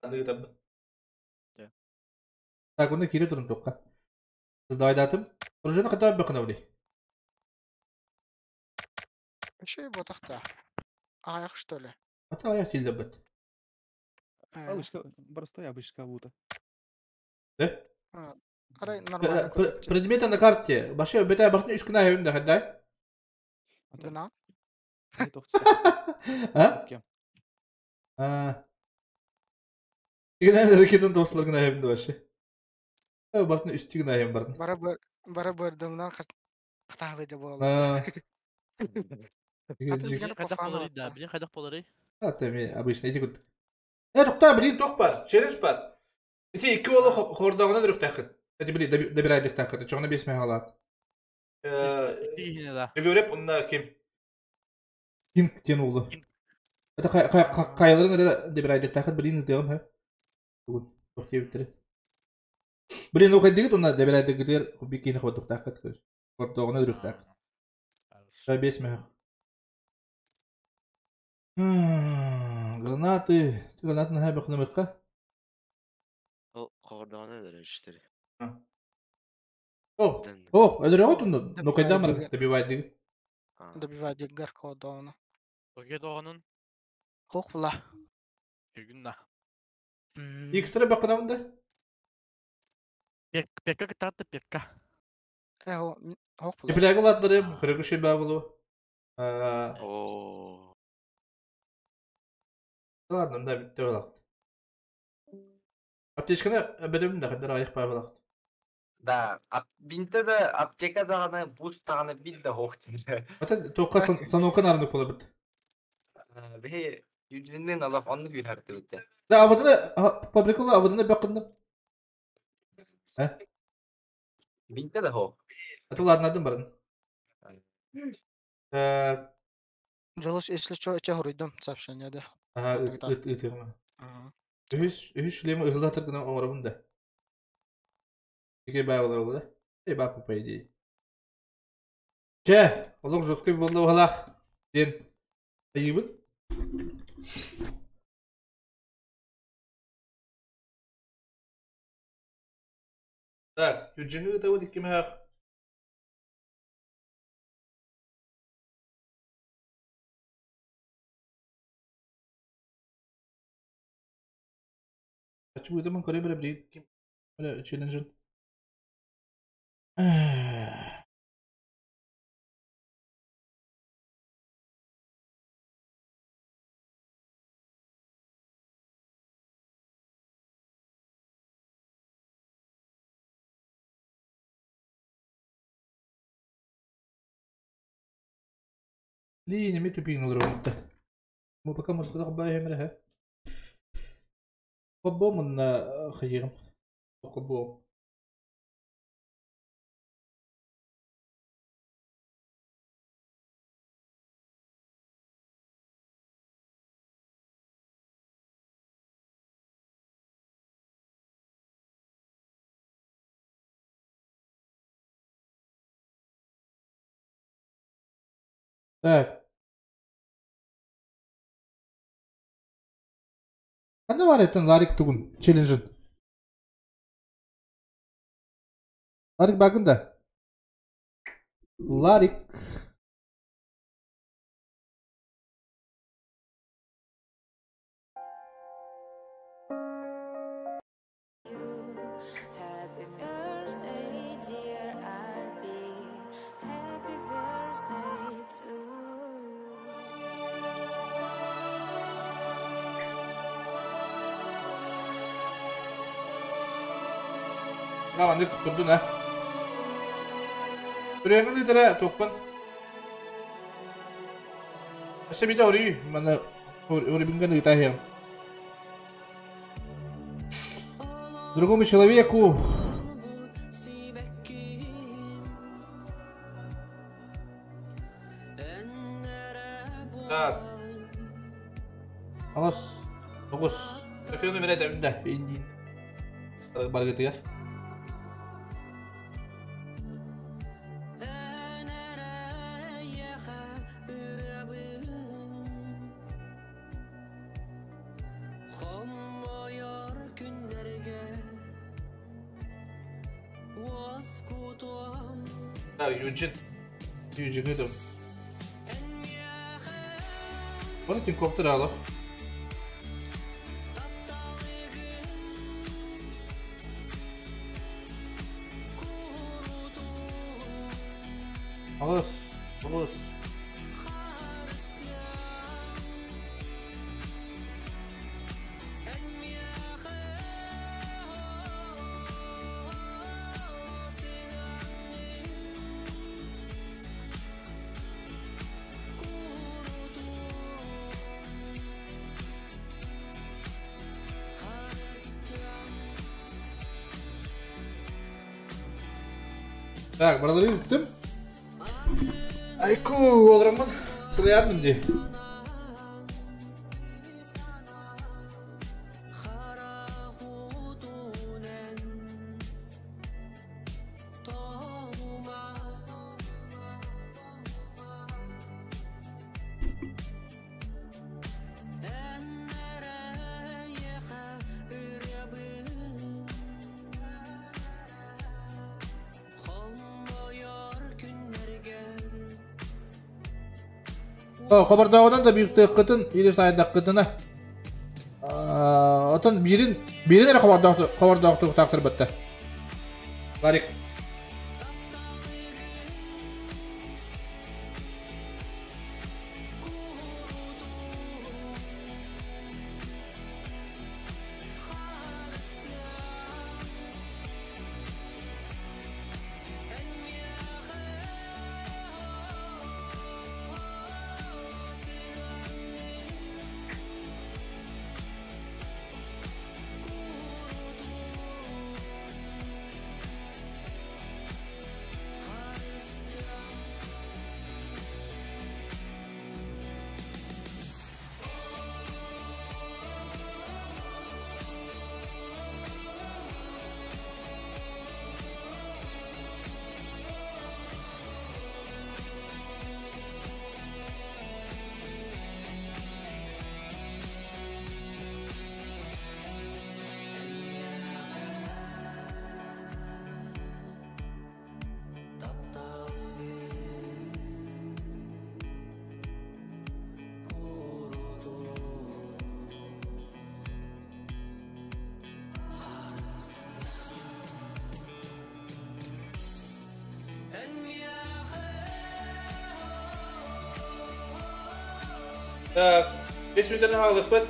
Андыгы табы. Так, оны кире турун тоққа. Создавай датым. Оружие хотя бы баханавни. Еще ботахта. Аяқ, что ли? Ата аяқ силді бит. Обычка, простой обычка будто. Да? Арай нормально. Предметы на карте. Башы бетә башны үч кенә һәм дә хәдә. Да. А? А. Игнә ракетаны тослар гына һәм дә башы. Башны үч генә һәм бардын. Бара бара бардымнан катагы да була. Да, блин, хайдах болары. А, ты обычно эти кут. Тукта, блин, ток бар. Челлендж бар. Эти ике олы хордагына дөрүк тахыт. Эти блин, добирайдык тахыт. Чоңна бес мең алат. Жөгөрөп, онна ким? Ким тен улы. Это кайларын эле добирайдык тахыт, блин, дегем, ха. Бүгүн токтей биттири. Блин, ну кайдыгыт онна добирайдык гитер бикини ходук тахыт. Хордагына дөрүк тахыт. Бес мең. Гранаты. Гранаты на хайбах намыха. Ох, ох, это реально, но когда мы добивать? Добивать гарко дона. Оге донун. Ох, бла. Күгүн на. Икстра бакынамда? Пекка кытаты пекка. Ох, бла. Теплягы ладнары, хөрөгүшү бабылу. О. Ладно, да, битте болот. Аптечканы бөдөмүн да кадер аяк бар болот. Да, бинте да аптека даҕаны, бус даҕаны бил да хоох дииллэр. Ата туохха санока нарынык буолабыт. Биһи Юджинныын олох оннук үөрһэртибит дьэ. Да, абытына по приколу абытына бэккынным. Э? Бинте да хоох. Ата ладнадым барын. Э, Дьолус, если что, эче хоруйдум сообщение да. Ага, ыт ыт ыытыгым. Үһүс үһүс шлема ыһыллатыр гына оҥоробун да. Үчүгэй баа буолар буолла. Эй баа по идее. Чэ, олох жесткий буолла быһалаах диэн айыыбын. Так, Юджины ыытабыт иккимээх. Ачы ыытамын көрө бере билигин ким челленджин. Лииними тупиин олоробутта. Бу пока музыкалах баайым эрэ. Хоббо мунна хайыгым. Хоббо. Так. Ханна бар эттен Ларик тугун челленджин. Ларик багын да. Ларик. Маннык турдун а. Түреңин ыытара туохпун. Өссө биде орүй мана орибинган ыытаһыам. Другому человеку Так. Алас. Тоғыз. Төкөн номер этемин да. Индин. Баргытыгар. Так, Юджин. Юджин это. Вот этим коптер алып. Алыс. Алыс. Так, баралары үттім. Айку, олороммун. Сылайармын дии. Хобордооҕунан да бииртыаххытын или сайдаххытына отон биирин биирин эрэ хобордоохтуктаахтарбатта. Ларик. Так, 5 минутаны хаалыахпыт.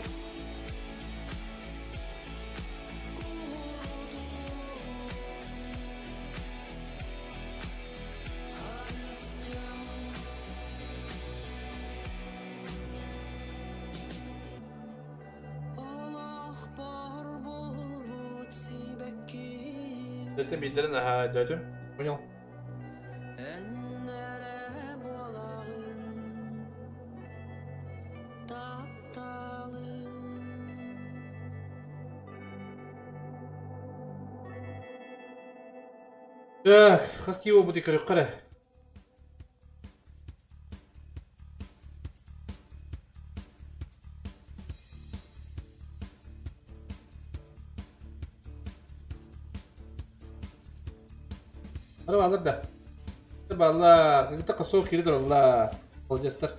Это биирдэрин аһаа өйдөөтүм. Понял. Так, хас киһи буолбут көрүөххэ эрэ. Ары баалар да. Бааллар. Кыргыттар хосуох кири тураллар. Молодецтар.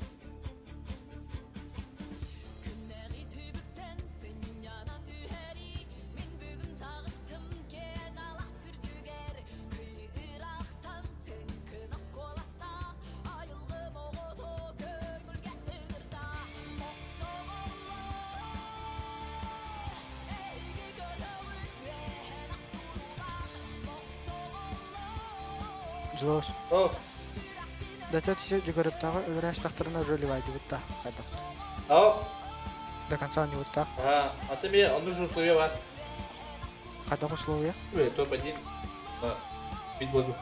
Злос. О. Да тетя Дегорыптаҕы өлөрө астахтарына уже ливайдыбыт да хайдах. О. До конца не вот так. А, а ты мне, он нужен условия бар. Хайдах условия? Топ-1. Бит бозу.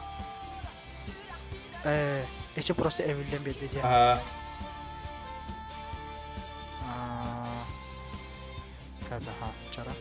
Эчи просто эвилден берди де. Ага. Кабаха, чара.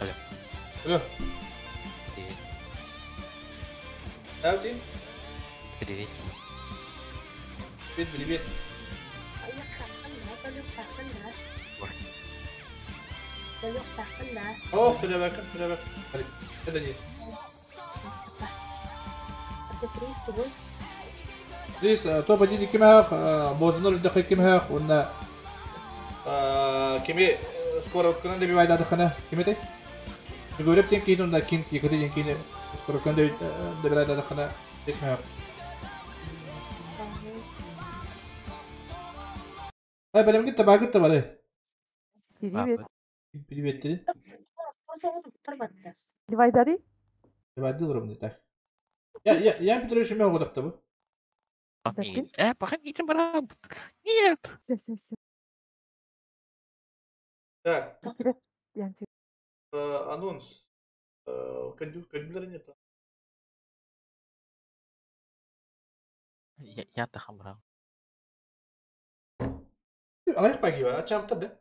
Алло. Алло. Привет. Здравствуйте. Привет. Привет, привет. О, привет, привет. Это не. Здесь топ-1 кимэх, бозунар үрдэхэ кимэх, уонна кими скоро кынан добивайдадыхына кимити? Гөрөп тен кейин онда кин екіде ден кейін скоро кынан добивайдадыхына бесмэх. Ай, бәлемге табагы табары. Привет. Привет, ты. Дивайдари? Дивайдыл ровно так. Я Петрович имел годах тобой. Помогите, брат. Нет. Все, все, все. Так. Анонс. Кандюлера нет. Я тахамрал. Алайх пагива, а чем тогда?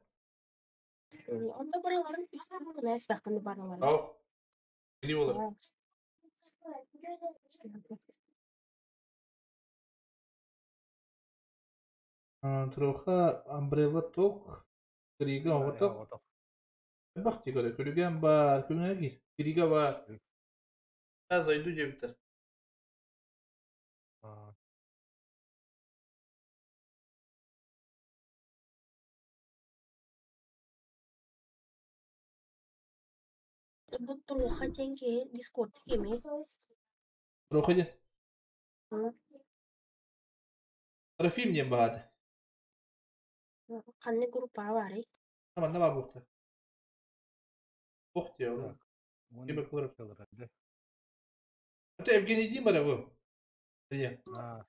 Онда бараларын үстін күнәс бақыны бараларын. Ау. Или олар. Троха Umbrella Talk Крига оғытақ. Бақ тегері, күлген бар, күлген кир. Крига бар. Я зайду деп. Бұл Троха теңге Дискорд кеме. Троха де? Трофим дем бағады. Қандай группа бар? Таман да бар бұқты. Боқ де олар. Ким кылар. Это Евгений Дим бу. Иә. А.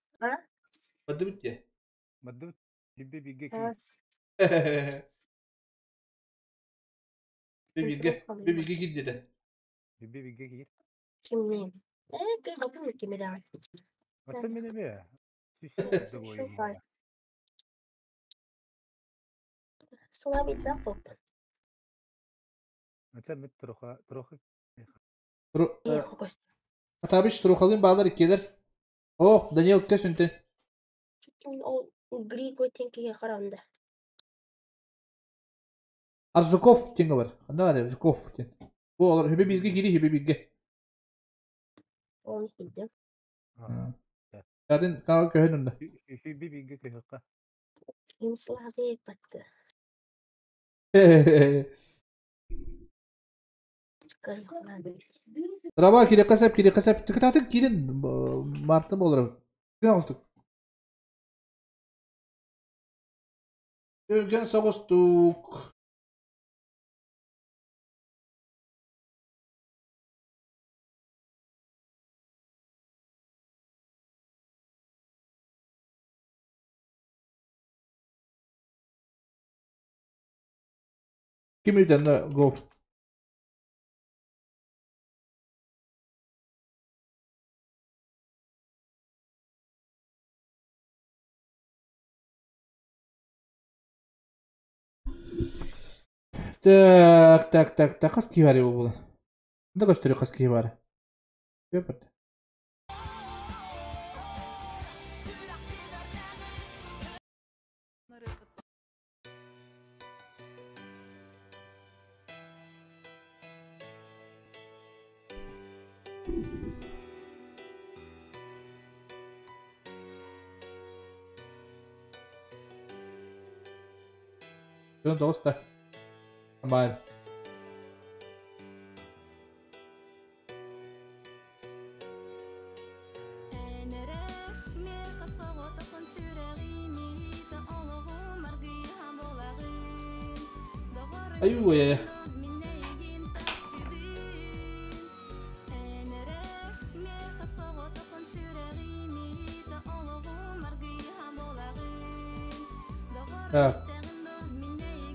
Бадыбыт те. Бадыбыт. Бибе биге ки. Бибиге. Бибиге кидде. Бибе биге ки. Киммен? Э, кым кимедә. Ата мене бе. Слабый да поп. Ата мет троха троха. Атабыш трохалын bağlar иккелер. Ох, Даниэл көсүнтен. Ол Григо тенкеге каранда. Аржуков теңге бар. Анда бар Аржуков тен. Бу олар хөбе бизге кири хөбе бизге. Оны килдим. Zaten kanal köhön onda. Хөбе биге көһөккә. Им слабый батты. Раба кири касап кири касап тыкытатын кирин марты болар. Кирин оңстук. Өлген соғыстук. Ким үтенде го. Так, так, так, так, хас кибари бу була. Да көстөрү хас кибари. Көпөт. Дөн доста. Амар. Аюу я. Так.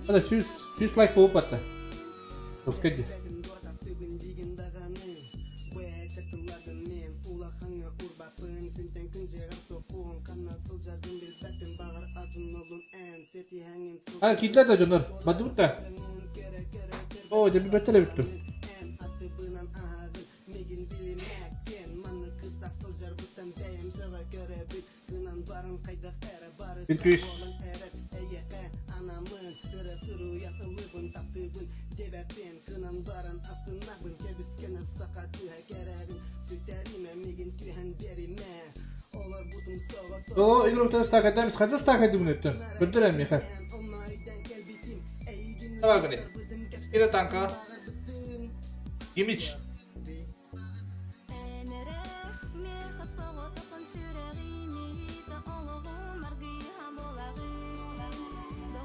Hadi süs süs like bulup hatta. Koskoca. Ha kitler de canlar. Hadi burada. Oo cebi betele bitti. Bir küs. О, игрок стак этемиз. Кайда стак этим өттү? Көтөрөм меха. Давай гыны. Кире танка. Гимич.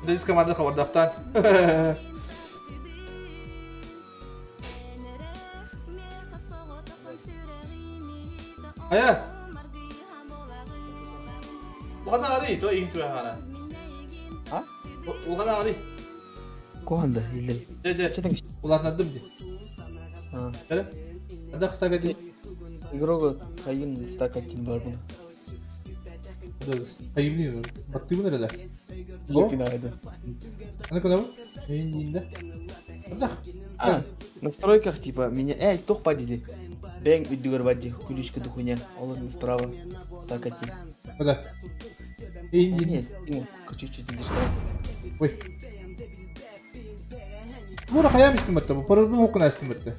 Дез команда хабардактан. Ая. Улгана ари, то инту хана. А? Улгана ари. Коханда или? Де де. Уларнадым ди. А. Эле? Анда кысага ди. Игрога хайын стакатин бар буну. Айымны. Батты бу nerede? Го? Аны куда бу? Эйин Анда. А, в настройках типа меня... Эй, тух падиди. Бэнг үдүгөр бади, куличка духуня. Олар справа. Так ати. Куда? Эйин Нет, чуть-чуть задержка. Ой. Бура хаям истиметте, бу парылбы хокуна истиметте.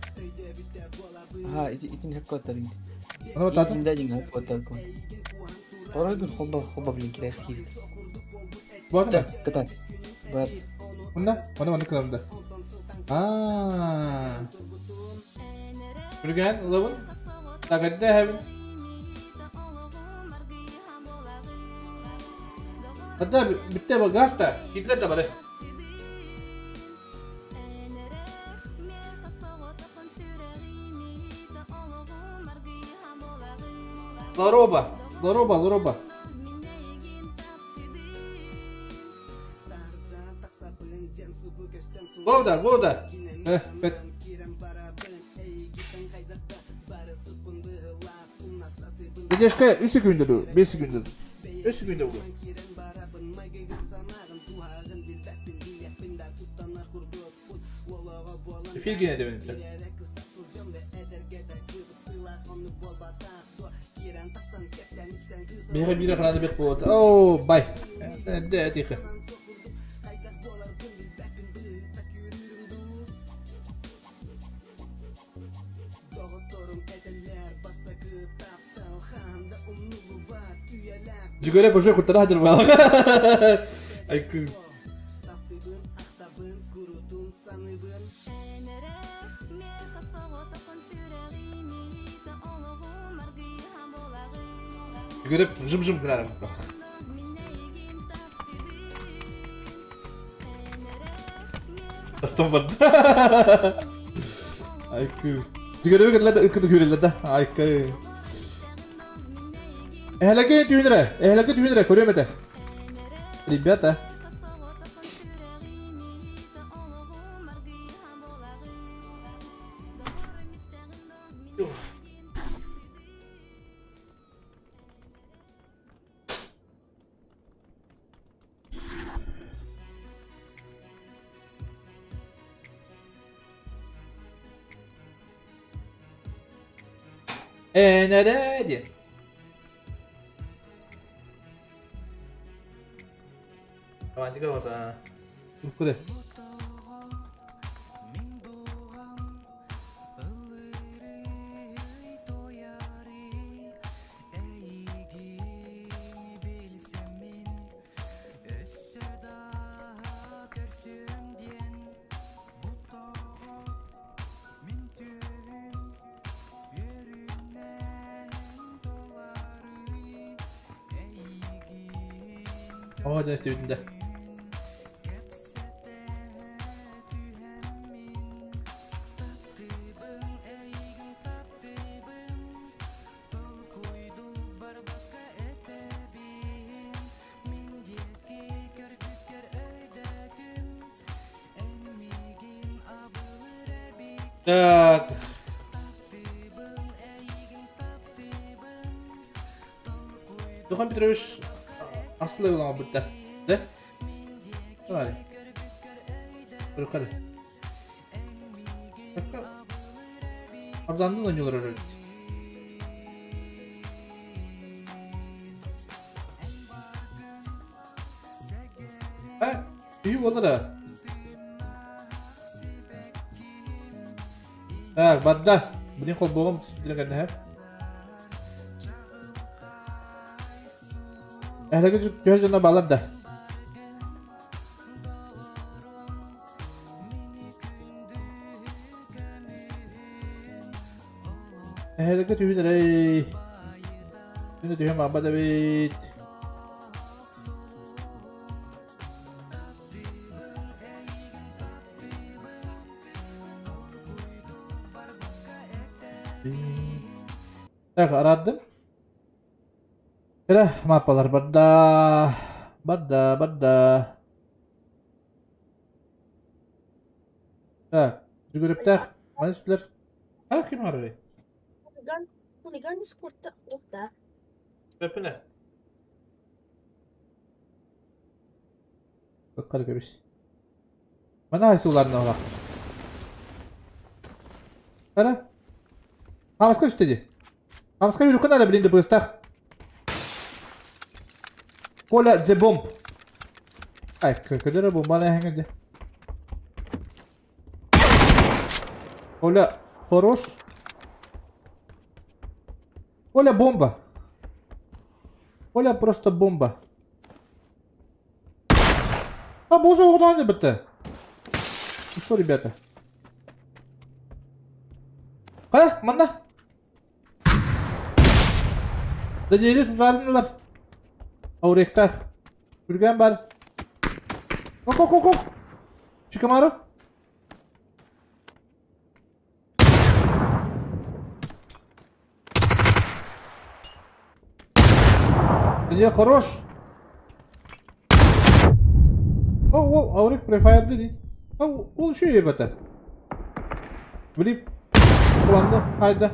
Ага, итин хеп коттар инди. Ана бататы? Итин дадин хеп коттар кон. Парылбы хоба хоба блин китайский. Бар да? Катат. Барс. Мында? Мына мына кыламда. Аа. Бүрген лабын. Тагадда хабин. Hatta bitti bak gaz da. Hitler de var. Здорово, здорово, здорово. Года, года. Бет. Дедешка 3 күндө ду, 5 күндө ду. 3 күндө бу. Эфир гене дебин. Беге бире канады бек болот. О, бай. Де тихо. Жүгөрө уже куртара хадыр балага. Айкы. Жүгөрөп жым-жым кыларым. Астон барды. Айкы. Жүгөрөп кылар ыкы хүрелер да. Айкы. Эхлэки түйүнэрэ, эхлэки түйүнэрэ, көрүөм этэ. Ребята. Энэрэ диэн. Романтика болса. Куды. О, да, да. Так. Духан Петрович асылы улама бутта. Да? Смотри. Прикольно. Абзанды ойнолор өрөт. А, үй болду да. Так, бадда. Блин, хол богом түстүргөн ха. Эхлэги түһөр жана балар да. Эхлэги түһүнэр эй. Түһүнэ түһүн баба да бит. Так, арадым. Эрэ, маппалар барда. Барда, барда. Так, жүгүрүптэх. Манысылар. А, ким арыры? Хулиган, хулиган спортта окта. Өпүнэ. Баккар көрүш. Мана хайсы уларына олақ. Ара? Хамаска үстеди. Хамаска үрүкүн ара билинди быстах. Коля the bomb. Ай, көдөрө бомбаны әңгеде. Коля хорош. Коля бомба. Коля просто бомба. А боже, оғдан бітті. Ну что, ребята? Қая, мында. Дәдері тұтарынылар. Ауректах. Үрген бар. Ок, ок, ок, ок. Чикамару. Не хорош. О, ол Аурик префайр дии. Ол еще ебата. Влип. Куланды, хайда.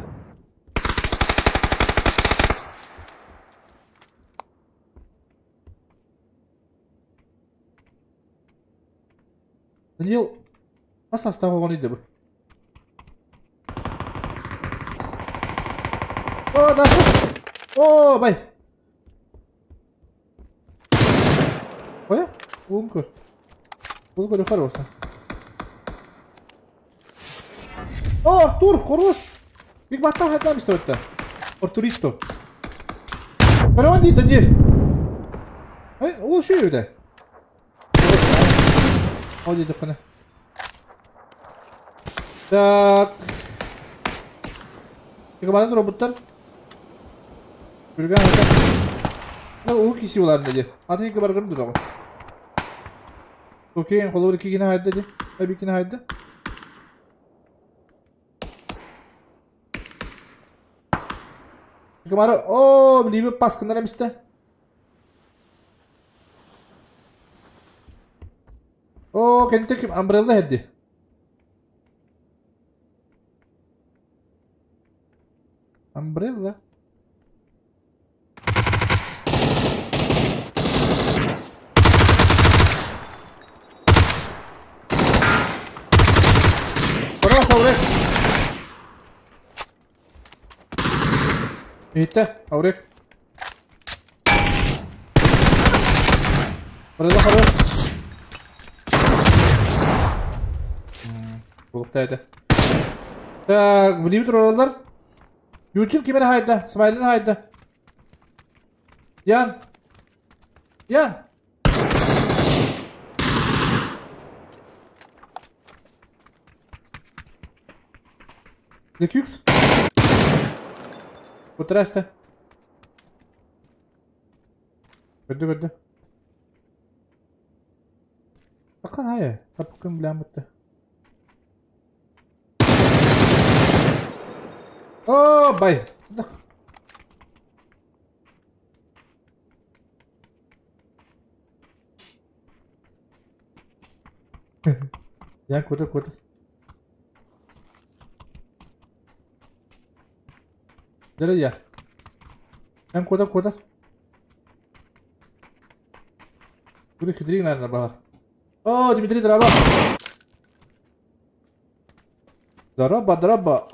Даниил, хас састаах оҕону иде бу? О, Даша! О, бай! Ой, уун көр. Уун көрө хорош. О, Артур, хорош! Биг баттан хатам истебетте. Артурито. Барон дии, Даниил. Ой, ол шүй өтө. Ол диэтэххинэ. Так. Икабанан роботтар. Үргэн ата. Ну, уу киси буларында дии. Атын икки баргым дураҕын. Окей, холобур икки гина хайда дии. Ай биккини хайда. Икабары, о, билиби паскыннар эмисте. Оо, кэнтэ ким Umbrella herdi. Umbrella. Хорош, Аурек. Иһиттэ, Аурек. Umbrella хорош. Булукта этэ. Так, билиби турараллар. Ючин ким эрэ хайда, Смайлин хайда. Ян. Ян. Декюкс. Утраста. Көрдө көрдө. Бакан хайа. Тапкын билэн бутта. О, бай. Я куда куда. Дөрөйө. Эн куда куда. Буду хитрик, наверное, балах. О, Дмитрий Драба. Драба, драба.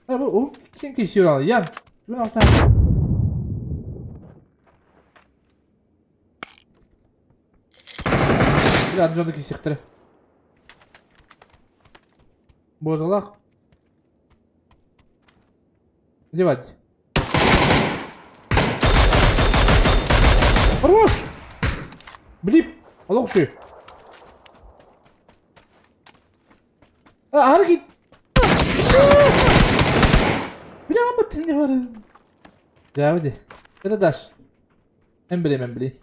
Бу у ким кисиyor Ян. Бүгүн алтан. Бля, дьону кисиэхтэрэ. Бозалах. Девать. Хорош! Блип! Алокши! А, арги! Бля, мы не бар. Дьээбэ Это дашь. Эмбили, эмбили.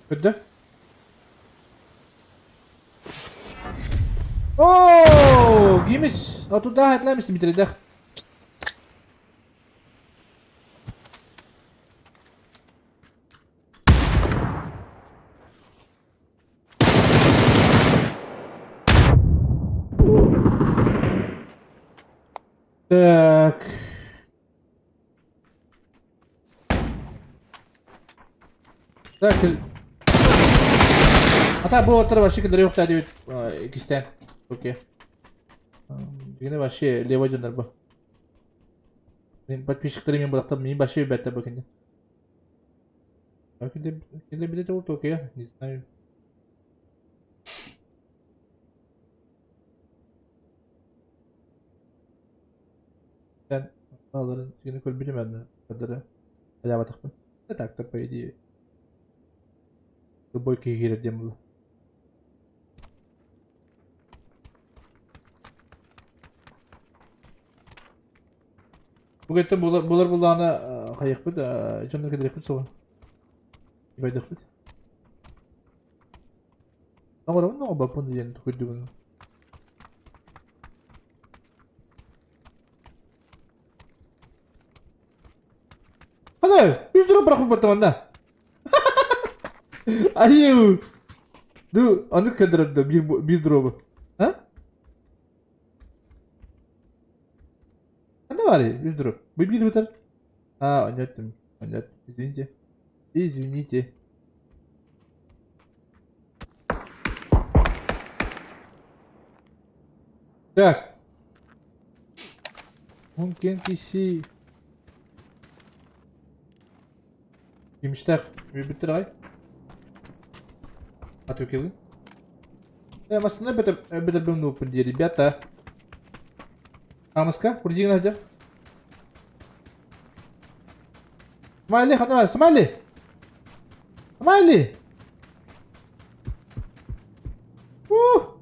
Көрдө? О, Гимич, а туда хатлаймыз Дмитрийдэх. Так. Так. Ата бу оттар вообще кендер yok диэбит иккистээн. Окей. Дигене вообще левой дьоннор бу. Мен подписчиктары мен булактан мен вообще бәттә бу кинде. А кинде кинде билет ол окей, не знаю. Sen alların тигини көрбүтүм әнне кадары. Аябатахпын. Так, так, по идее. Любой киһи диэн була. Бу кеттен булар булар буллаана хайыхпыт, дьоннор кэлиэхпит суоҕа. Байдахпыт. Оҕоробун оҕобоппун диэн курдугун. Hadi, 3 drop bırakıp battım anda. Ayı. Ду, аны кадырды bir drop'u. Ha? Ne var ya? 3 drop. Bu bir biter. Ha, oynattım. Oynattım. Извините. Извините. Так. Mümkün kişi. Yemişler. Bir bitir ay. Отвлекли. Масына бетер бімну пынде, ребята. Амаска, курдигин хадер. Смайли, ханар, смайли. Смайли. Ух.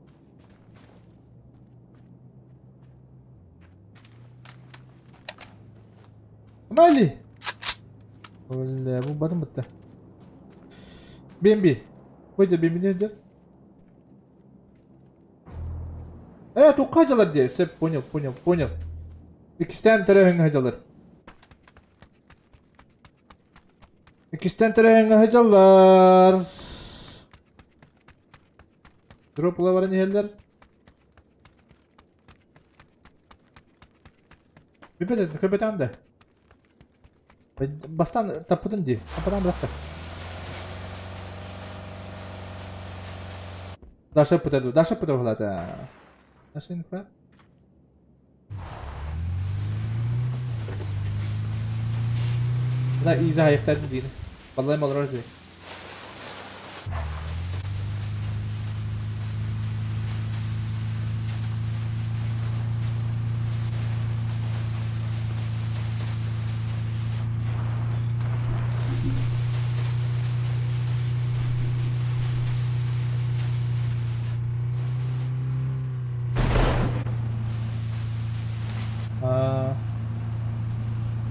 Смайли. Бля, bu batım bitti. BNB. Koyca BNB nedir? Evet, o kacalar diye. Sep, понял, понял, понял. İkisten teröhün hacalar. İkisten teröhün hacalar. Dropla var ne Bir betet, köpeten de. Бастан таппытын ди. Таппытан быракта. Даша пытаду, Даша пытау хлата. Даша инфра. Да, иза хайықтады дейді. Валлай малрар дейді.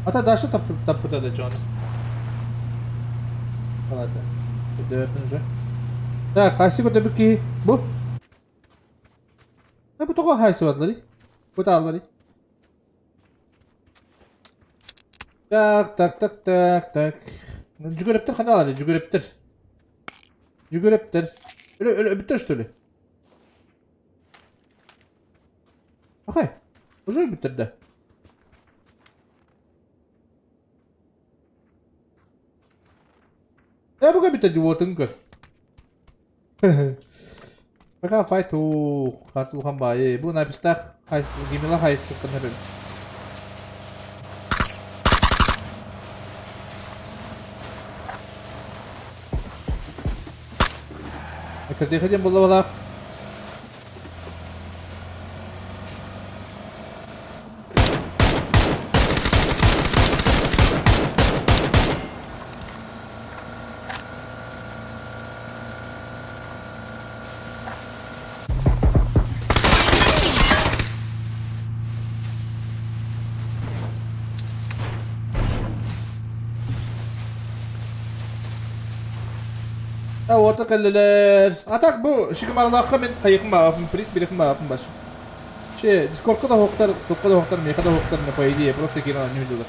Ата Даша таппыта да Джон. Ладно. Дөпін уже. Так, хайсы көтө ки бу. Бу тоҕо хайсы бадлары. Бу тааллары. Так, так, так, так, так. Жүгөрөптөр ханалары, жүгөрөптөр. Жүгөрөптөр. Өлө өлө бүттөр что ли? Ахай. Уже бүттөр да. Буга битә диотын көр. Пока файту катулхан бай. Бу напистах хайс гимила хайс чыктан хәбәр. Кырды хәдем булла балах. Orta kaleler. Atak bu şıkmarlaqqa men qayıqım bapım, приз береким бапым баш. Ше, Дискордка да хоқтар, топқа да хоқтар, меха да хоқтар, по идее, просто кино не видела.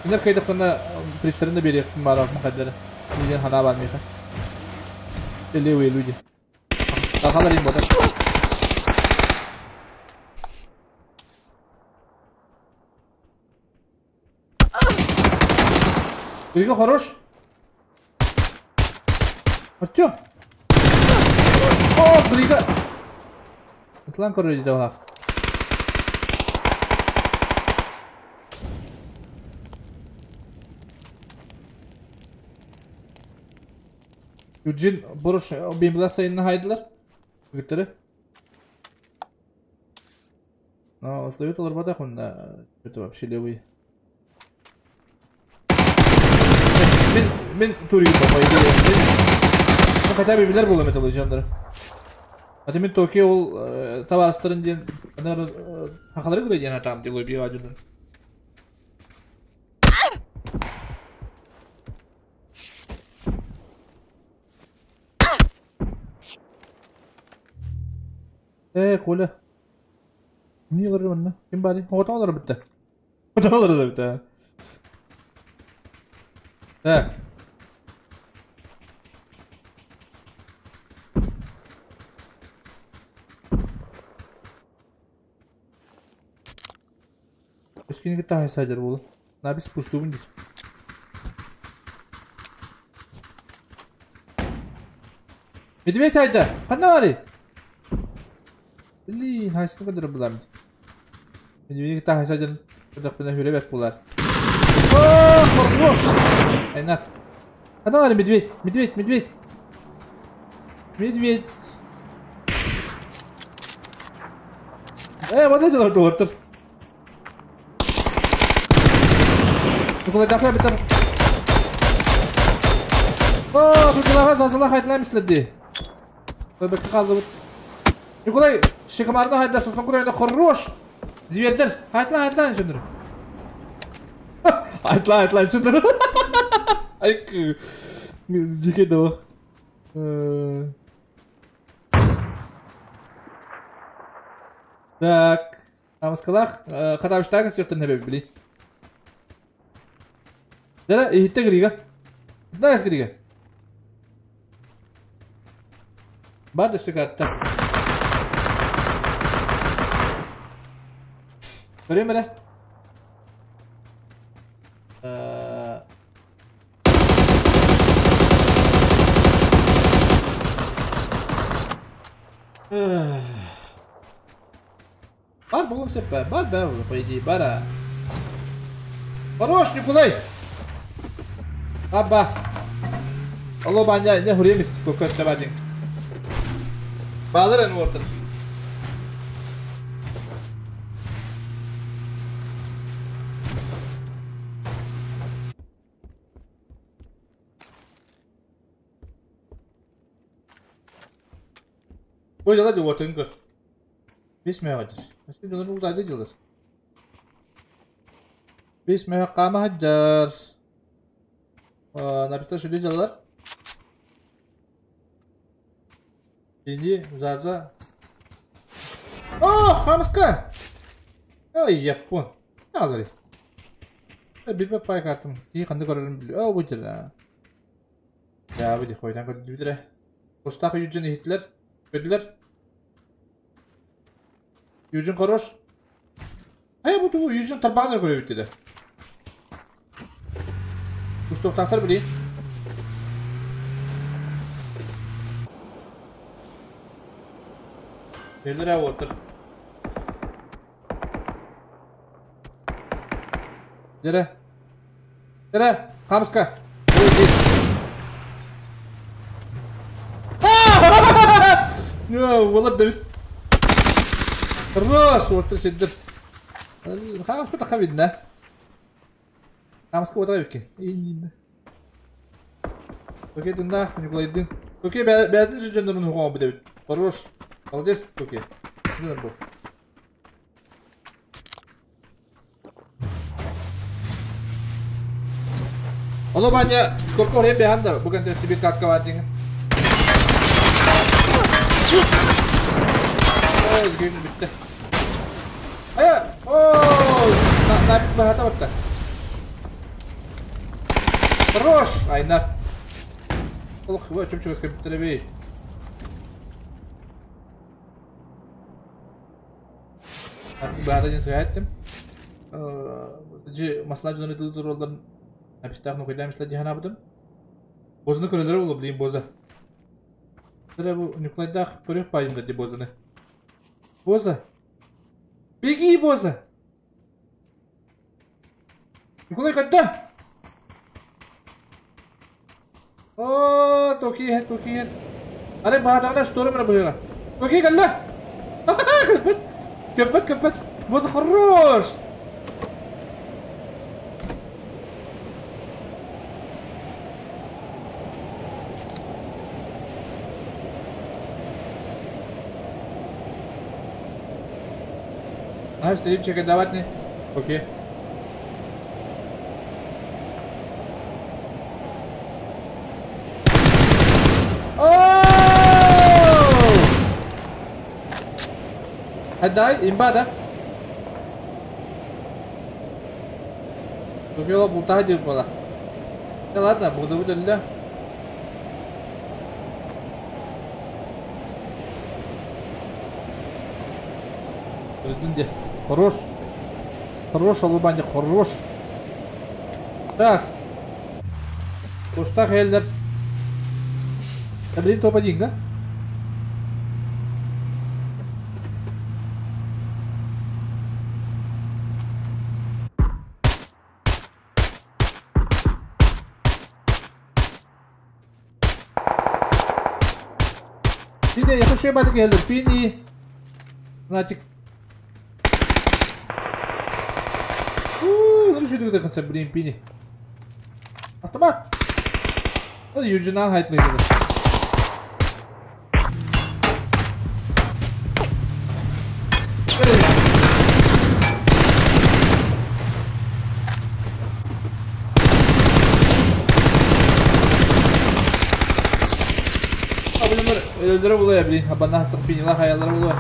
Инер кайдақтана пристарында береким барапым қадары. Неден хана бар меха. Левые люди. Тахалар им ботар. Григо хорош. Артем! О, Григо! Атлан короче делах. Юджин Боруш беймлар сайынна хайдылар. Гүттері. Но словит алар он это вообще левый. Мен турик по идее. Ну хотя бы билер булам это жандар. А мен Токио ол товарыстарын ден, наверное, хахалары гүрей ден атам деп ой бия. Коля. Не олорор манна? Ким баарый? Оҕотоҕо олорор бүтэ. Оҕотоҕо олорор бүтэ. Так. Өскүнү кытта хайсаадьар буолу. Набис пустуубун дии. Медведь хайда? Ханна баарый? Блин, хайсыны көрдөрөр буларым. Медведь кытта хайсаадьарын көрдөхпүнэ хүрэ бэрт булар. О, хорош! Айнат. Ханна баарый медведь? Медведь, медведь. Медведь. Вот эти доктор. Николай битер. О, тут зазала хайтлам ишледи. Бэк қалды. Николай, шикамарда хайда сосын курайда хорош. Звердер, хайтла хайтла шүндүр. Айтла айтла шүндүр. Ай, жеке да. Так, Амскалах, катабыштагы сөптен небе били. Дара, ихитте грига. Знаешь грига? Бады шикарта. Көрөм эле. Бар болом сеппе, бар бә, по идее, бара. Хорош, Николай! Аба! Алло, баня, не хуремис, сколько сабадин. Балыр эн ортын. Ой, дела ортын көр. Бес мега жыр. Мәскә дилер ул дайды дилер. Бес мега кама хаджар. Написал что дилер. Иди, Заза. О, хамска! Ой, япон. Алары. Бирбе пай картым. И кандай көрөрүм бил. О, бу жер. Я бу хойдан көрдү битре. Куштак южын хитлер. Көдүлөр. Южин хорош. Ай, бу ту Южин тарбагын көрөбүт деди. Куштактар билейин. Нелер отыр. Дере. Дере, камска. Болот да бит. Хорош, отыр шеддер. Камска така видно. Камска отыр бит. Инин. Окей, тунда, Николайдин. Окей, бәдин жендерин хуган бит. Хорош. Молодец, окей. Не бу. Алло, Ваня, сколько время беганда? Бүгін де себе катка вадин. Ой, гейм битте. Ая, о, на бахата батта. Хорош, айна. Ох, вот чем чего скажи, Баада ден сыйаттым. Жи масла жоны тудур олдан напистах ну кайдам исле жихана бутым. Бозуну көрөлөр болу билейин боза. Тре бу Николайдах көрөк пайым да бозуну. Боза. Беги, боза. Николай кайда? О, токи хет, токи хет. Аре баадагына шторм ра буйга. Токи галла. Капет, капет. Боза хорош. А, стримчик давать не? Окей. Дай, имба да. Токиола бултаһа диир буолар. Да ладно, бузабыт өллө. Өлдүн де. Хорош. Хорош, Алубанди, хорош. Так. Кустах эллер. Блин, топ-1, да? Пини, я хочу ебать келдер. Пини. Натик. Ууу, ну что ты блин, пини. Автомат. Ну, Юджинан хайтлыйды. Өлөлөрө булуя блин, абанна тохпинила хаялары булуя.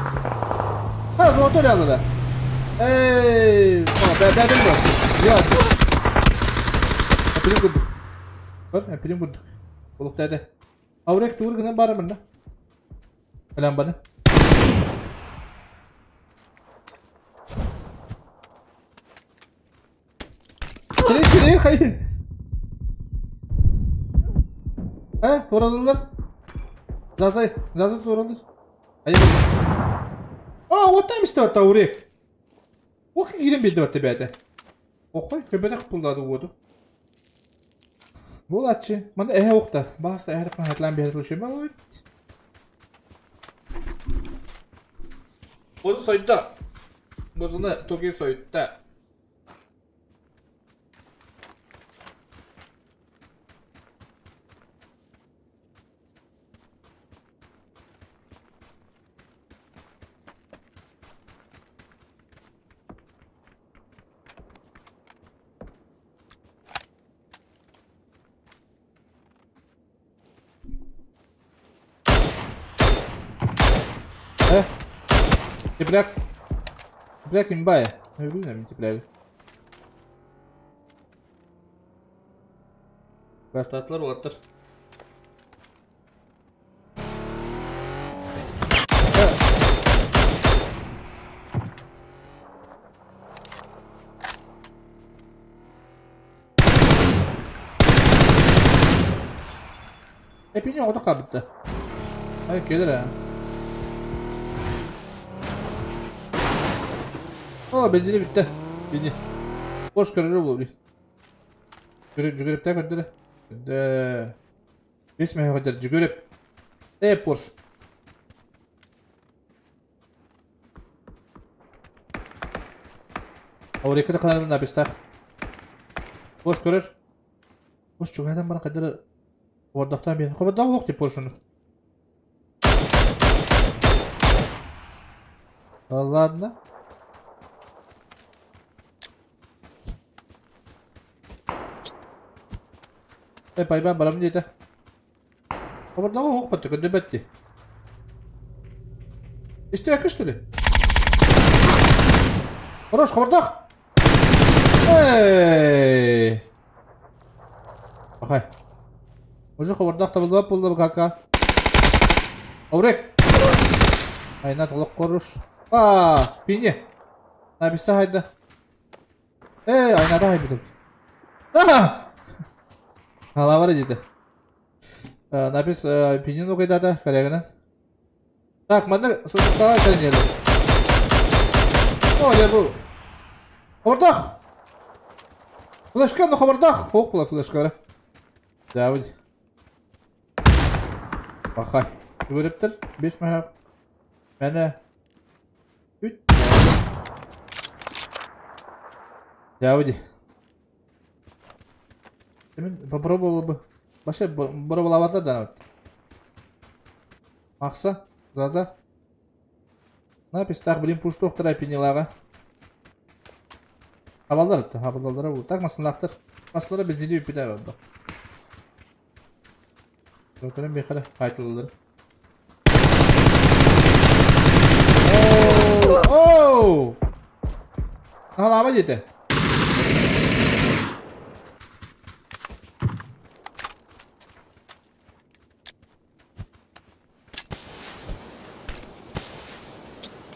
Ha, золотой алды. Эй, бәдем бу. Я. Апилин курдук. Бар, апилин курдук. Болук тәде. Аурек тур гына бар мында. Алан баны. Şuraya şuraya hayır. Ha, toralılar. Zazay, Zazay toralılar. Hayır. Aa, what time is that Aurek? Ох, кирен белді бәті бәті. Охой, көбәді құпылдады оды. Бол атчы. Манда әһә оқта. Баста әһә қана хатлан бәді лучше. Бозу сойда. Бозуны токи сойда. Тепляк. Тепляк имбая. Люблю тепляк. Бастатлар олаттыр. Эпине ода кабытты. Ай, келер а. О, бензини битте. Бини. Бош көрөр бу бли. Жүгүрүп та көрдүрө. Дэ. 5 мега кадar жүгүрүп. Э, Порш. Ауыр екі каналдан напистах. Порш көрөр. Порш чугадан бара кадar Ордақтан бен. Хобада оқ деп Поршыны. Ладно. Э, пайбан барам дейді. Хабардағы оқ батты, күнде бәтті. Исте что ли? Хорош, хабардақ! Эй! Бақай. Уже хабардақ табылып болды кака. Аурек! Айна толық қоруш. А, пине. Набиса хайда. Эй, айнада хайбитик. А! Халавары дейді. Напис пинин оқидады, корягына. Так, манда сұрықтаға кірінелі. О, я бұл. Хабардақ! Флешка, ну хабардақ! Оқ бұла флешкары. Давид. Бақай. Көріптір. 5 мәхақ. Мәні. Үт. Давид. Мен попробовал бы. Вообще, боробалабата да. Мақса, Заза. Напис так, блин, пуштох тарапинилага. Хабалдар это, хабалдар бу. Так масылактыр. Масылары бензини битер oldu. Bakalım bir kare kayıtlıdır. Оу! Наһалаама диэтэ.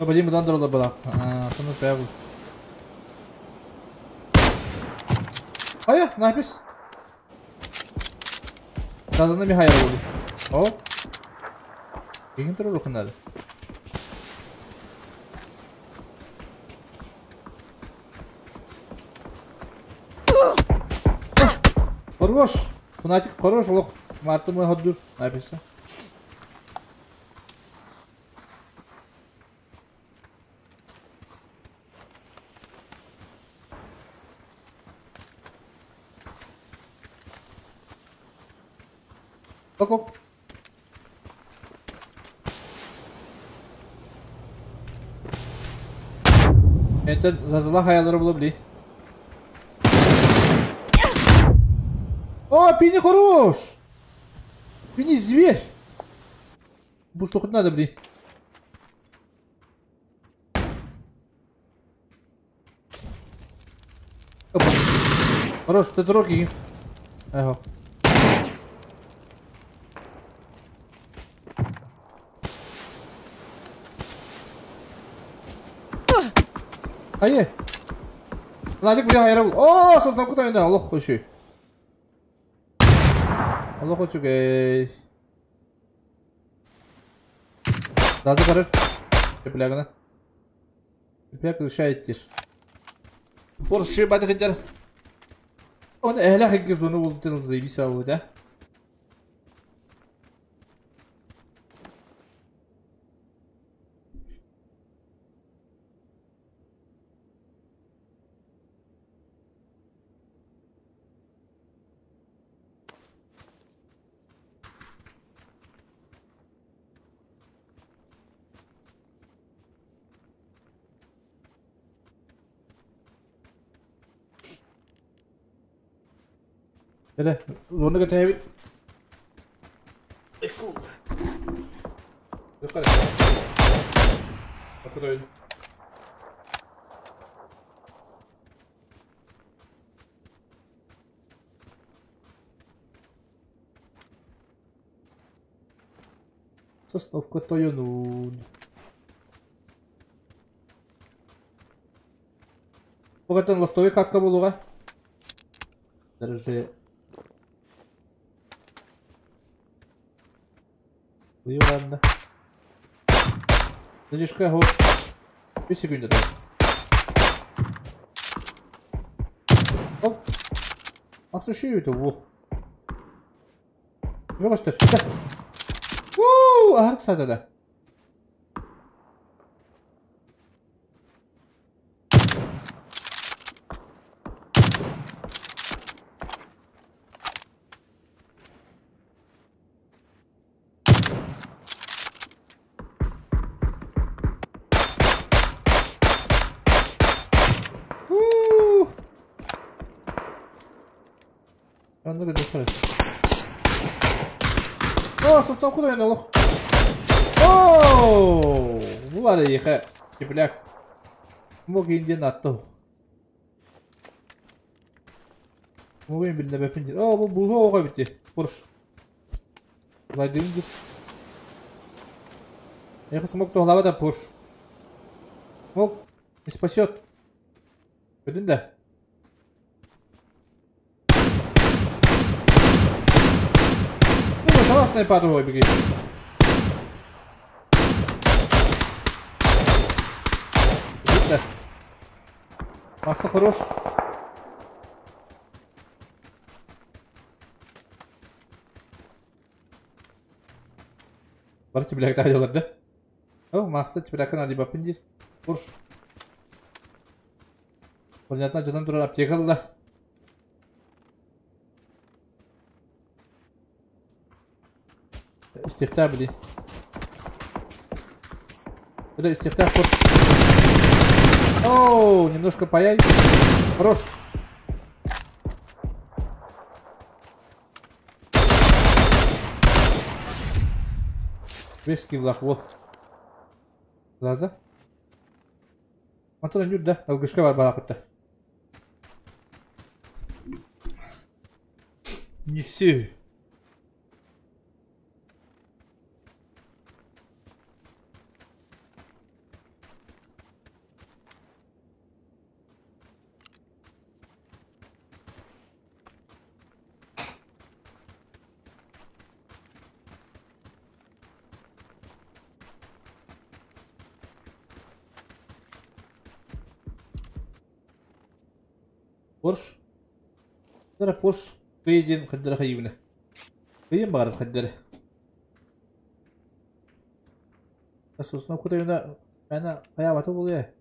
Вадим быдан дуралар балаах. Сону пәбу. Ая, напис. Даданы Михаил болду. О. Кигин турар ухунады. Хорош. Фанатик хорош, лох. Марты мой ходдур. Написано. Оп, оп. Это зазла хаялары була били. О, Пини хорош! Пини зверь! Бу что хоть надо, блин. Опа. Хорош, ты руки. Ага. Айе. Ладик бля хайра. О, создал куда мен Аллах хочу. Аллах хочу гей. Дазы карыр. Теплягына. Тепляк решает тиш. Порши бады хиджар. Он эхля хигги зону бултын заебись алу да. Эрэ, зону кэтэһэбит. Сосновка тойонун. Богатан ластовый катка болуга. Даже Ладно. Задержка его. 2 секунды. Оп. Ах ты шею это, во. Мегастер. Уу, арк садада. О, состав куда я налог? О, бу ехе, тепляк. Мог инде натто. Мог им билне бепинди. О, бу буга ога битти. Пурш. Зайдым дир. Ехе смог то глава да пурш. Мог не спасет. Один да. Классная подруга, беги. Видно? Макса хорош. Бар тебе так делать, да? О, Макса тебе так надо бапиндир. Курш. Понятно, что там турар аптека да. استفتاح بدي بدأ استفتاح خش. Оу, немножко паяй. Хорош. Вешки влах, во. Глаза. Мантан өнүр да, алгышка бар балапытта. Неси. Порш. Тара Порш. Кыйдин хаддара хайыбына. Кыйын бағарыр хаддара. Асосна кутайына ана каябаты болуя.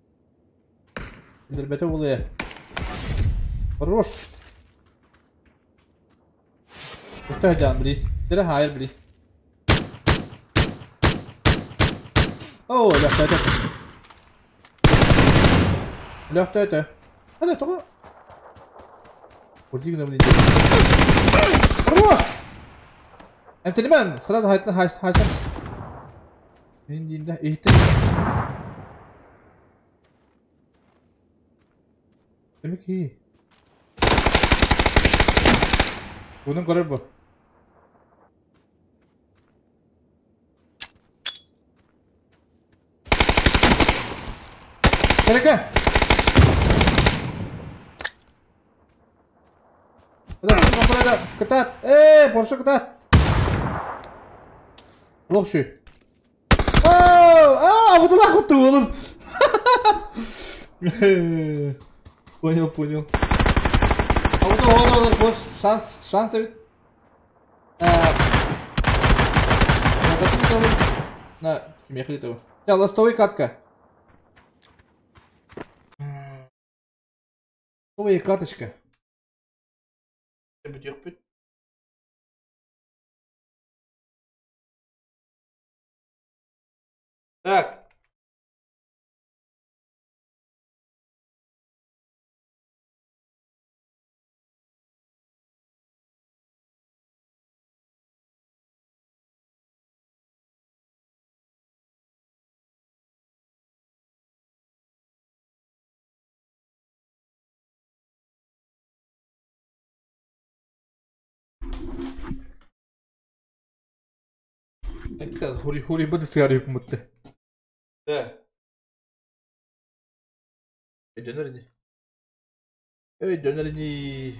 Билдирбете болуя. Хорош. Уста жан били. Тара хайыр били. О, лөхтөтө. Лөхтөтө. Hadi тоҕо. Урдигна блин. Хорош! Эмтелемен, сразу хайтлы хайсан. Индинде ихте. Demek iyi. Bunun görev bu. Kereke. Кытат! Э, Порше кытат! Лох şu. А, вот нахуй ты, олор. Понял, понял. А вот он, он, он, шанс, шанс ведь. На, мехли того. Я ластовый катка. Ластовая каточка. Так. Хури хури бу сигари мутты. Да. Döner ini. Evet döner ini.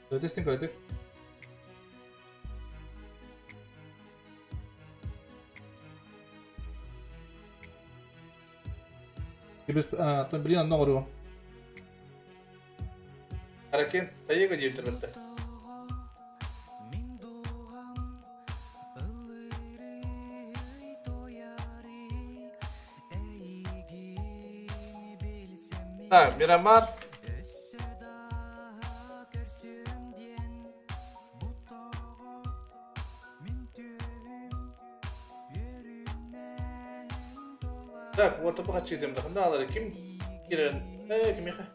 Testing кратик. Там блин одно говорю. Аракен, таега дейт. Так, Мирамар. Так, вот пока читаем. Да, да, ким кирен? Ким еха?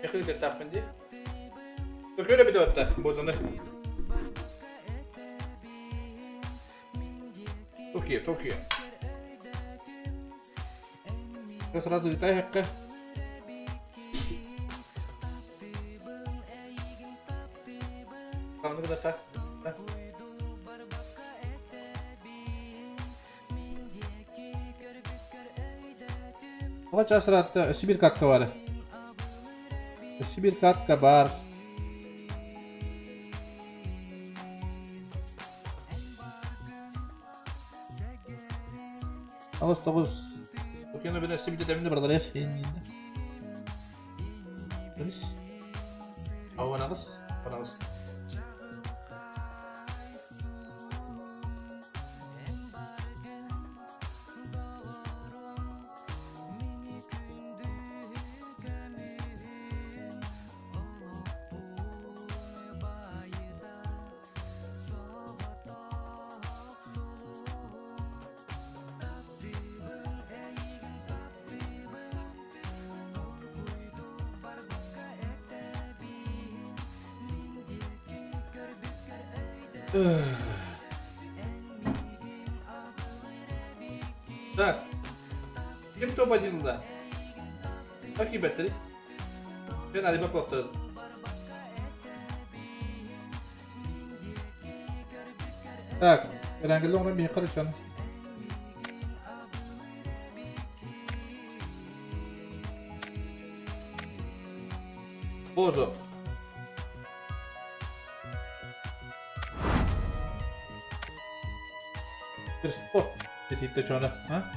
Ехали так, пенди. Только бит отта, бозаны. Токио, Токио. Я сразу летай, хакка. Там надо так. Вот сейчас рад Сибирь катка бар. Сибирь катка бар. Ağız тоғыз. Океаны бені Сибирьде дәмінде бар дареш. Дұрыс. Ауан ағыз, ағыз. Так. Ким топ-1 ылла? Так киирбэттэрий? Мен алиба куоптарым. Так, Эрангелі оҥорон биһиэхэ да Боже. Bir sport dediğinde çoğuna, ha?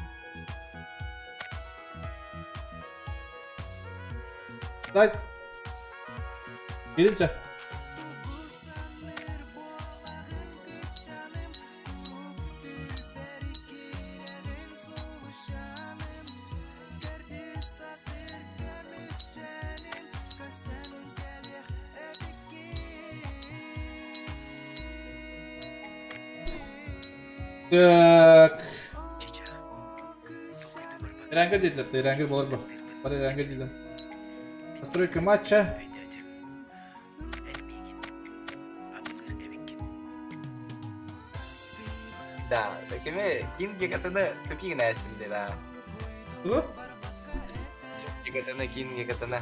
Like. Gelince. Так. Эрангел дииллэр, Эрангел буолар бу. Бары Эрангел дииллэр. Настройка матча. Да, кими ким гигатыны тупигин әсинде да. Тугу? Гигатыны ким гигатыны.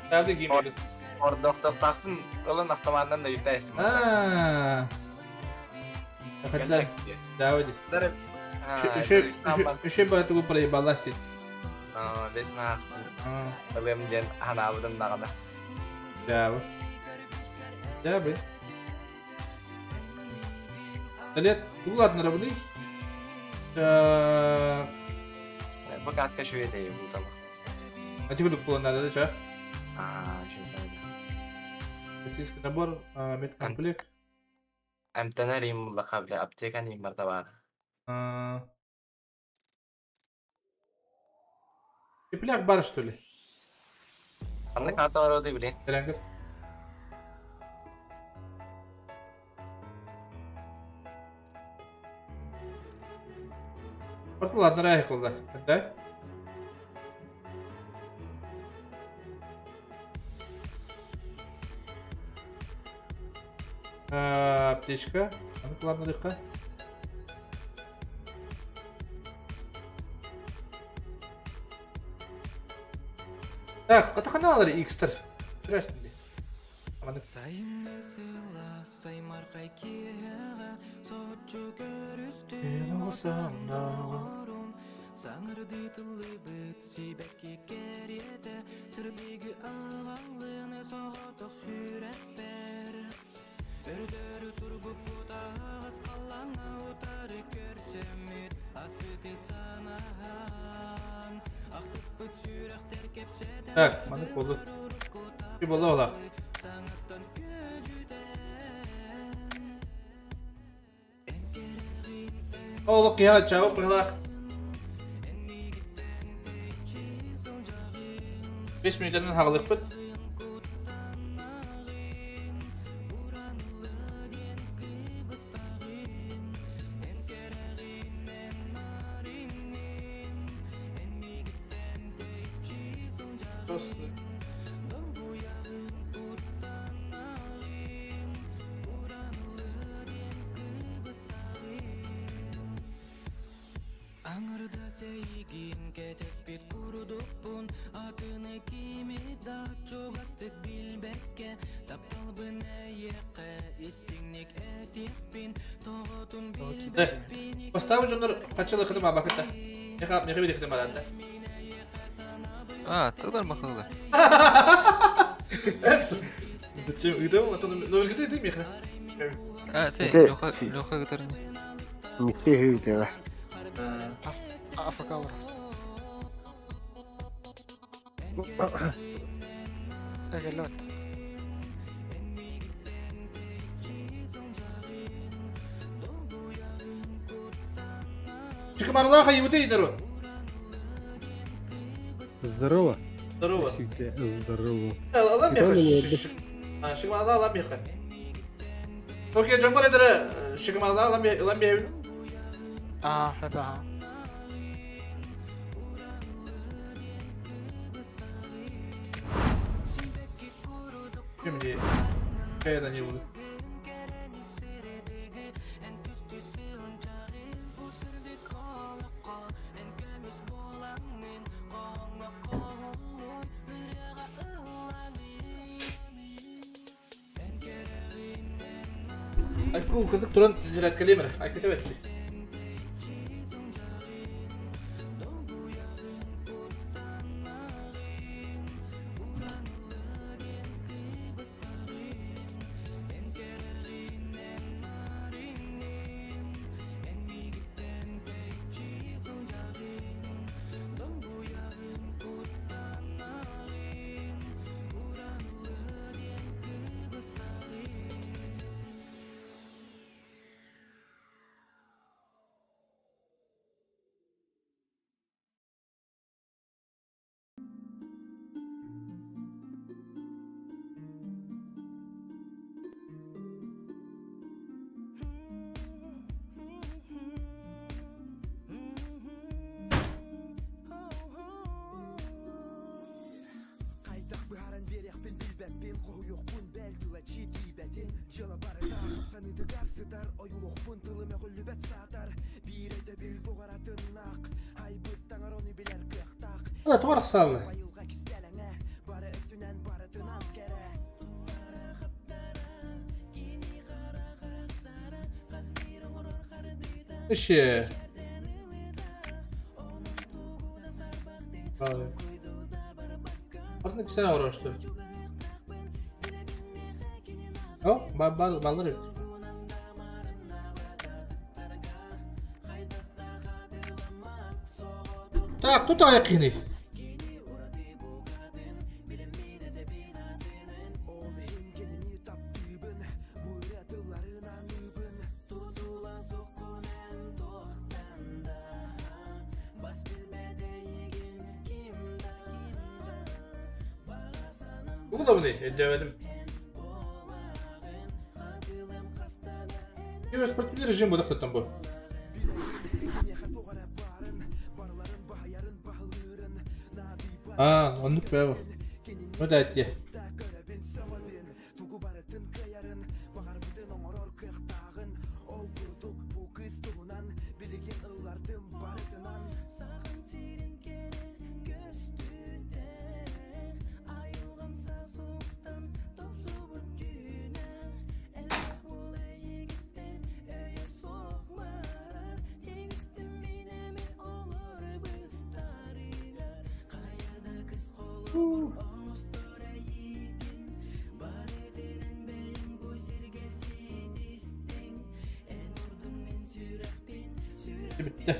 Правда гиммер. Ордохтохтахтын ылын автоматынан да юктайсың. Аа. Хотя, давай. Еще еще бы тугу проебалась. Аа, бес маа. Ылым ден ханаабыдын дагана. Да. Да, блин. Лет, ну ладно, равны. Пока откачу это и буду там. А тебе тут было надо, да, что? А, что это? Российский набор, медкомплект. Амтанарим лакабля аптека не мартабар. Тепляк бар, что ли? Аны карта бар оды блин. Эрангел. Просто ладно, райхал, да. Да? Аптечка. Аны ладно, легко. Так, катаханалар X-тер. Интересно. Так, маны болду. Bir болду ола. Олук я чабып быгылак. 5 минуттан хагалыкпыт. Поставы жонор качылы кытым абакыта. Меха меха бир кытым аранда. А, тогда махалда. Зачем? Где он? Ну, где ты, Миха? А, ты, Леха, Леха, который... Не фигу Афакалар. Эгэлот. Чикамарлаха ебутей здорово. Здорово. Здорово. Всегда здорово. Ламеха. Шикамарла ламеха. Окей, джамбар это шикамарла ламе ламе. А, это. Чем мне? Я это не буду. Айку кызык туран зирәткәлим эрэ. Айкыта бэтти. Ала тугар ахсаалла. Иши. Артын кисен авраштыр. О, баллар өт. Так, тут аяк кини. Bu da mı ne? Edemedim. Киберспортивный режим буду там был. А, он не Ну дайте. Bitti.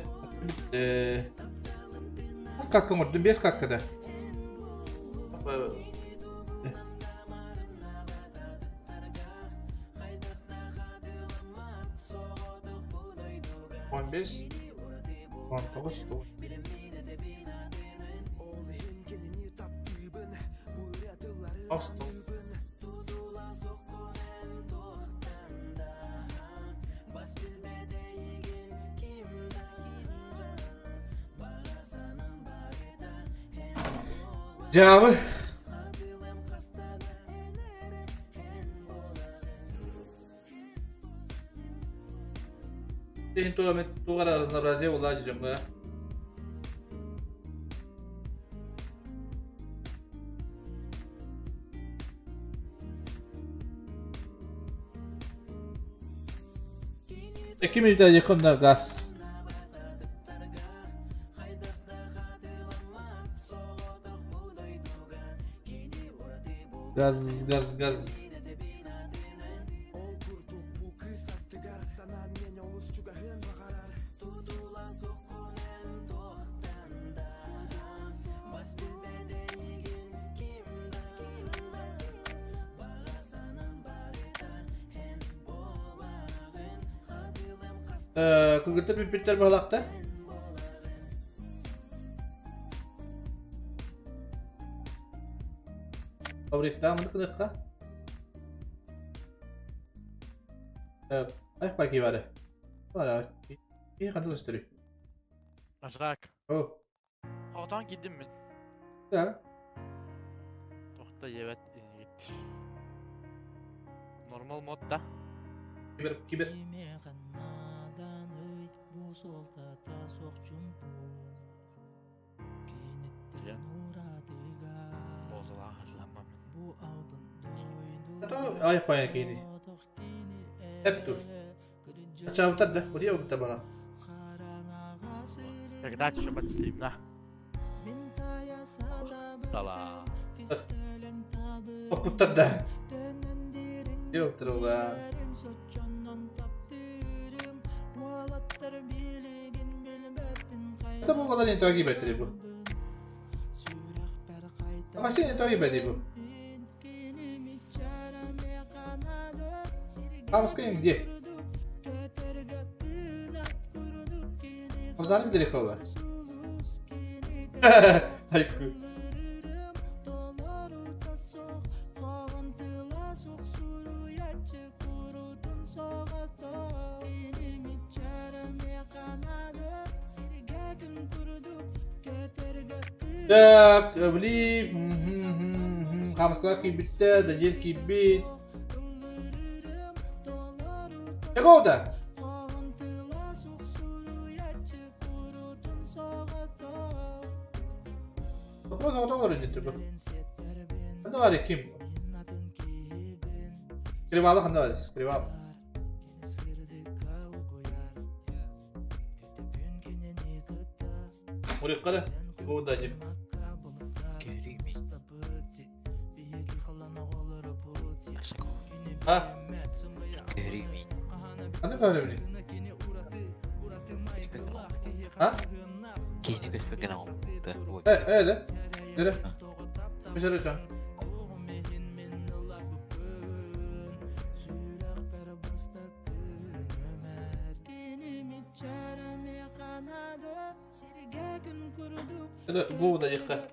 Bitti. Az katkı vurdum, 5 katkıda. On beş, 19, 9. Cevabı Тугара разнообразие уладим, да? 2 минута yakın газ. Газ, газ, газ. Күгүтер бүппүттер баһалаахта. Фабрикта маны кыныхха. Ай паки бары. Бара. И кандай өстөрү. Ажак. О. Хотон кидим мен. Да. Тохта ебет гит. Нормал модда. Кибер, кибер. Ато ай пая кини. Эп ду. Ачаабытар да, урия убута бала. Когда еще подслим, на. Дала. Опуттар да. Yok ola. Tabi bu kadar takip ettirir bu. Ama seni takip ediyor bu. Хамская где? Хамзаны bir ola. Айку. Так, бли, Хамская кибитте, Даниэль кибит. Какого-то? Вопрос готов вроде Ханда ким? Кривала ханда Кривал. Уриккара, года дим. А? Ханда көрөмүн? А? Кейini көспөккен алды. Э, э, Нere? Bir şey. Это bu da yıktı.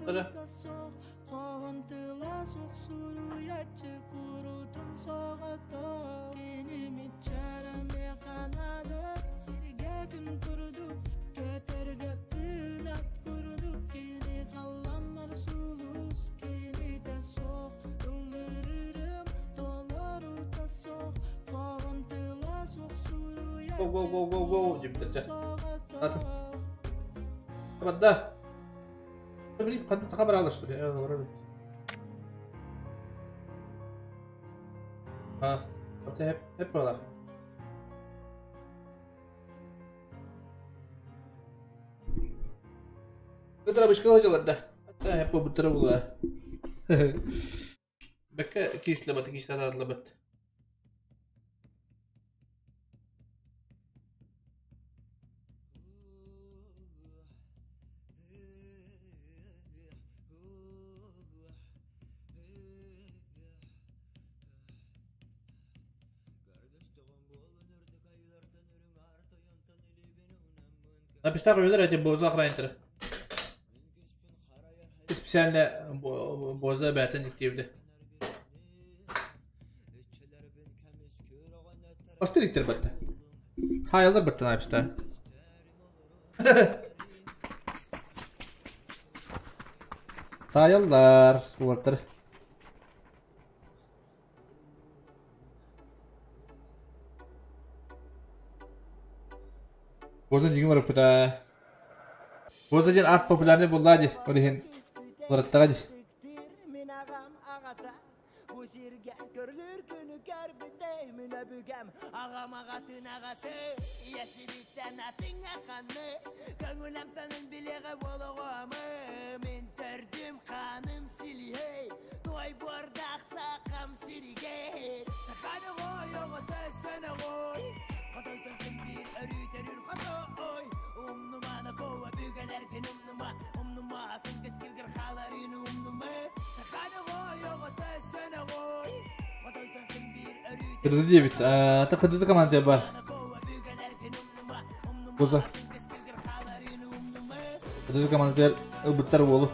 Öyle. Go go go go go деп Атым. Да. Блин, хабар алды что ли? А, это hep hep buralar. Кытыра бышкала да. Hep bu bıtıra bula. Бәкке кислебет, кислеләрлебет. Написал эти боза охранителя. Специально боза бәтен иктивди. Остыр иктир бәтте. Хайалдар бәтте написта. Таялдар, улаттар. Боза деген бар бұта. Боза деген арт популярный болды ди. Олеген улараттаға ди. Кырды дебит. Та кырды команда бар. Боза. Кырды команда ылбыттар болу.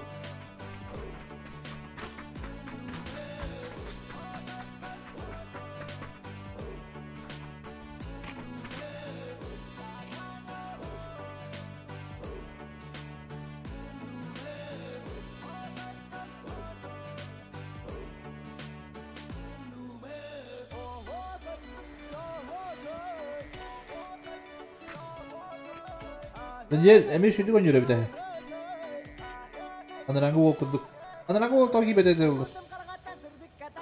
Даниэль, эми шүдү көнүрө битэ. Анарааҥҥы уол курдук. Анарааҥҥы уол тоҕо киирбэтэ этэ буоллар.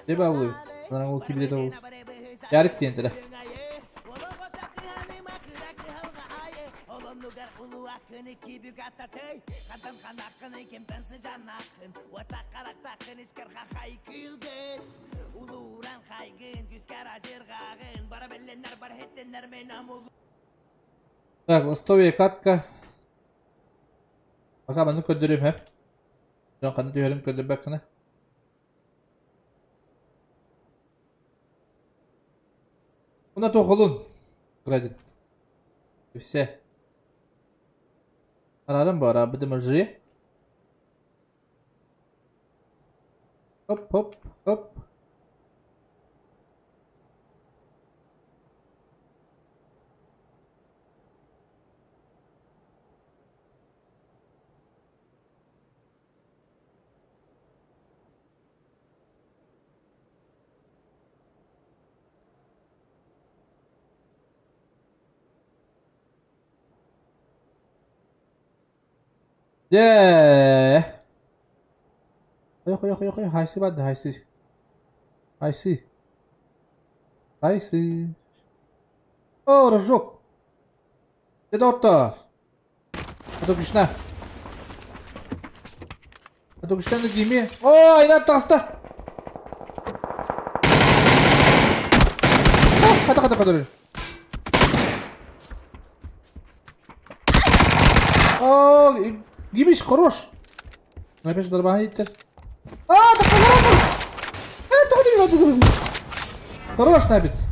Дьэ баа буолуо эбит. Анарааҥҥы уол киирбитэ этэ буоллар. Ярик диэн этэ. Так, ластовая катка. Пока маннык көрдөрүм һэ. Дьон ханна түһэрин көрдөрбөккүнэ. Уна туохулун. Градит. И все. Арарым бара, быдым жи. Хоп, хоп, хоп. Дьэ. Хойо, хойо, хойо, хойо, хайсы барды, хайсы. Хайсы. Хайсы. О, рожок. Дьэ, доҕоттоор. Атокушна. Атокушна Диме. О, айна таҕыста. Хата, хата, хата. О, Гимиш, хорош. Опять дарбаһан иттер. А, так хорош. Э, тоҕо Хорош, набец.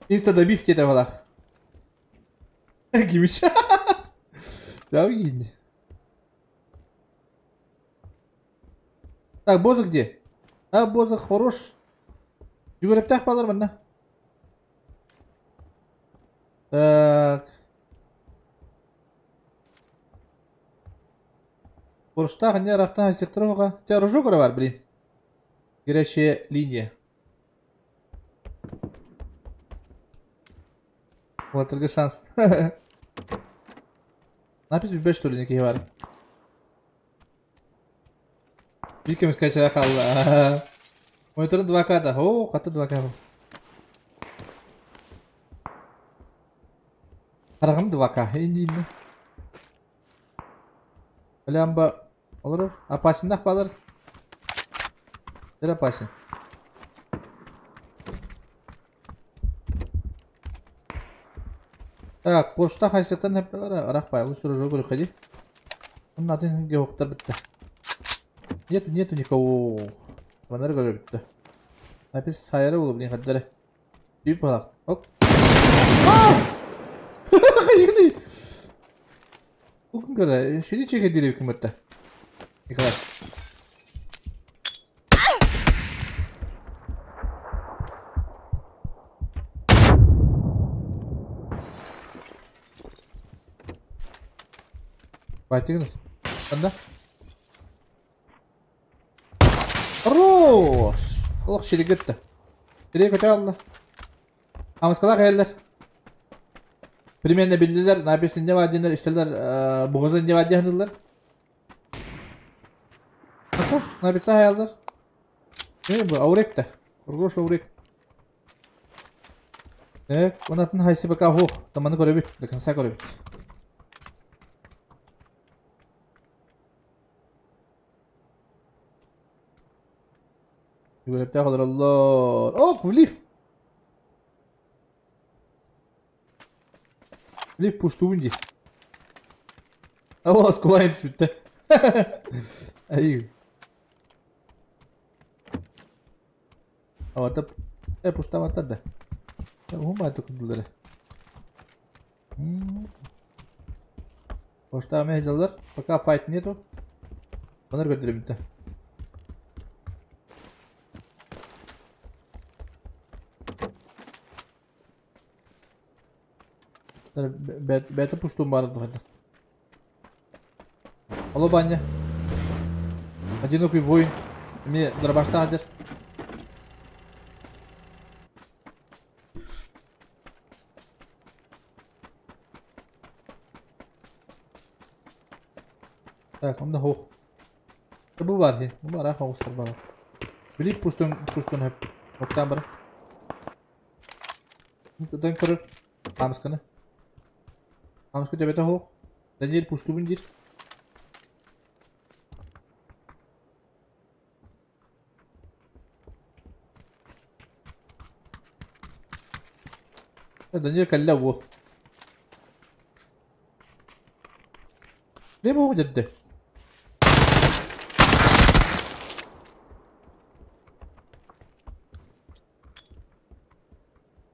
Инста добив диэтэ балах. Гимич. Да, Так, Боза где? А, Боза хорош. Жүгүрөптөөх балар манна. Так. Порштах не рахтан сектор Те рожок бар, блин. Горячая линия. Вот только шанс. Напись билбэт что ли никиһи бар. Биир көмүскэ хаалла. Мониторун 2К да. О, хата 2К. Хараҕым 2К. Иннинне. Алямба олорор. Опасеннах балар. Тэр опасен. Так, почта хайсыктан арах бай, лучше рожок ходи. Он на один геохтар бітті. Нету, нету никого. Ванар көрө бітті. Напис сайыры болу, блин, хаддары. Түйіп балақ. Оп. Хайыгны. Укын көрө, шүді чеке дереу кім бітті. Николай. Байтыгыныз. Анда. Хорош! Олох ширигетті. Шириг көтө алла. Амыскала каяллар. Примерно билдилер, напис не бар динер, истелер, бугазы не бар динерлер. Написа хаяллар. Не бу аурек та. Хорош аурек. Так, онатын хайсы пока хох. Таманы көрөбүт, до конца көрөбүт. يقول بتاخذ الله. اوه فليف. Флиф пуштунди. Алло, склайнс бітті. Ай. Авата. Э, пуштавата да. Ума токундулары. Пушта мехжалар. Пока файт нету. Манар көтөрөм бітті. Бәті пуштун бары духайда. Алло, баня. Одинокий воин. Мне дробашта адер. Так, онно суох. Бу баар иһин. Бу араах оҕустар баар. Били пустун пустун хөп. Оттаан бар. Дан көрөр. Хаамысканы. Хаамыска дьэбэтэ суох. Даниэль пустубун диир. Даниэль кэллэ буо. Не буо дедде.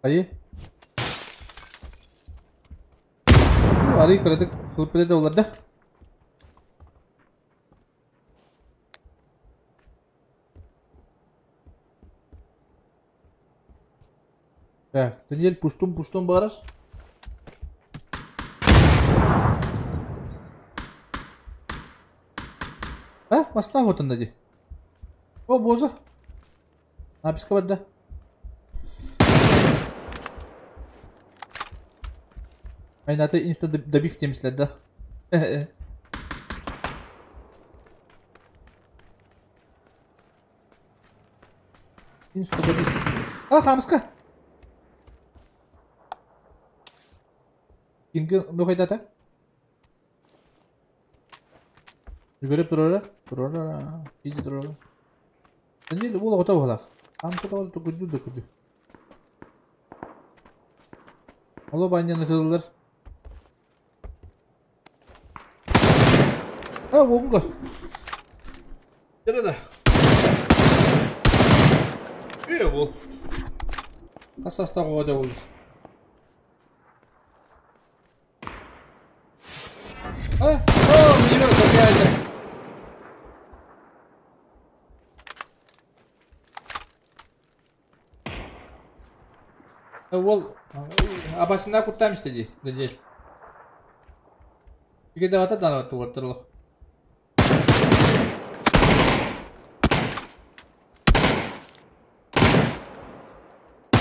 Айы. Арый кыратык хылыппыта да оларда. Так, Даниэль пуштун-пуштун баарар. А, масна вот ди. О, боза. Написка барда. Айната инста добив темислер да. Инста добив. А, хамска. Кинге нухайдата? Жүгіріп тұрара, тұрара, иди тұрара. Даниэль уол оҕото быһалаах. Хаамыска тоҕо да күндү да күндү. Оло банньаны сылылар. А, уолга. Да. Ээ, уол. Хас астаах оҕо дьабыллар. А, о, мире какая-то. Уол абасына куттаам истеди, Даниэль. Үгэ давата дан тугаттарлах.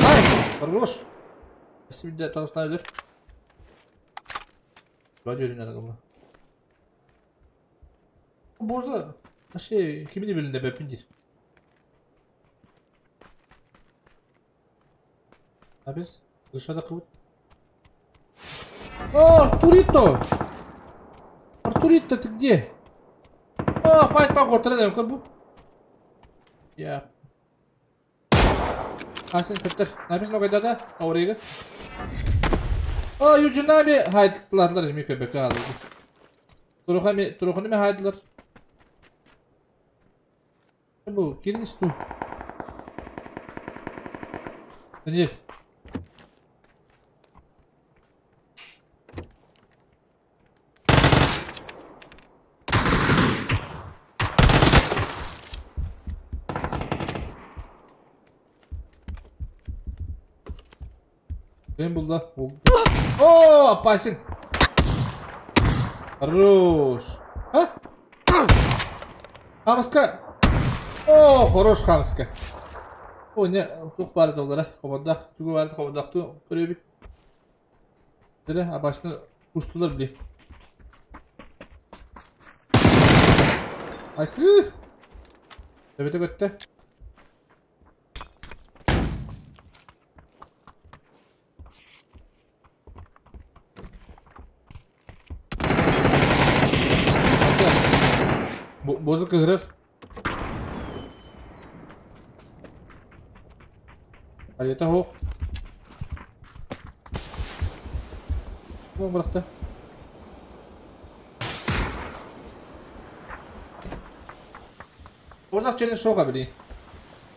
Ай, хорош. Спасибо, таҕыстаабыр. Радио өрүнэ Боза, вообще, кимини билинде бэппин диир. Абес, дышада кыбыт. О, Артурито! Артурито, ты где? О, файт поход, тренер, как бы. Я. Асен көттөр. Напис много да аурига. О, южунами хайдларлар ми көбөкө алды. Турухами, туруханы хайдлар. Бу, кирин сту. Даниэль. Ким булда? О, опасен. Хорош. А? Хамска. О, хорош хамска. О, не, тух бары доллара. Хободах, тугу бары хободах ту көрөбүт. Дере, абашны куштулар били. Акы. Төбөтө көттө. Бозу кыгырыр. Айета хоқ. Бу быракты. Ордак челлендж шоға били.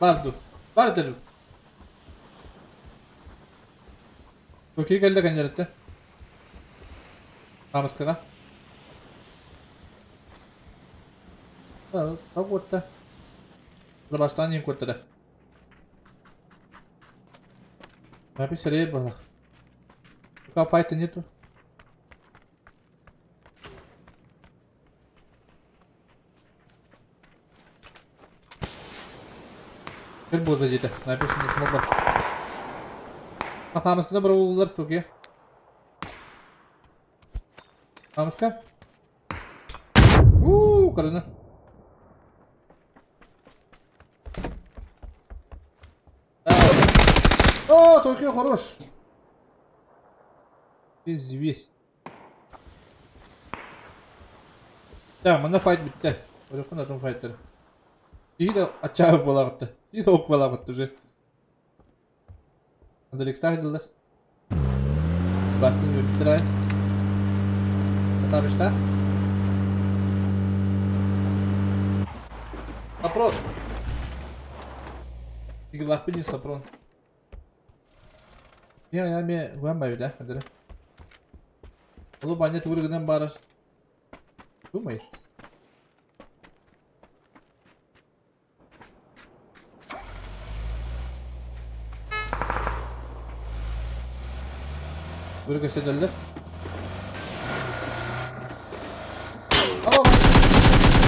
Барду. Барды. Окей, келді кәнеретті. Тамыскыға. Тау көтті. Баштан ең көттірі. Напис рейд балақ. Пока файта нету. Теперь будет задето. Написано смог. А хамскана бравулар туге. Хамска? Уу, карына. О, только хорош. Зверь. Так, манна файт бүттэ. Көрөххүн атын файттар. Киһи да аччаабыт буолаҕытта. Киһи да ок буолаҕытта уже. Андрикстаах дьыллар. Бастын үөрбүттэр аай. Татарыштаах. Сапрон. Тигилаахпын дии Сапрон. Я я ме гуан байда, хадыры. Олу баня тугур гынан барар. Думает. Börü gösterdiler.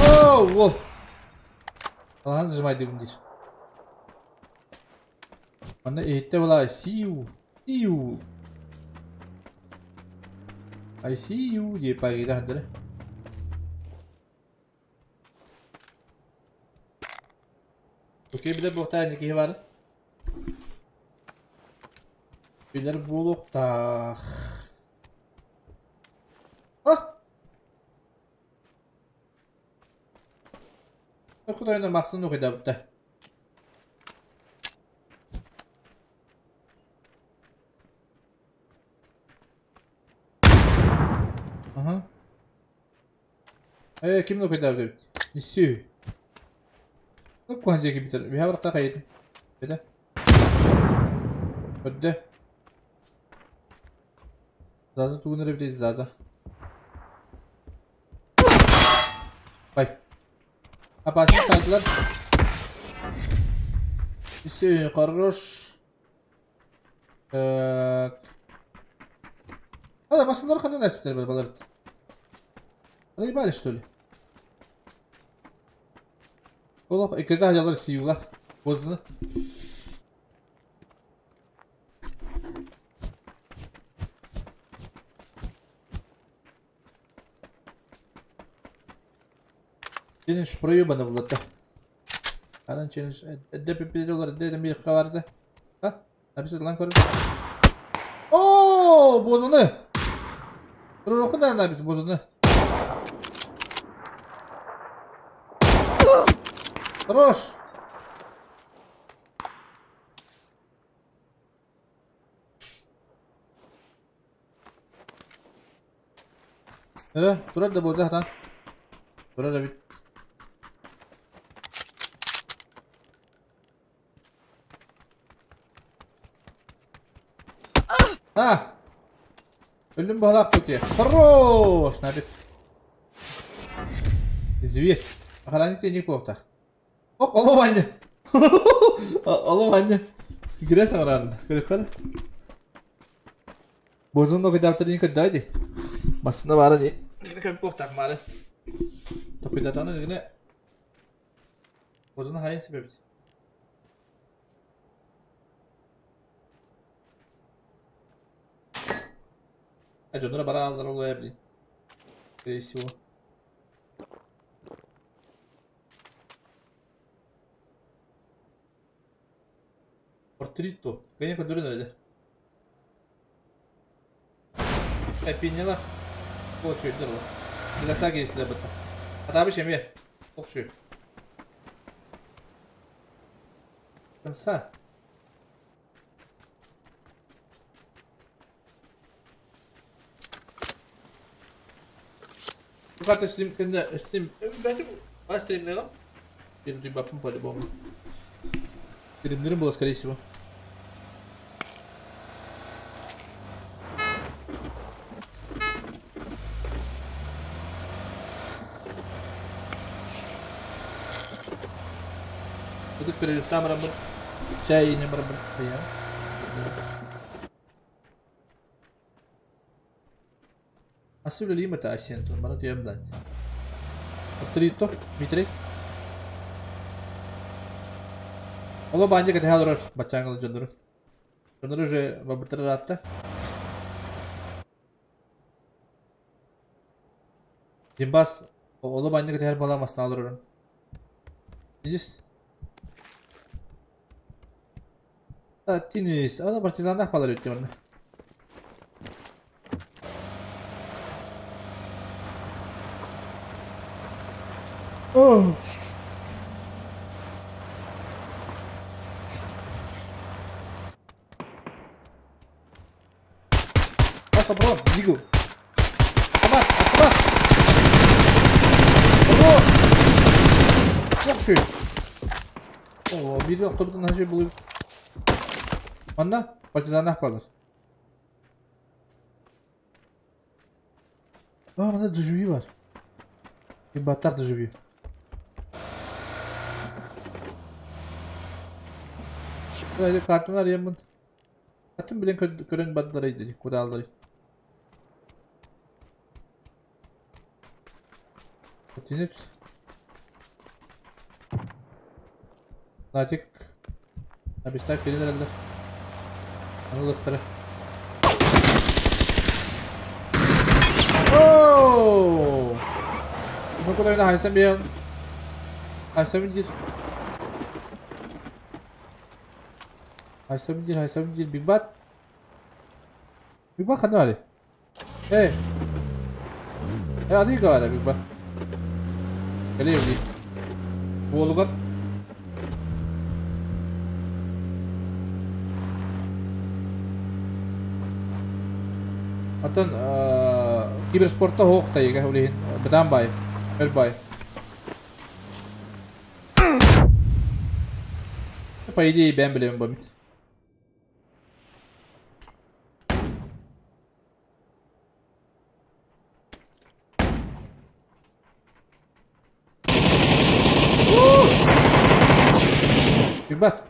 Oh, oh. Алахан зажимай дегім дейсің. Манна иһиттэ була see you. See you. I see you диye пагида хандары. Окей, билер буохтаа киһи бар. Билер буолуохтаах. А! Куда махсын ухайдабытта. Ага. Э, ким нухайдабыт? Нисүү. Ну, кухан жеки битер. Биһа баракта кайытын. Беде. Өдде. Заза тугунары битет Заза. Бай. Апасын сайдылар. Все, хорош. Так. А, басылар қандай нәрселер бар балар? Проебали, что ли? Олох, иккеде хажалар сиюлах. Бозуну. Челлендж проебано было да. Аран челлендж эдде доллар эдде бир хабарды. А? Написано лан көрүп. О, бозуну. Руху напис бозуну. Хорош. Э, турар да боза хатан. Турар да бит. А! Өлүм балак туке. Хорош, набец. Зверь. Охраните не плохо. Ок, олу ваня. Олу ваня. Грязь саңаран. Көрөхөр. Бозун кыдаптыр не кыдайды. Басына бары не. Көп плохо мары. Токуйдатаны жигне. Бозун хайын себеп. Жонура бара алдыр олай блин. Скорее всего. Портрито. Конечно, көрдөрөн эле. Эпинелах. Болчу өйдөр. Биласа кейсле бытта. Атабы шеме. Окшу. Конца. Буката стрим кенде стрим бәтим а стримлегем. Bir бапым по-любому. Стримлерим было, скорее всего. Тут перерыв там рабы. Чай не рабы. Асылы лимата асенту, мана тием дать. Авторито, Дмитрий. Оло банжа кете халорор, бачаңыл жонору. Жонору же бабытыр атта. Димбас Олу банньык түһэр буолан масна олорорун. Тинис. Тинис. Ана партизаннах балар өттү онно. Oh. Паша, бро, Дигл. Автомат, автомат. Хорош. Слушай. О, биир автобутун хажы булып. Манна партизаннах балар. А, манда дежавю бар. Баттах дежавю. Böyle kartını arayayım. Atın bilen körün badları dedi, kuralları. Тинец. Натик. Абистак кирилер. Анылыктары. Ооо! Куда ойна хайсан биян. Хайсан дир. Хайсан дир, хайсан дир. Биг бат. Биг бат ханна бары. Эй. Эй, ады гара биг бат. Кэлиэ Буолугар. Атын киберспортта хоох тайыга улиһин бытаан бай, өр бай. По идее, бэм билем бомит. Ребят.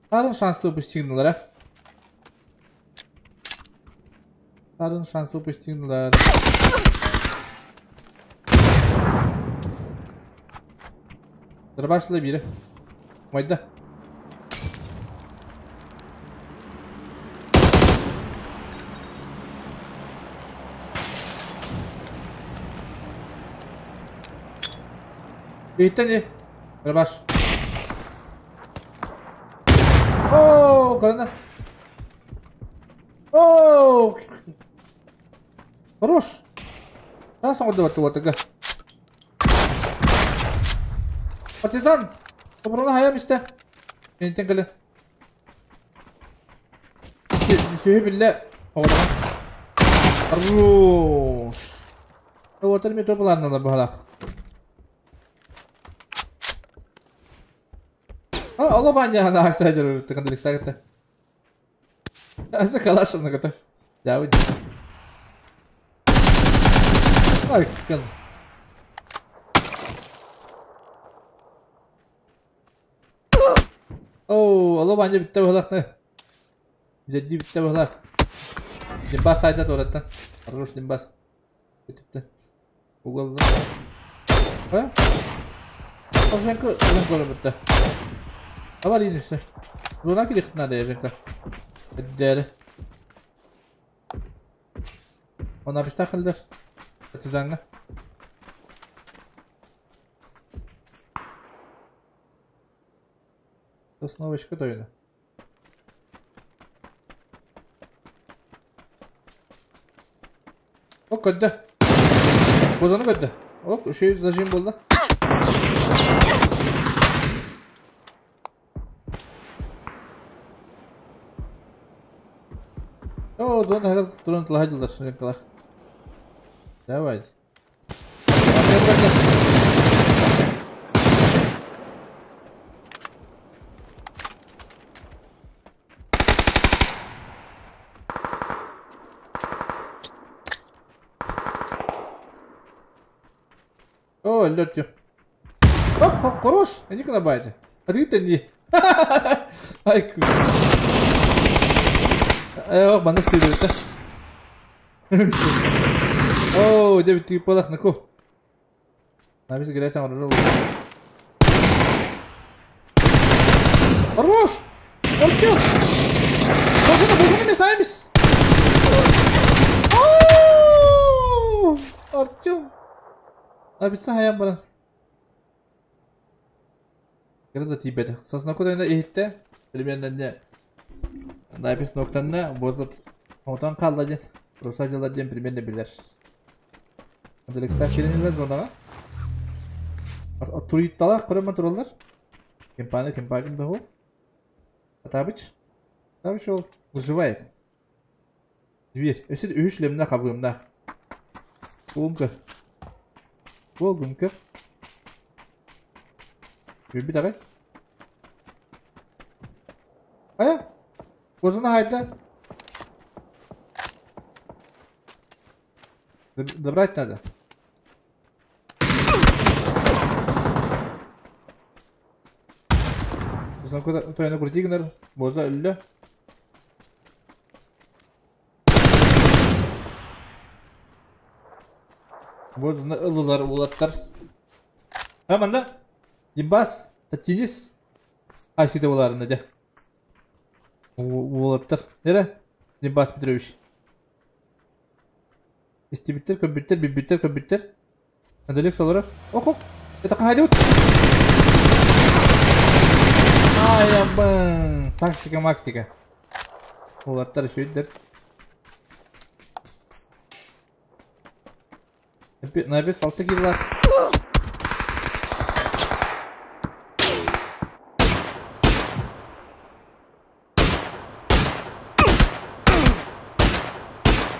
Сарын шансы упустигнулар, а? Сарын шансы упустигнулар. Дробашла бири. Майда. Үйтен Дробаш. О, граната. О! Хорош. Нас он вот вот Партизан! Собрана хая мисте. Ментен кэлэ. Сүһү билле. Оҕолоҕо. Хорош. Оҕотор ми топланналар баһалах. А, оло баня на сайдер тыкандырыстагыта. Аса калашына ката. Давид. Ай, кан. Оо, оло баня битте баһалахны. Жадди битте баһалах. Димбас айда тораттан. Хорош димбас. Битте. Угол. А? Женка, Женка битте. Аварийный все. Зона кирихт надо, Женка. Дәре. Она бистахылдыр. Партизанга. Сосновочка тойна. Ок, көдді. Бозаны көдді. Ок, үшеу зажим болды. О, зона хәзер турын тылай дылдар, Давайте. О, лётью. Оп, хорош. Они куда байте. А ты не. Ай, Э, манна стыдно. О, девять ты полах на ку. Намис грязь амару. Хорош! Артём! Бозуна, бозуна мисаймис! Артём! Абитса хайан баран. Кыра да тиийбэтэ. Сосноку да иһиттэ. Примерно Напис ноктанна бозат отон хаалла диэн. Руса дьылар диэн примерно билэр. Аделекстаах киренилер зонаҕа. Туритталаах көрөмөн тураллар. Кемпаны кемпагин да Атабыч. Атабыч ол выживает. Дверь. Өссө үһүс шлемнах абыымнаах. Уун көр. Уолгун көр. Бүбүт аҕай. Хайа? Козуна хайда? Забрать надо. Тойону крути гынар, боза өллө. Бозаны ыллылар уолаттар. Ha манда Димбас, Татинис Айсиде боларында дьэ. Уолаттар. Нere? Димбас Петрович. Истибиттэр, көрбүттэр, билбиттэр, көрбүттэр. Аделик олорор. Ох, ох. Это хаһайдыбыт. Ай, абын. Тактика, мактика. Уолаттар үчүгүйдэр. Набес алты киллар.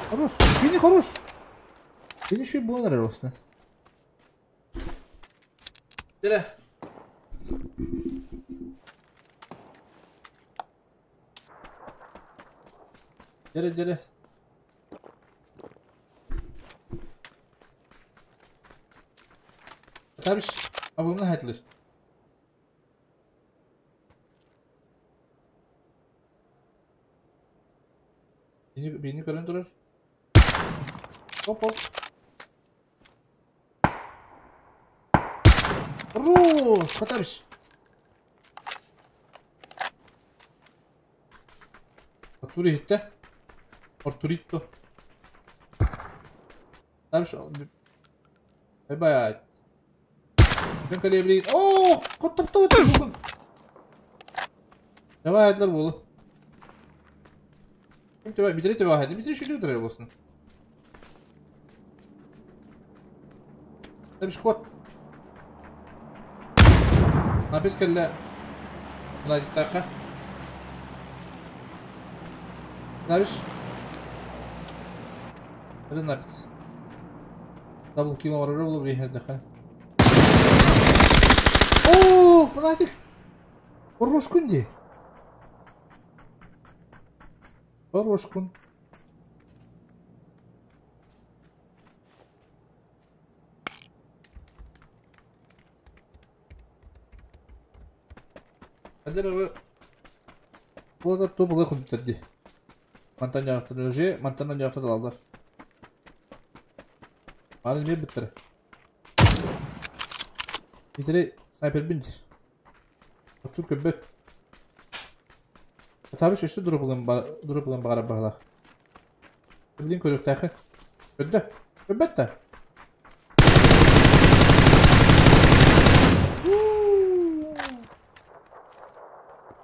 Хорош. Бини хорош. Бини шүй буолар эрэ осна. Дere. Дere дere. Табиш, абымна хайтылыр. Бини көрөн турар. Оп оп. Хорош, Хатабиш. Артур иһиттэ. Артуритто. Хатабиш. Бай-бай. Күн кэлиэбилигин. Оо, хоттоптобут. Давай айдылар буолу. Битери төбө хайды. Битери шүлүк дырар болсун. Хатабиш кот. Напис кэллэ. Мына Хатабиш. Это напис. Дабл килл оҥорор буолуо биһэрдэххэ. Оо, фанатик! Хорошкун дии. Хорошкун. Хадыр Буолар ту булы курдуктар дии. Мантан дьаҕахтар уже мантан дьаҕахтар алаллар. Бары эмиэ бүттэр. Итери снайпербин дии. Оттур көрбөт. Атабыш өссө дуру булан баҕарар баһылаах. Билин көрүөхтээххин. Көрдө. Көрбөт да.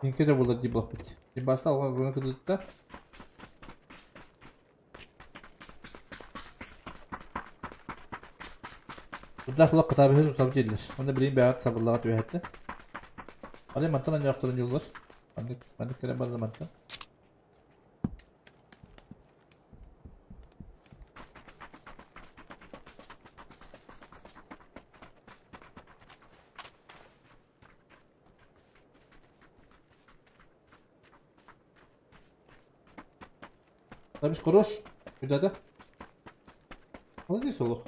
Инке да булар дии булахпыт. Баста алған зона кыдытта. Бұдақ лақ қытабы тутап дииллэр. Онно билигин бэйэҕит сабыллаҕа түбэһэттэ. Аны мантан анньыахтарын юллар. Маннык маннык кэлэн барда мантан. Табиш хорош. Ребята. Вот здесь олох.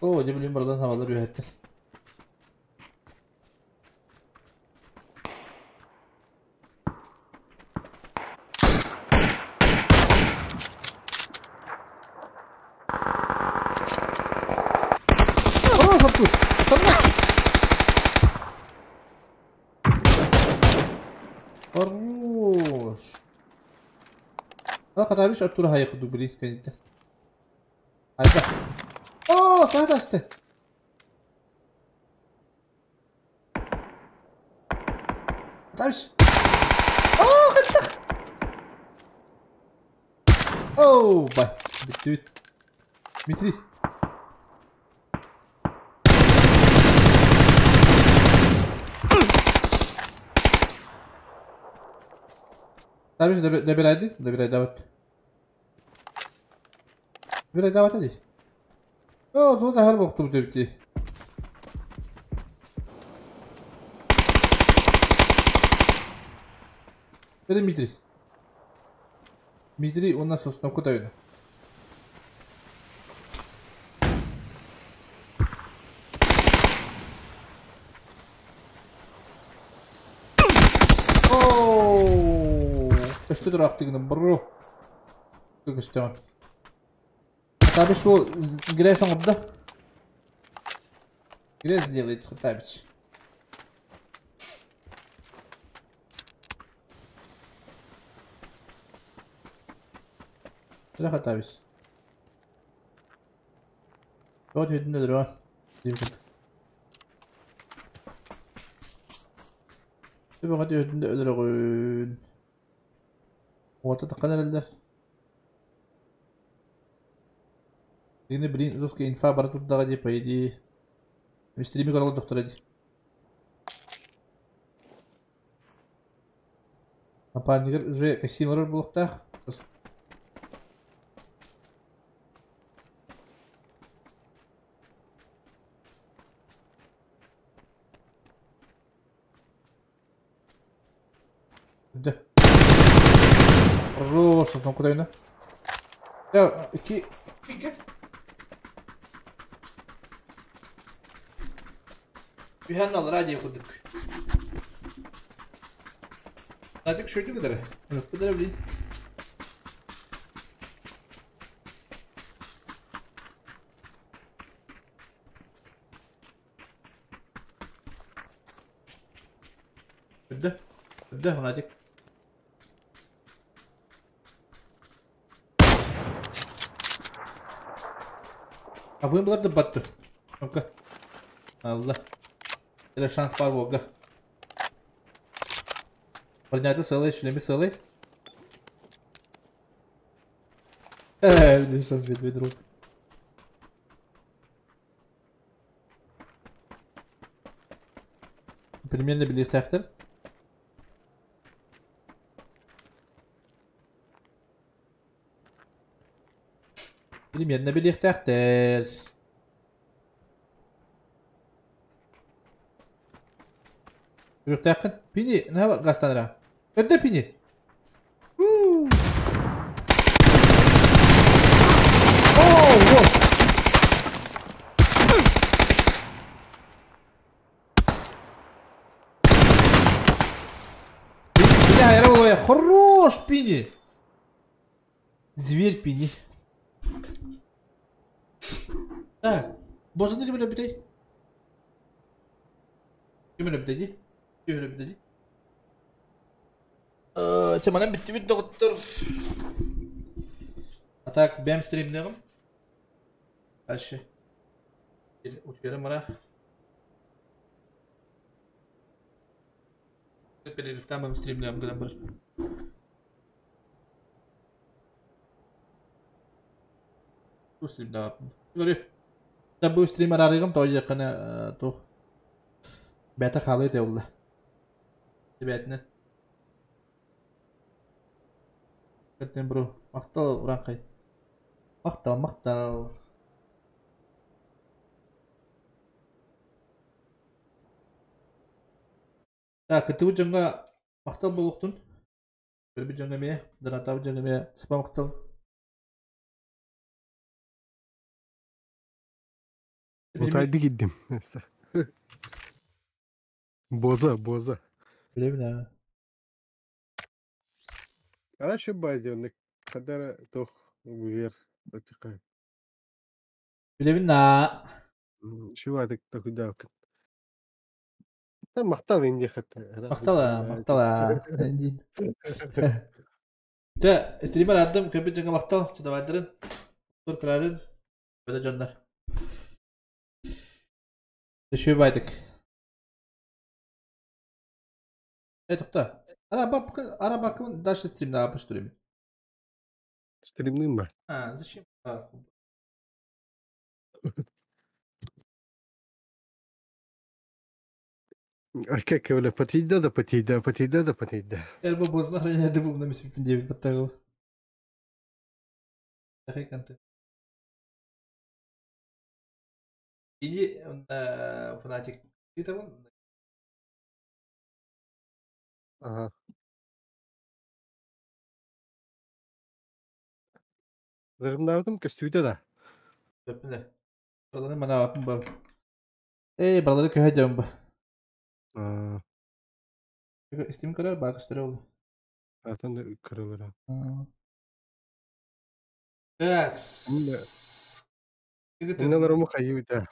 Оо, дьэ билин бардан хабалар үөһэттэр. Хорош, Артур! Останна! Хатабич оттура хайа курдук билин кэнниттэн. Айда. Оо, саата асты. Хатабич. Оо, хаттах. Оо, бай. Бүттүбүт. Дмитрий. Хатабич добирайды, добирайдабыт. Добирайдабата дии. Оо, золото хар бохтубут эбити. Это Дмитрий. Дмитрий у нас сосновку тавина. Ооо, өстө тураахтыгына бро. Көстөҕүн. Хатабич ол грязь оҥордо. Грязь делает Хатабич. Эрэ Хатабич. Тоҕо түһүтүн өлөрөҕө. Диэбит. Төбөҕө түһүтүн да өлөрөҕүн. Уота таххан эрэллэр. Дигини блин русская инфа бара турдаҕа дии по идее. Стримик олордохторо дии. Напарнигар уже костюм олорор буолуохтаах. Дэ. Хорош, куда Я, ики... Түһэн аллараа диэ курдук. Натик шөйдү кыдары. Кыдары блин. Үрдэ. Үрдэ, Натик. А вы было батту. Ну-ка. Алла. Это шанс бар бога. Бронята целый, шлемы целый. Э, шанс ведь друг. Примерно билиэхтээхтэр. Примерно билиэхтээхтэр. Үрүөхтээххин. Пини, наһаа гастанара. Өрдө пини. Уу. Оо, вот. Бля, я роллая. Хорош, Пини. Зверь Пини. Так, боже, не люблю битей. Ким өлөбүтэ Ким өлөбүтэ дии? Чэ, манан бүттүбүт доҕоттор. А так, бэм стримнэҕим. Дальше. Утуйарым ыраах. Перерывтаан бэм стримнэҕим гынан барар. Бу стримнэҕим. Көрү. Бу стрим араарыгым тоҕо диэххинэ туох бэйэтэ хаалыа этэ буолла. Бэйэтинэн. Кэртэн бро. Махтал ураанхай. Махтал, махтал. Так, кыттыбыт дьоҥҥо махтал буолуохтун. Көрбүт дьоҥҥо эмиэ, донаттаабыт дьоҥҥо эмиэ туспа махтал. Утайды киирдим. Боза, боза. Билэбин аа. Ана шыбай диэн хадара тох вер бачыкай. Билэбин аа. Шыбай такуда. Махтал инди хат. Махтал, махтал. Дин. Чэ, стример аадым, көбүт дьоҥҥо махтал, чытабайдарын, тур көрөрүн, бөдө дьоннор. Үчүгэй байтык. Э, тохто. Ара бапкын, ара бакын дальше стримна апыштырым. Стримным ба. А, зачем? А, Как бля, потейда да потейда, потейда да потейда. Эрбо бозна храняды бу на мисипин девять подтагыл. Тахай контент. Иди фанатик. Ты там? Ага. Дырымнаабытым көстүүтэ да. Өппүнэ. Баралары манаабаппын ба. Эй, баралары көһө дьон ба. Аа, Истим көрөр, баа көстөрө ол. Атын да кырылара. Так. Инналар ому хайыбыта.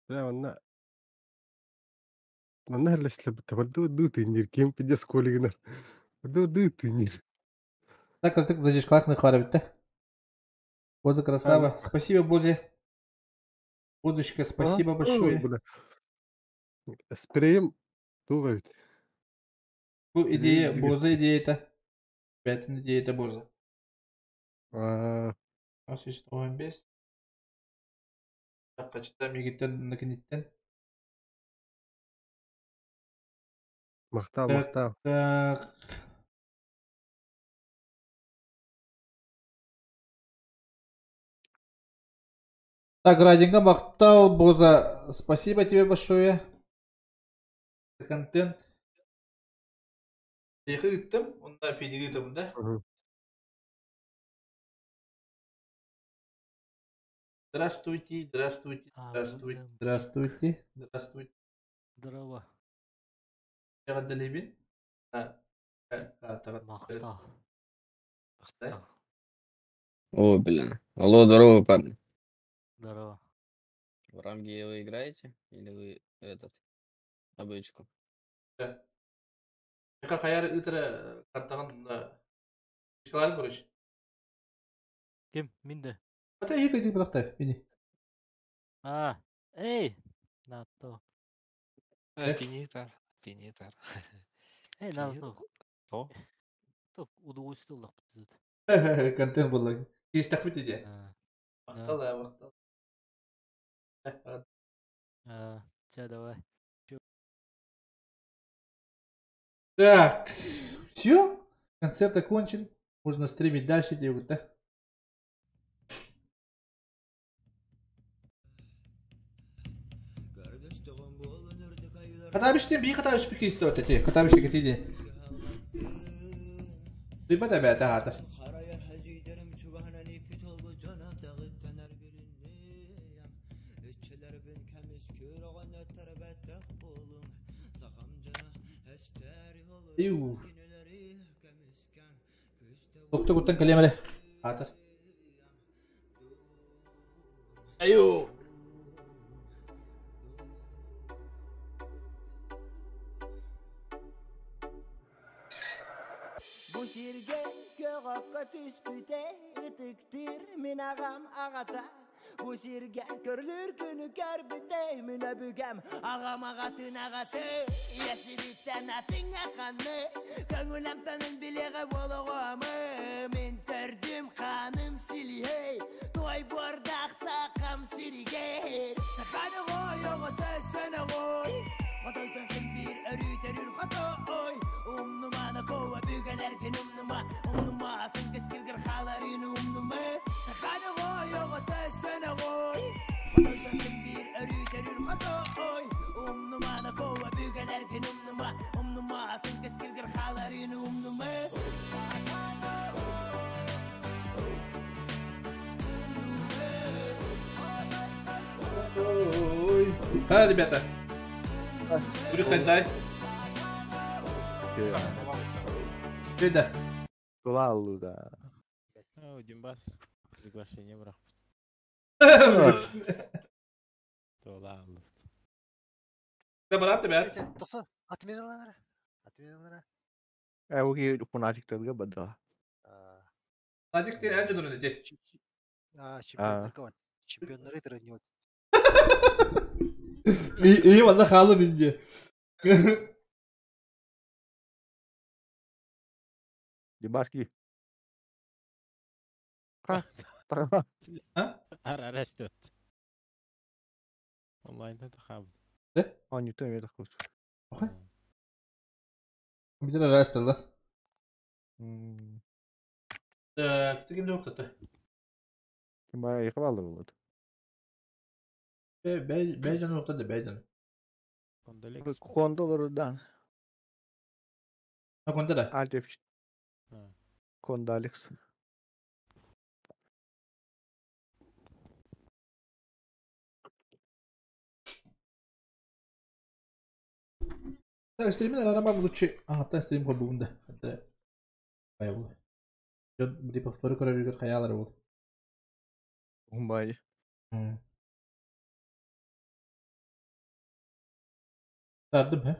Бля, онна манна херлеслеб табарду ду тыннир ким пиздец колигинер. Ду ду тыннир. Так, так, задержкалах на хварабитте. Боза красава. Спасибо, Бозе. Бозочка, спасибо большое. Бля. Спреем туга ведь. Бу идея, Боза идея это. Пятая идея это Боза. Аа, 815. Так, качта мегиттен накинеттен. Махтал, Так, махтал. так. Так, Радинга Махтал, Боза, спасибо тебе большое за контент. Эхы ыттым, онда педиги ыттым, да? Здравствуйте, здравствуйте, здравствуйте, здравствуйте, здравствуйте. Здорово. Эҕэрдэлиибин. Махтал. Да? О, блин. Алло, здорово, парни. Здорово. В рамги вы играете? Или вы этот, обычку? Да. Эха хайар ыытара картаҕын фишкаларын короче. Ким? Мин да. Ата екі ыйтык бырахта, мини. А, эй! На то. Пинитар, пинитар. Эй, на то. То? То удовольствие лах бит. Контент буолла. Киистахпыт иде. Махтал, да, махтал. А, ча, давай. Так, все, концерт окончен. Можно стримить дальше, делать, да? Хатабиштен би хатабиш би кисти вот эти. Хатабиш китиди. Ребята, ребята, хатар. Иу. Токта куттан калемале. Хатар. Айу. Бу сиргэ көҕөккө түспүтэ ытыктыр мин аҕам аҕата Бу сиргэ көрүлүр күнү көрбүтэ мин өбүгэм аҕам аҕатын аҕаты Ийэсириттэн атын аханы көҥүлэмтанын билиэҕэ буолоҕуамы Мин төрдүм ханым силиһэй той буордаах сахам сиригэр Саханы ғой оҕото сөнөҕой Хотойтон син биир өрүү төрүүр хотой Умнумана коа бүгэлэргин умнума Умнума атын кэскилгэр хааларын умнума Саханы ғой оҕото сөнөҕой Хотойтон син биир өрүү төрүүр хотой Умнумана коа бүгэлэргин умнума Умнума атын кэскилгэр хааларын умнума Ой. Ха, ребята. Будет дай. Беда. Тулалу да. О, Димбас. Приглашение брах. Тулалу. Да, брат, ребят. Тохто, отменалара. Отменалара. Э, ол фанатиктарга бада. Фанатик диэн эн дьонун ити. А, чемпионнарга вот. Чемпионнары тренировать. И манна хаалын инде. Дебаски. Ха. А? Ар что? Онлайн это хаб. А, не то, я так вот. Компьютер арасталар. Так, ты ким тоқтатты? Ким бая yıkıp aldı болады. Бәйжан тоқтады, бәйжан. Кондолардан. А, конда да? Альтев. Кондаликс. Так, стримин арама лучше. А, та стрим холбугунда. Это баябыл. Жон били повторы көрөрүгөр хаялары бол. Умбай. Тардым, хэ?